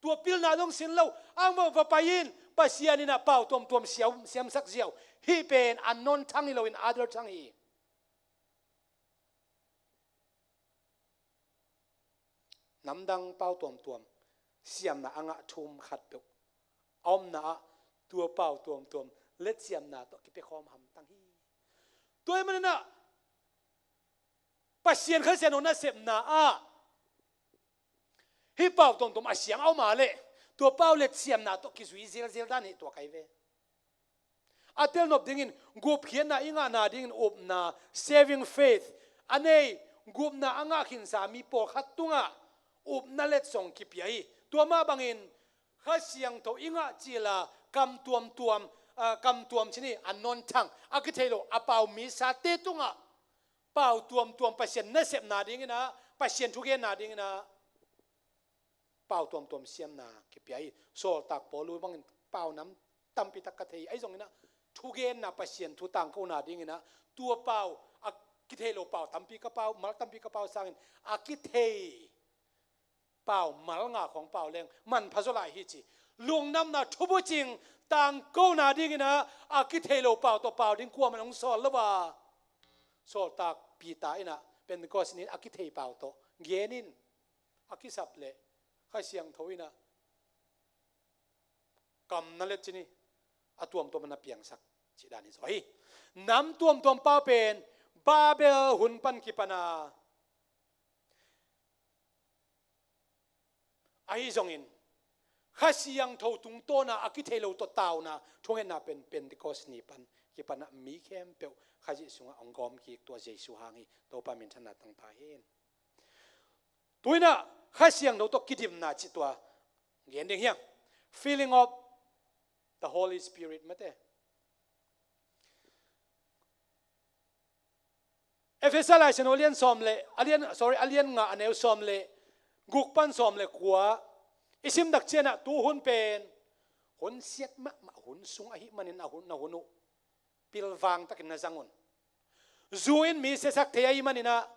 Tua pilna zong sin lo. Ang va, va pai in, Pasian in ah pau tuamtuam siam, siamsak ziau. Hih pen unknown tongue hi lo in other tongue hi. Namdang pau tuamtuam siamna a ngah thu khat peuh a omna ah tua pau tuamtuam letsiamna tawh kipia khawm hamtang hi. Tua ahih manin ah Pasian Kha Siangtho nasepna ah hih pau tuamtuam a siang a om a leh tua pau letsiamna tawh kizui zelzel dan hi tua kai ve. A telnop dingin gupkhiatna i ngahna dingin upna, saving faith, a nei, gupna a ngah khinsa mi pawlkhat tungah upna letsong kipia hi. Tua mah bangin Kha Siangtho i ngah cil a kam tuamtuam, ah, kam tuam ci ni, unknown tongue, a kithei lo a pau misate tungah pau tuamtuam Pasian nasepna dingin ah, Pasian thugenna dingin ah pau tuamtuam siamna kipia hi. Sawltak Paul bangin pau nam tampi tak ka thei ahi zongin ah, thugenna, Pasian thu tangkona dingin ah tua pau, a kithei lo pau tampi ka pau, mal tampi ka pau sangin a kithei pau mal nga khawng pau leng manpha zaw lai hi ci. Lungdamna thubucing tangkona dingin ah a kithei lo pau tawh pau ding kuamah in hong sawl lo a, Sawltak Peter in ah Pentecost ni-in a kithei pau tawh gen in, a kisap leh Kha Siangtho in ah kam na let ci ni, a tuamtuam a na piangsak cih dan hi zaw hi. Nam tuamtuam pau pen Babel hun pan kipan a, ahi zongin Kha Siangtho tungtawn a a kithei lo tawh tauna thungetna pen Pentecost ni pan kipan a mi khempeuh Khazih sungah hong gawm kik, tua Jesu hang hi. Topa minthanna tangta hen. Tu-in ah Kha Siangtho tawh kidimna cih tua gen ding hiam? Filling of the Holy Spirit mate. Efesa Lai Siangtho a lian sawm le, a lian, sorry, a lian nga a neu sawm le guk pan sawm le kua i sim tak ciangin ah tu hun pen hun siat mahmah hun sung ahih manin a hun, na hun uh pilvang takin na zang un. Zu in mi siasak thei ahih manin ah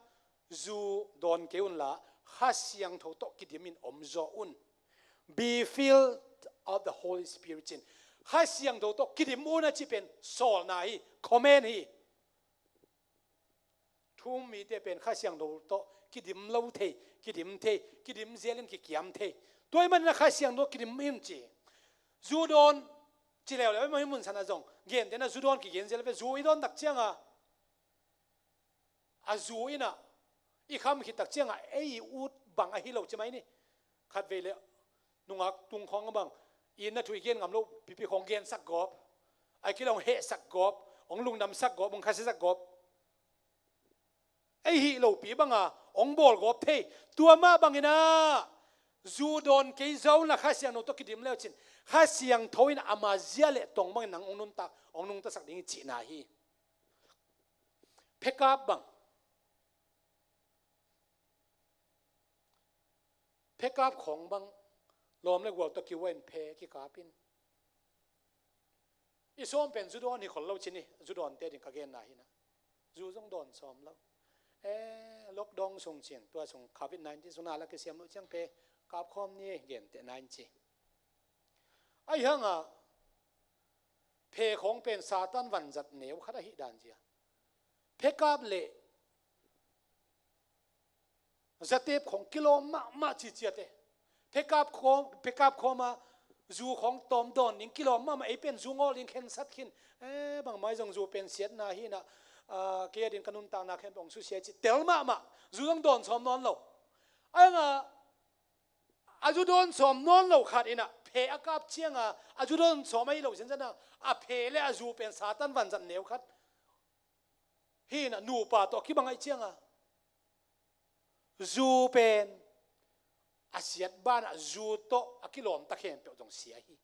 zu dawn kei unla, Kha Siangtho tawh kidimin om zaw un. Be filled of the Holy Spirit ci-in Kha Siangtho tawh kidim un a cih pen sawlna hi, command hi. Thu um mite pen Kha Siangtho tawh kidim lo thei, kidim thei, kidim zelin kikiam thei. Tua ahih manin a Kha Siangtho kidim in ci. Zu dawn ci leuleu, ei mun sana zong gentehna zu dawn kigen zel ve, zu i dawn tak cianga a zu in a i kham khit tak cianga ei ut bang ahi lo ci mai ni. Khatvei le nungak tung khawng a bang i na thu i gen ngam lo pipi khawng gensak gawp, a kile hong hehsak gawp, hong lungdamsak gawp, hong khasiasak gawp. Ei hih lopi banga hong bawl gawp thei. Tua mah bangin a zu dawn kei zo na Kha Siangtho tawh kidim leucin Kha Siangtho in ama zia le tong bangin nang hong nuntak, hong nungtasak ding i cihna hi. Phekap bang, phekap khawng bang lawm le gual tawh kiuain phe kikapin i sawm pen zu dawn hi khol lo ci ni. Zu dawnte ding ka genna hi na. Zu zong dawn sawm lo. E, lockdown sung cin, tua sung covid nineteen sung na la kisiam lo ciang phe kap khawm ni gentehna in ci. Ahi hanga phe khawng pen Satan vanzat neu khat ahi dan zia. Phekap le zatep khawng kilawm mahmah ciciate. Phekap khawm, phekap khawma zu khawng tawm dawn ding kilawm mahmah, ei pen zu ngawl ding khensat khin. E, bangmai zong zu pen siatna hi na, a, kei a din ka nuntakna khempeuh hong susia ci tel mahmah. Zu zong dawn sawm nawn lo. Ahi hanga a zu dawn sawm nawn lo khat in a phe a kap cianga a zu dawn sawm ahi lo zinzana a phe le a zu pen Satan vanzat neu khat hi na. Nupa tawh kibang ahi cianga zu pen a siat banah zu tawh a kilawmta khempeuh zong sia hi.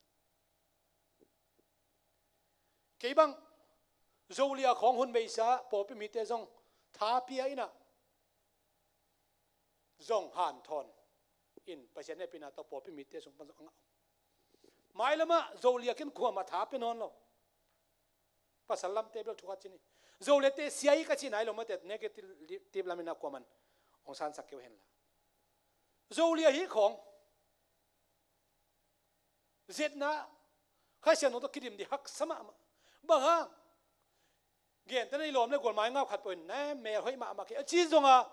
Kei bang Zolia khawng hun beisa pawlpi mite zong tha pia in a zong hanthawn in Pasian hehpihna tawh pawlpi mite sung pan zong a ngah. Mailamah Zolia kin kuamah tha pia nawn lo. Pasal lamte bel thu khat ci ni. Zoliate sia hi ka cihna hi lo mate, negative lamin a kuaman hong sansak keu henla. Zolia hi khawng zetna Kha Siangtho tawh kidim ding haksa mahmah. Bang hang? Gentehna i lawm le gual mai ngau khat peuh in, ne, mel hoih mahmah kei a ci zonga,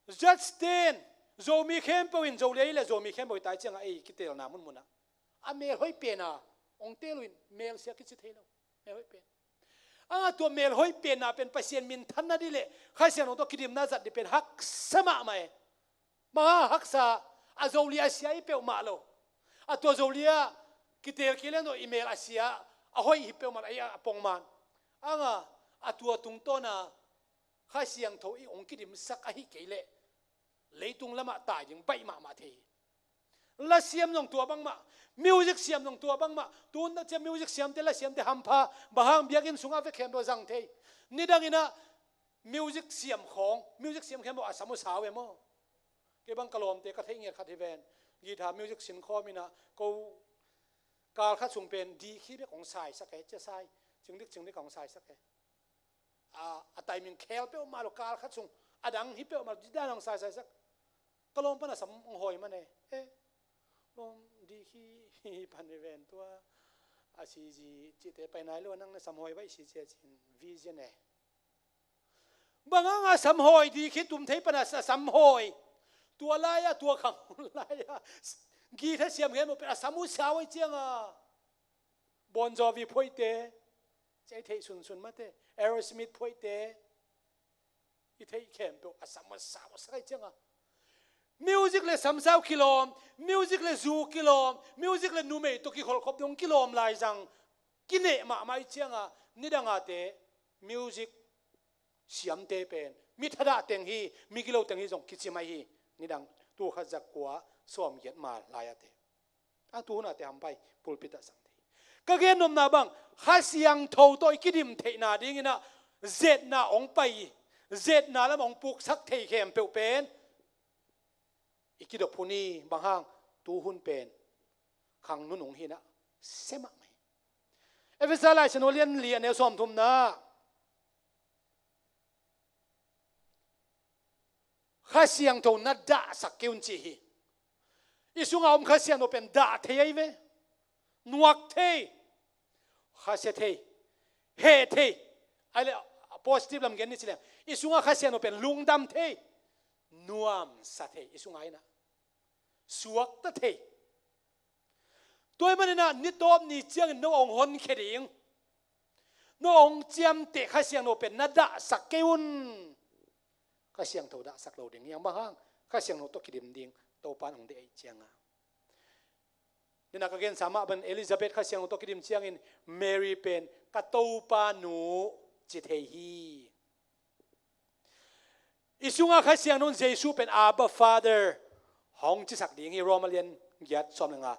judge ten, Zomi khempeuh in, Zolia hi le Zomi khempeuh hi tai cianga ei kitelna munmunah a mel hoih pena hong tel uh in, mel sia kici thei lo. Mel hoih pen. A tua mel hoih penna pen Pasian minthanna dih le Kha Siangtho tawh kidimna zat dih pen haksa mahmah e. Mah haksa, a Zolia a sia hi peuhmah lo. A tua Zolia kitel kei leng tawh i mel a sia, a hoih hi peuhmah lo, a pongman. Anga a tua tungtawna Kha Siangtho i hong kidimsak ahi kei leh leitung lamah tai ding baih mahmah thei hi. Lasiam zong tua bangmah, music siam zong tua bangmah. Tun na cia music siamte, lasiamte hampha, bang hang biakinn sungah vekhem dua zang thei. Nidangin ah music siam khawng, music siam khempeuh a sam uh sau e maw? Kei bang ka lawmte ka theih ngiat khat hi ven. Guitar music sin khawm in ah ko kal khat sung pen D key bek hong saisak e, cia sai, cingdik cingdik hong saisak e. A, a timing khel peuhmah lo, kal khat sung a dang hi peuhmah lo, dih dan hong saisaisak. Ka lawm pan a sam hong hawi man e. Eh, lawm D key hi pan hi ven tua. A C G cihte pai nai lo, nang na sam hawi baih si cia cin vision e. Bang hang a sam hawi, D key tum thei pan a sa-, sam hawi. Tua lai-a, tua khang lai-a guitar siam khempeuh pen a sam uh sau ahi cianga Bon Jovi phoihte, cia i theih sunsun mate, Aerosmith phoihte, i theih khempeuh a sam a sau a sak ahi cianga music le samsau kilawm, music le zu kilawm, music le numei tawh kikholhkhop dong kilawm lai zang kineh mahmah ahi cianga nidangate music siamte pen mi thadah teng hi, mi gilo teng hi zong kici mai hi. Nidang tul khat za kua sawmgiat ma lai-ate. A tu hunate hampai pulpit ah sang thei. Ka gen nopna bang, Kha Siangtho tawh i kidim theihna dingin ah zetna hong pai, zetna lam hong puksak thei khempeuh pen i kidop hun hi. Bang hang? Tu hun pen khang nunung hi-in ah sia mahmah hi. Efesa Lai Siangtho lian li a neu sawmthumna, Kha Siangtho na dahsak kei un ci hi. I sunga om Kha Siangtho pen dah thei ahi ve. Nuak thei, khasia thei, heh thei, ahih leh a Positive lam gen ni ci leng, i sungah Kha Siangtho pen lungdam thei, nuamsa thei, i sungah inah suakta thei. Tua ahih maninah ni tawp ni ciangin no hong honkhia ding, no hong ciamteh Kha Siangtho pen na dahsak kei un. Kha Siangtho dahsak lo ding hi hang, bang hang? Kha Siangtho tawh kidim ding Topa in hong deih ahih cianga. Nina ka gensa mah bangin Elizabeth Kha Siangtho tawh kidim ciangin Mary pen ka Topa nu ci thei hi. I sungah Kha Siangtho in Jesu pen Abba Father hong cisak ding hi. Roma lian giat sawm le nga.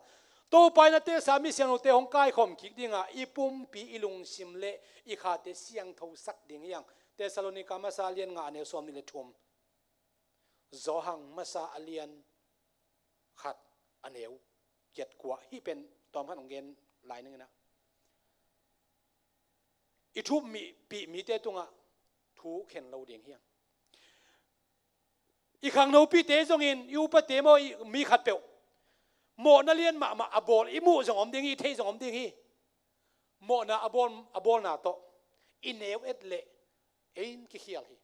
Topa in a telsa mi siangthote hong kaikhawm kik dingah i pumpi, i lungsim le i khate siangthosak ding hi hang. Thessalonika masa lian nga, a neu sawm nih le thum. Johan masa a lian khat, a neu giat kua. Hih pen tawm khat hong gen lai ning inah, i thuppih mite tungah thu khen lo ding hi hang. I khangnopite zongin, i upate maw, i mi khatpeuh mawhna lian mahmah a bawl i muh zong om ding hi, i theih zong om ding hi. Mawhna a bawl, a bawlna tawh i neu et leh ei in kikhial hi.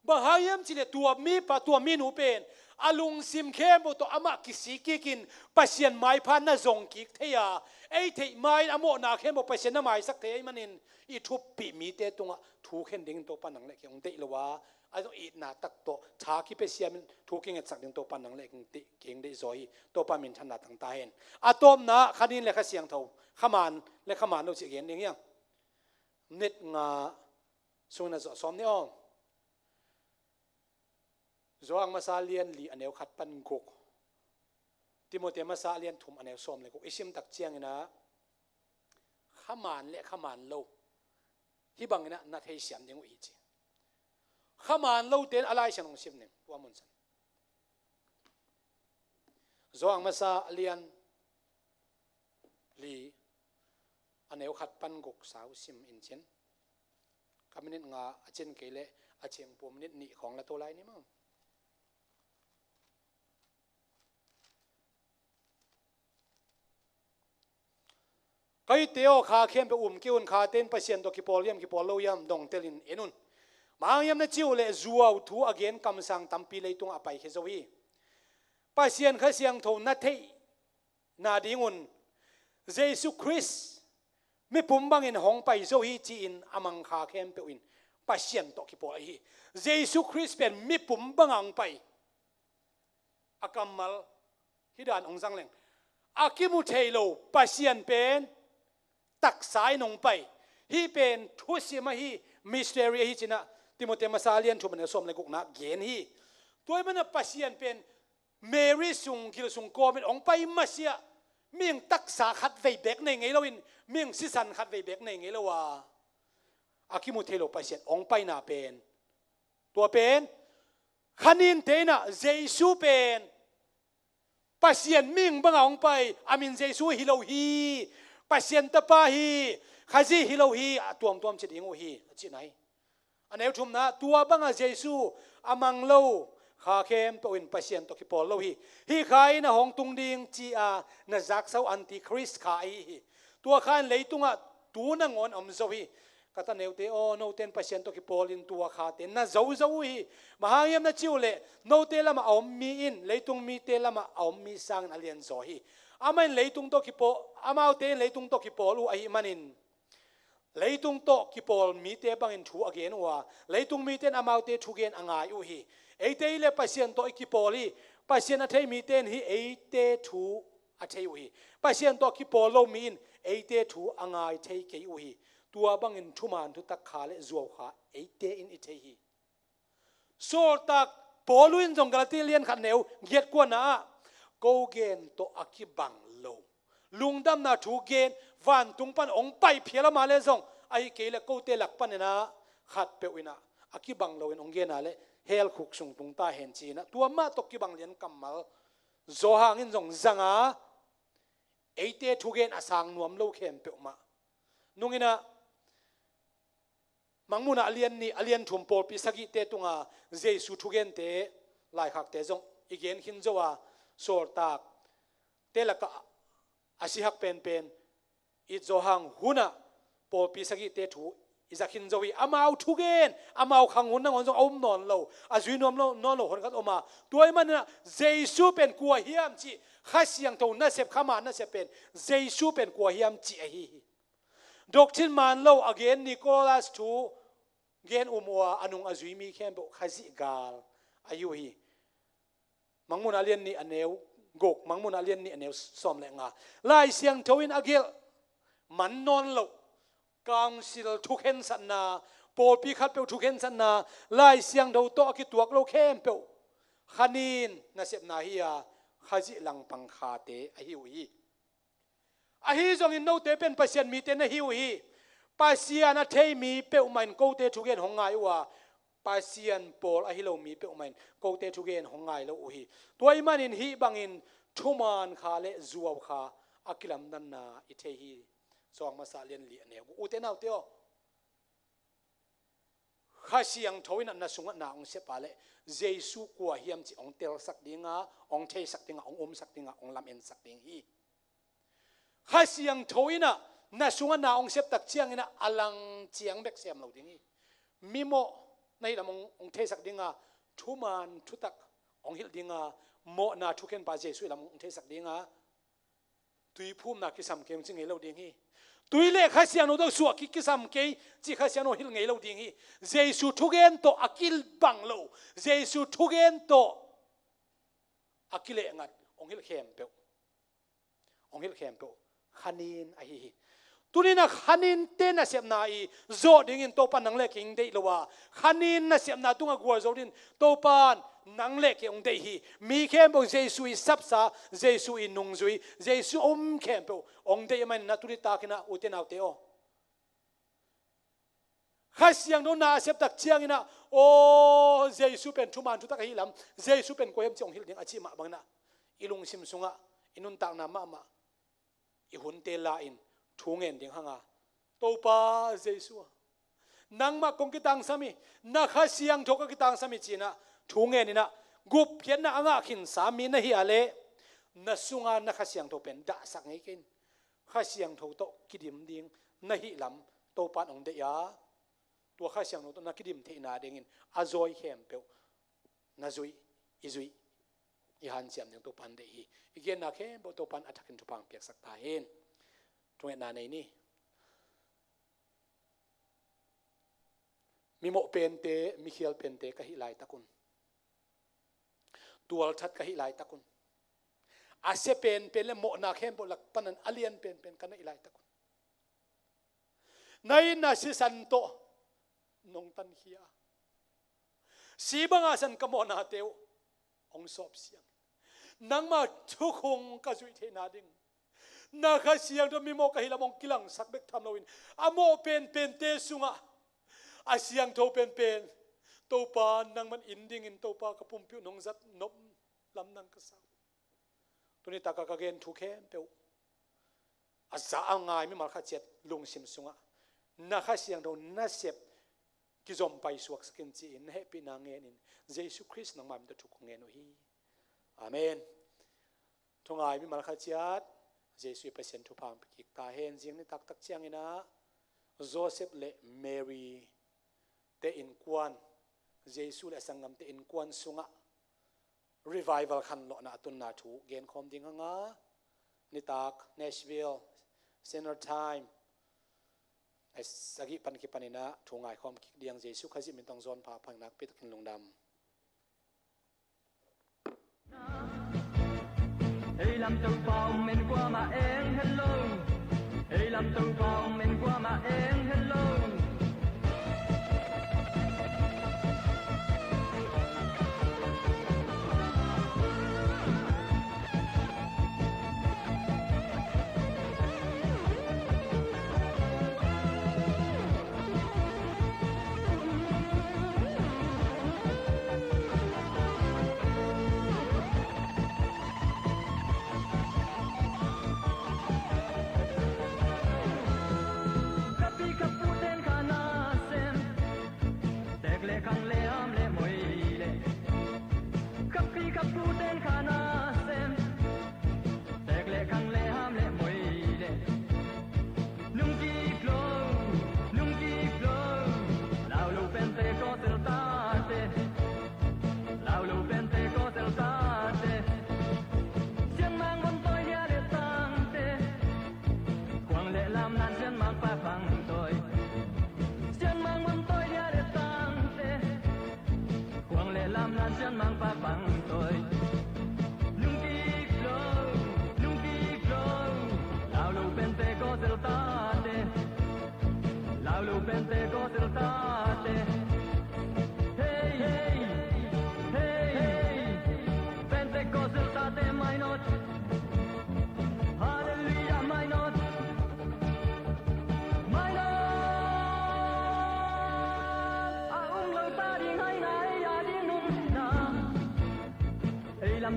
Bang hang hiam cih leh tua mipa, tua minu pen a lungsim khempeuh tawh amah kisik kikin Pasian maipha na zong kik thei a, ei theih ma-in a mawhna khempeuh Pasian na maisak thei ahih manin i thuppih mite tungah thu khen dingin Topa nang le kei hong deih lo a, a zong itna tak tawh tha kipia siamin thu kingetsak ding Topa nang le kei hong deih, kei hong deih zaw hi. Topa minthanna tang ta hen. A tawpna Kha Nin le Kha Siangtho, Kha Man le Kha Man lo cih gen ding hi hang. Minit nga sungin a zawh sawm ni aw. Johan masa lian li, a neu khat pan guk. Timoti masa lian thum, a neu sawm le guk i sim tak cianginah Kha Man le Kha Man lo, hih banginah na theisiam ding uh hi ci. Kha Man lote in a Lai Siangtho hong sim ning, tua mun san. Johan masa lian li, a neu khat pan guk sau sim in cin. Ka minit nga a cin kei leh a cingpum minit nih khawng la to lai ni maw. Ka itte aw, kha khempeuh um kei un. Khate in Pasian tawh kipawl hiam, kipawl lo hiam, dongtelin en un. Bang hang hiam na cih uh leh zuau thu a gen kamsang tampi leitungah a paikhia zo hi. Pasian Kha Siangtho na theih na dingun Jesu Khrist mipum bangin hong pai zo hi ci-in a mang kha khempeuh in Pasian tawh kipawl ahi hi. Jesu Khrist pen mipum bangah hong pai. A kammal hih dan hong zang leng, a kimu thei lo Pasian pen taksa in hong pai. Hih pen thusim ahi, mystery ahi cinah Timoti masa lian thum, a neu sawm le gukna gen hi. Tua ahih manin Pasian pen Mary sung, gil sung kawmin hong pai masiah mihing taksa khat vei beek nei ngei loin, mihing sisan khat vei beek nei ngei lo a, a kimu thei lo Pasian hong paina pen, tua pen Kha Ninte inah Jesu pen Pasian mihing bangah hong pai, a min Jesu hi lo hi, Pasian Tapa hi, Khazih hi lo hi, a tuamtuam ci ding uh hi, a cihna hi. A neu thumna, tua bangah Jesu a mang lo kha khempeuh in Pasian tawh kipawl lo hi. Hih kha in a hong tung ding ci-a na zaksa uh Antichrist kha ahi hi. Tua kha in leitungah tu nangawn a om zo hi. Ka ta neute aw, note in Pasian tawh kipawl in tua khate na zo zo uh hi. Bang hang hiam na cih uh leh note lamah a om mi in leitung mite lamah a om mi sangin a lianzaw hi. Amah in leitung tawh kipawl, amaute in leitung tawh kipawl uh ahih manin leitung tawh kipawl mite bangin thu a gen uh a, leitung mite in amaute thugen a ngai uh hi. Eite hi leh Pasian tawh i kipawl hi. Pasian a thei mite in hih eite thu a thei uh hi. Pasian tawh kipawl lo mi in eite thu a ngai thei kei uh hi. Tua bangin thuman thutak kha le zuau kha eite in i thei hi. Sawltak Paul in zong Galati lian khat neu giat kuana ah, ko gen tawh a kibang lo lungdamna thu gen, vantung pan hong pai phial a, amah le zong ahi kei leh kote lak paninah khatpeuh inah a kibang loin hong gena leh hell khuk sung tung ta hen ci-inah tua mah tawh kibang lian kammal Johan in zong zanga, eite thugen a sang nuam lo khempeuh mah. Nunginah Mangmuhna a lian nih, a lian thum, pawlpi sagihte tunga Jesu thugente, laikhakte zong i gen khin zo a, sawltakte lakah a sihak penpen i Johan hunah pawlpi sagihte thu i za khin zo hi. Amau thugen, amau khang hun nangawn zong a um nawn lo, a zui nuam lo, nawn lo hun khat om a. Tua ahih manin ah Jesu pen kua hiam cih Kha Siangtho nasep, Kha Man nasep pen Jesu pen kua hiam cih ahi hi. Doctrine man lo a gen Nicholas thu gen um uh a, a nung a zui mi khempeuh Khazih gal ahi uh hi. Mangmuhna lian nih a neu guk, Mangmuhna lian nih a neu sawm le nga. Lai Siangtho in a gelh man nawn loh, council thukhensatna, pawlpi khatpeuh thukhensatna, Lai Siangtho tawh a kituak lo khempeuh Kha Nin nasepna hi a, Khazih langpang khate ahi uh hi. Ahi zongin note pen Pasian mite na hi uh hi. Pasian a thei mi peuhmah in kote thugen hong ngai uh a, Pasian pawl ahi lo mi peuhmah in kote thugen hong ngai lo uh hi. Tua ahih manin hih bangin thuman kha le zuau kha a kilamdanna i thei hi. Johan masa lian li a neu guk. Ute naute aw, Kha Siangtho in ah na sungah na hong sep a leh Jesu kua hiam cih hong telsak ding a, hong theisak ding a, hong umsak ding a, hong lamensak ding hi. Kha Siangtho in ah na sungah na hong sep tak ciangin ah a lang ciang bek sem lo ding hi. Mimawh na hih lam hong, hong theisak ding a, thuman thutak hong hilh ding a, mawhna thukhenpa Jesu hih lam hong theisak ding a, tuiphumna kisam kei hong ci ngei lo ding hi. Tui le Kha Siangtho tawh suah kik kisam kei cih Kha Siangtho hilh ngei lo ding hi. Jesu thugen tawh a kibang lo, Jesu thugen tawh a kilehngat hong hilh khempeuh, hong hilh khempeuh Kha Nin ahi hi. Tuni-in ah Kha Ninte nasepna i zawh dingin Topa nang le kei hong deih lo a, Kha Nin nasepna tungah gualzo dingin Topa nang le kei hong deih hi. Mi khempeuh Jesu i sapsa, Jesu i nungzui, Jesu a um khempeuh hong deih ahih manin ah tuni takin ah ute naute aw, Kha Siangtho na a sep tak ciangin ah, aw, Jesu pen thuman thutak ahi lam, Jesu pen kua hiam cih hong hilh ding a cih mah bangin ah i lungsim sungah, i nuntakna mahmah i hunte la-in thu ngen ding hang a, Topa Jesu aw, nangmah kong kitangsam hi, na Kha Siangtho ka kitangsam hi ci-in ah thu ngen in ah, gupkhiatna a ngah khinsa mi na hih a leh na sunga na Kha Siangtho pen dahsak ngei kei in. Kha Siangtho tawh kidim ding na hih lam Topa in hong deih a, tua Kha Siangtho tawh na kidim theihna dingin a zawi khempeuh na zuih, i zuih, i hanciam ding Topa in deih hi. I genna khempeuh Topa in a thakin thupha hong piaksak ta hen. Thungetna nei ni. Mimawh pente, mikhial pente ka hih laitak un, tualthat ka hih laitak un, a sia penpen le mawhna khempeuh lak panin a lian penpen ka neih laitak un, na itna sisan tawh nong tankhia a, si banga san ka mawhnate uh hong sawpsiang, nangma thukhun ka zuih theihna ding, na Kha Siangtho, mimawh ka hih lam hong kilangsak bek tham loin, a mawh penpente sungah a siangtho penpen Topa nangman in dingin, Topa ka pumpi uh nong zat nop lamdang ka sa uh. Tuni taka ka gen thu khempeuh a za a ngai mimal khat ciat lungsim sungah na Kha Siangtho nasep kizom paisuak sak in ci-in na hehpihna ngenin, Jesu Khrist nangma min tawh thu kong ngen uh hi. Amen. Thungai mimal khat ciat Jesu i Pasian thupha hong pia kik ta hen. Zing nitak tak ciangin ah Joseph le Mary te innkuan, Jesu le a sanggamte innkuan sungah revival khanlawhna a tunna thu genkhawm ding hang a, nitak Nashville Centre Time a sagih pan kipanin ah thu ngaikhawm kik ding. Jesu Khazih min tawh hong zawn pha, phatna nakpi takin lungdam. Ei lam Topa om en kuamah eng het lo. Ei lam Topa om en kuamah eng het lo.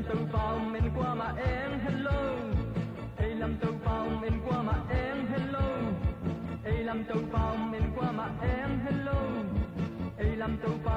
Topa om en kuamah eng hello. Ei lam Topa om en kuamah eng hello. Ei lam Topa om en kuamah eng hello. Ei lam Topa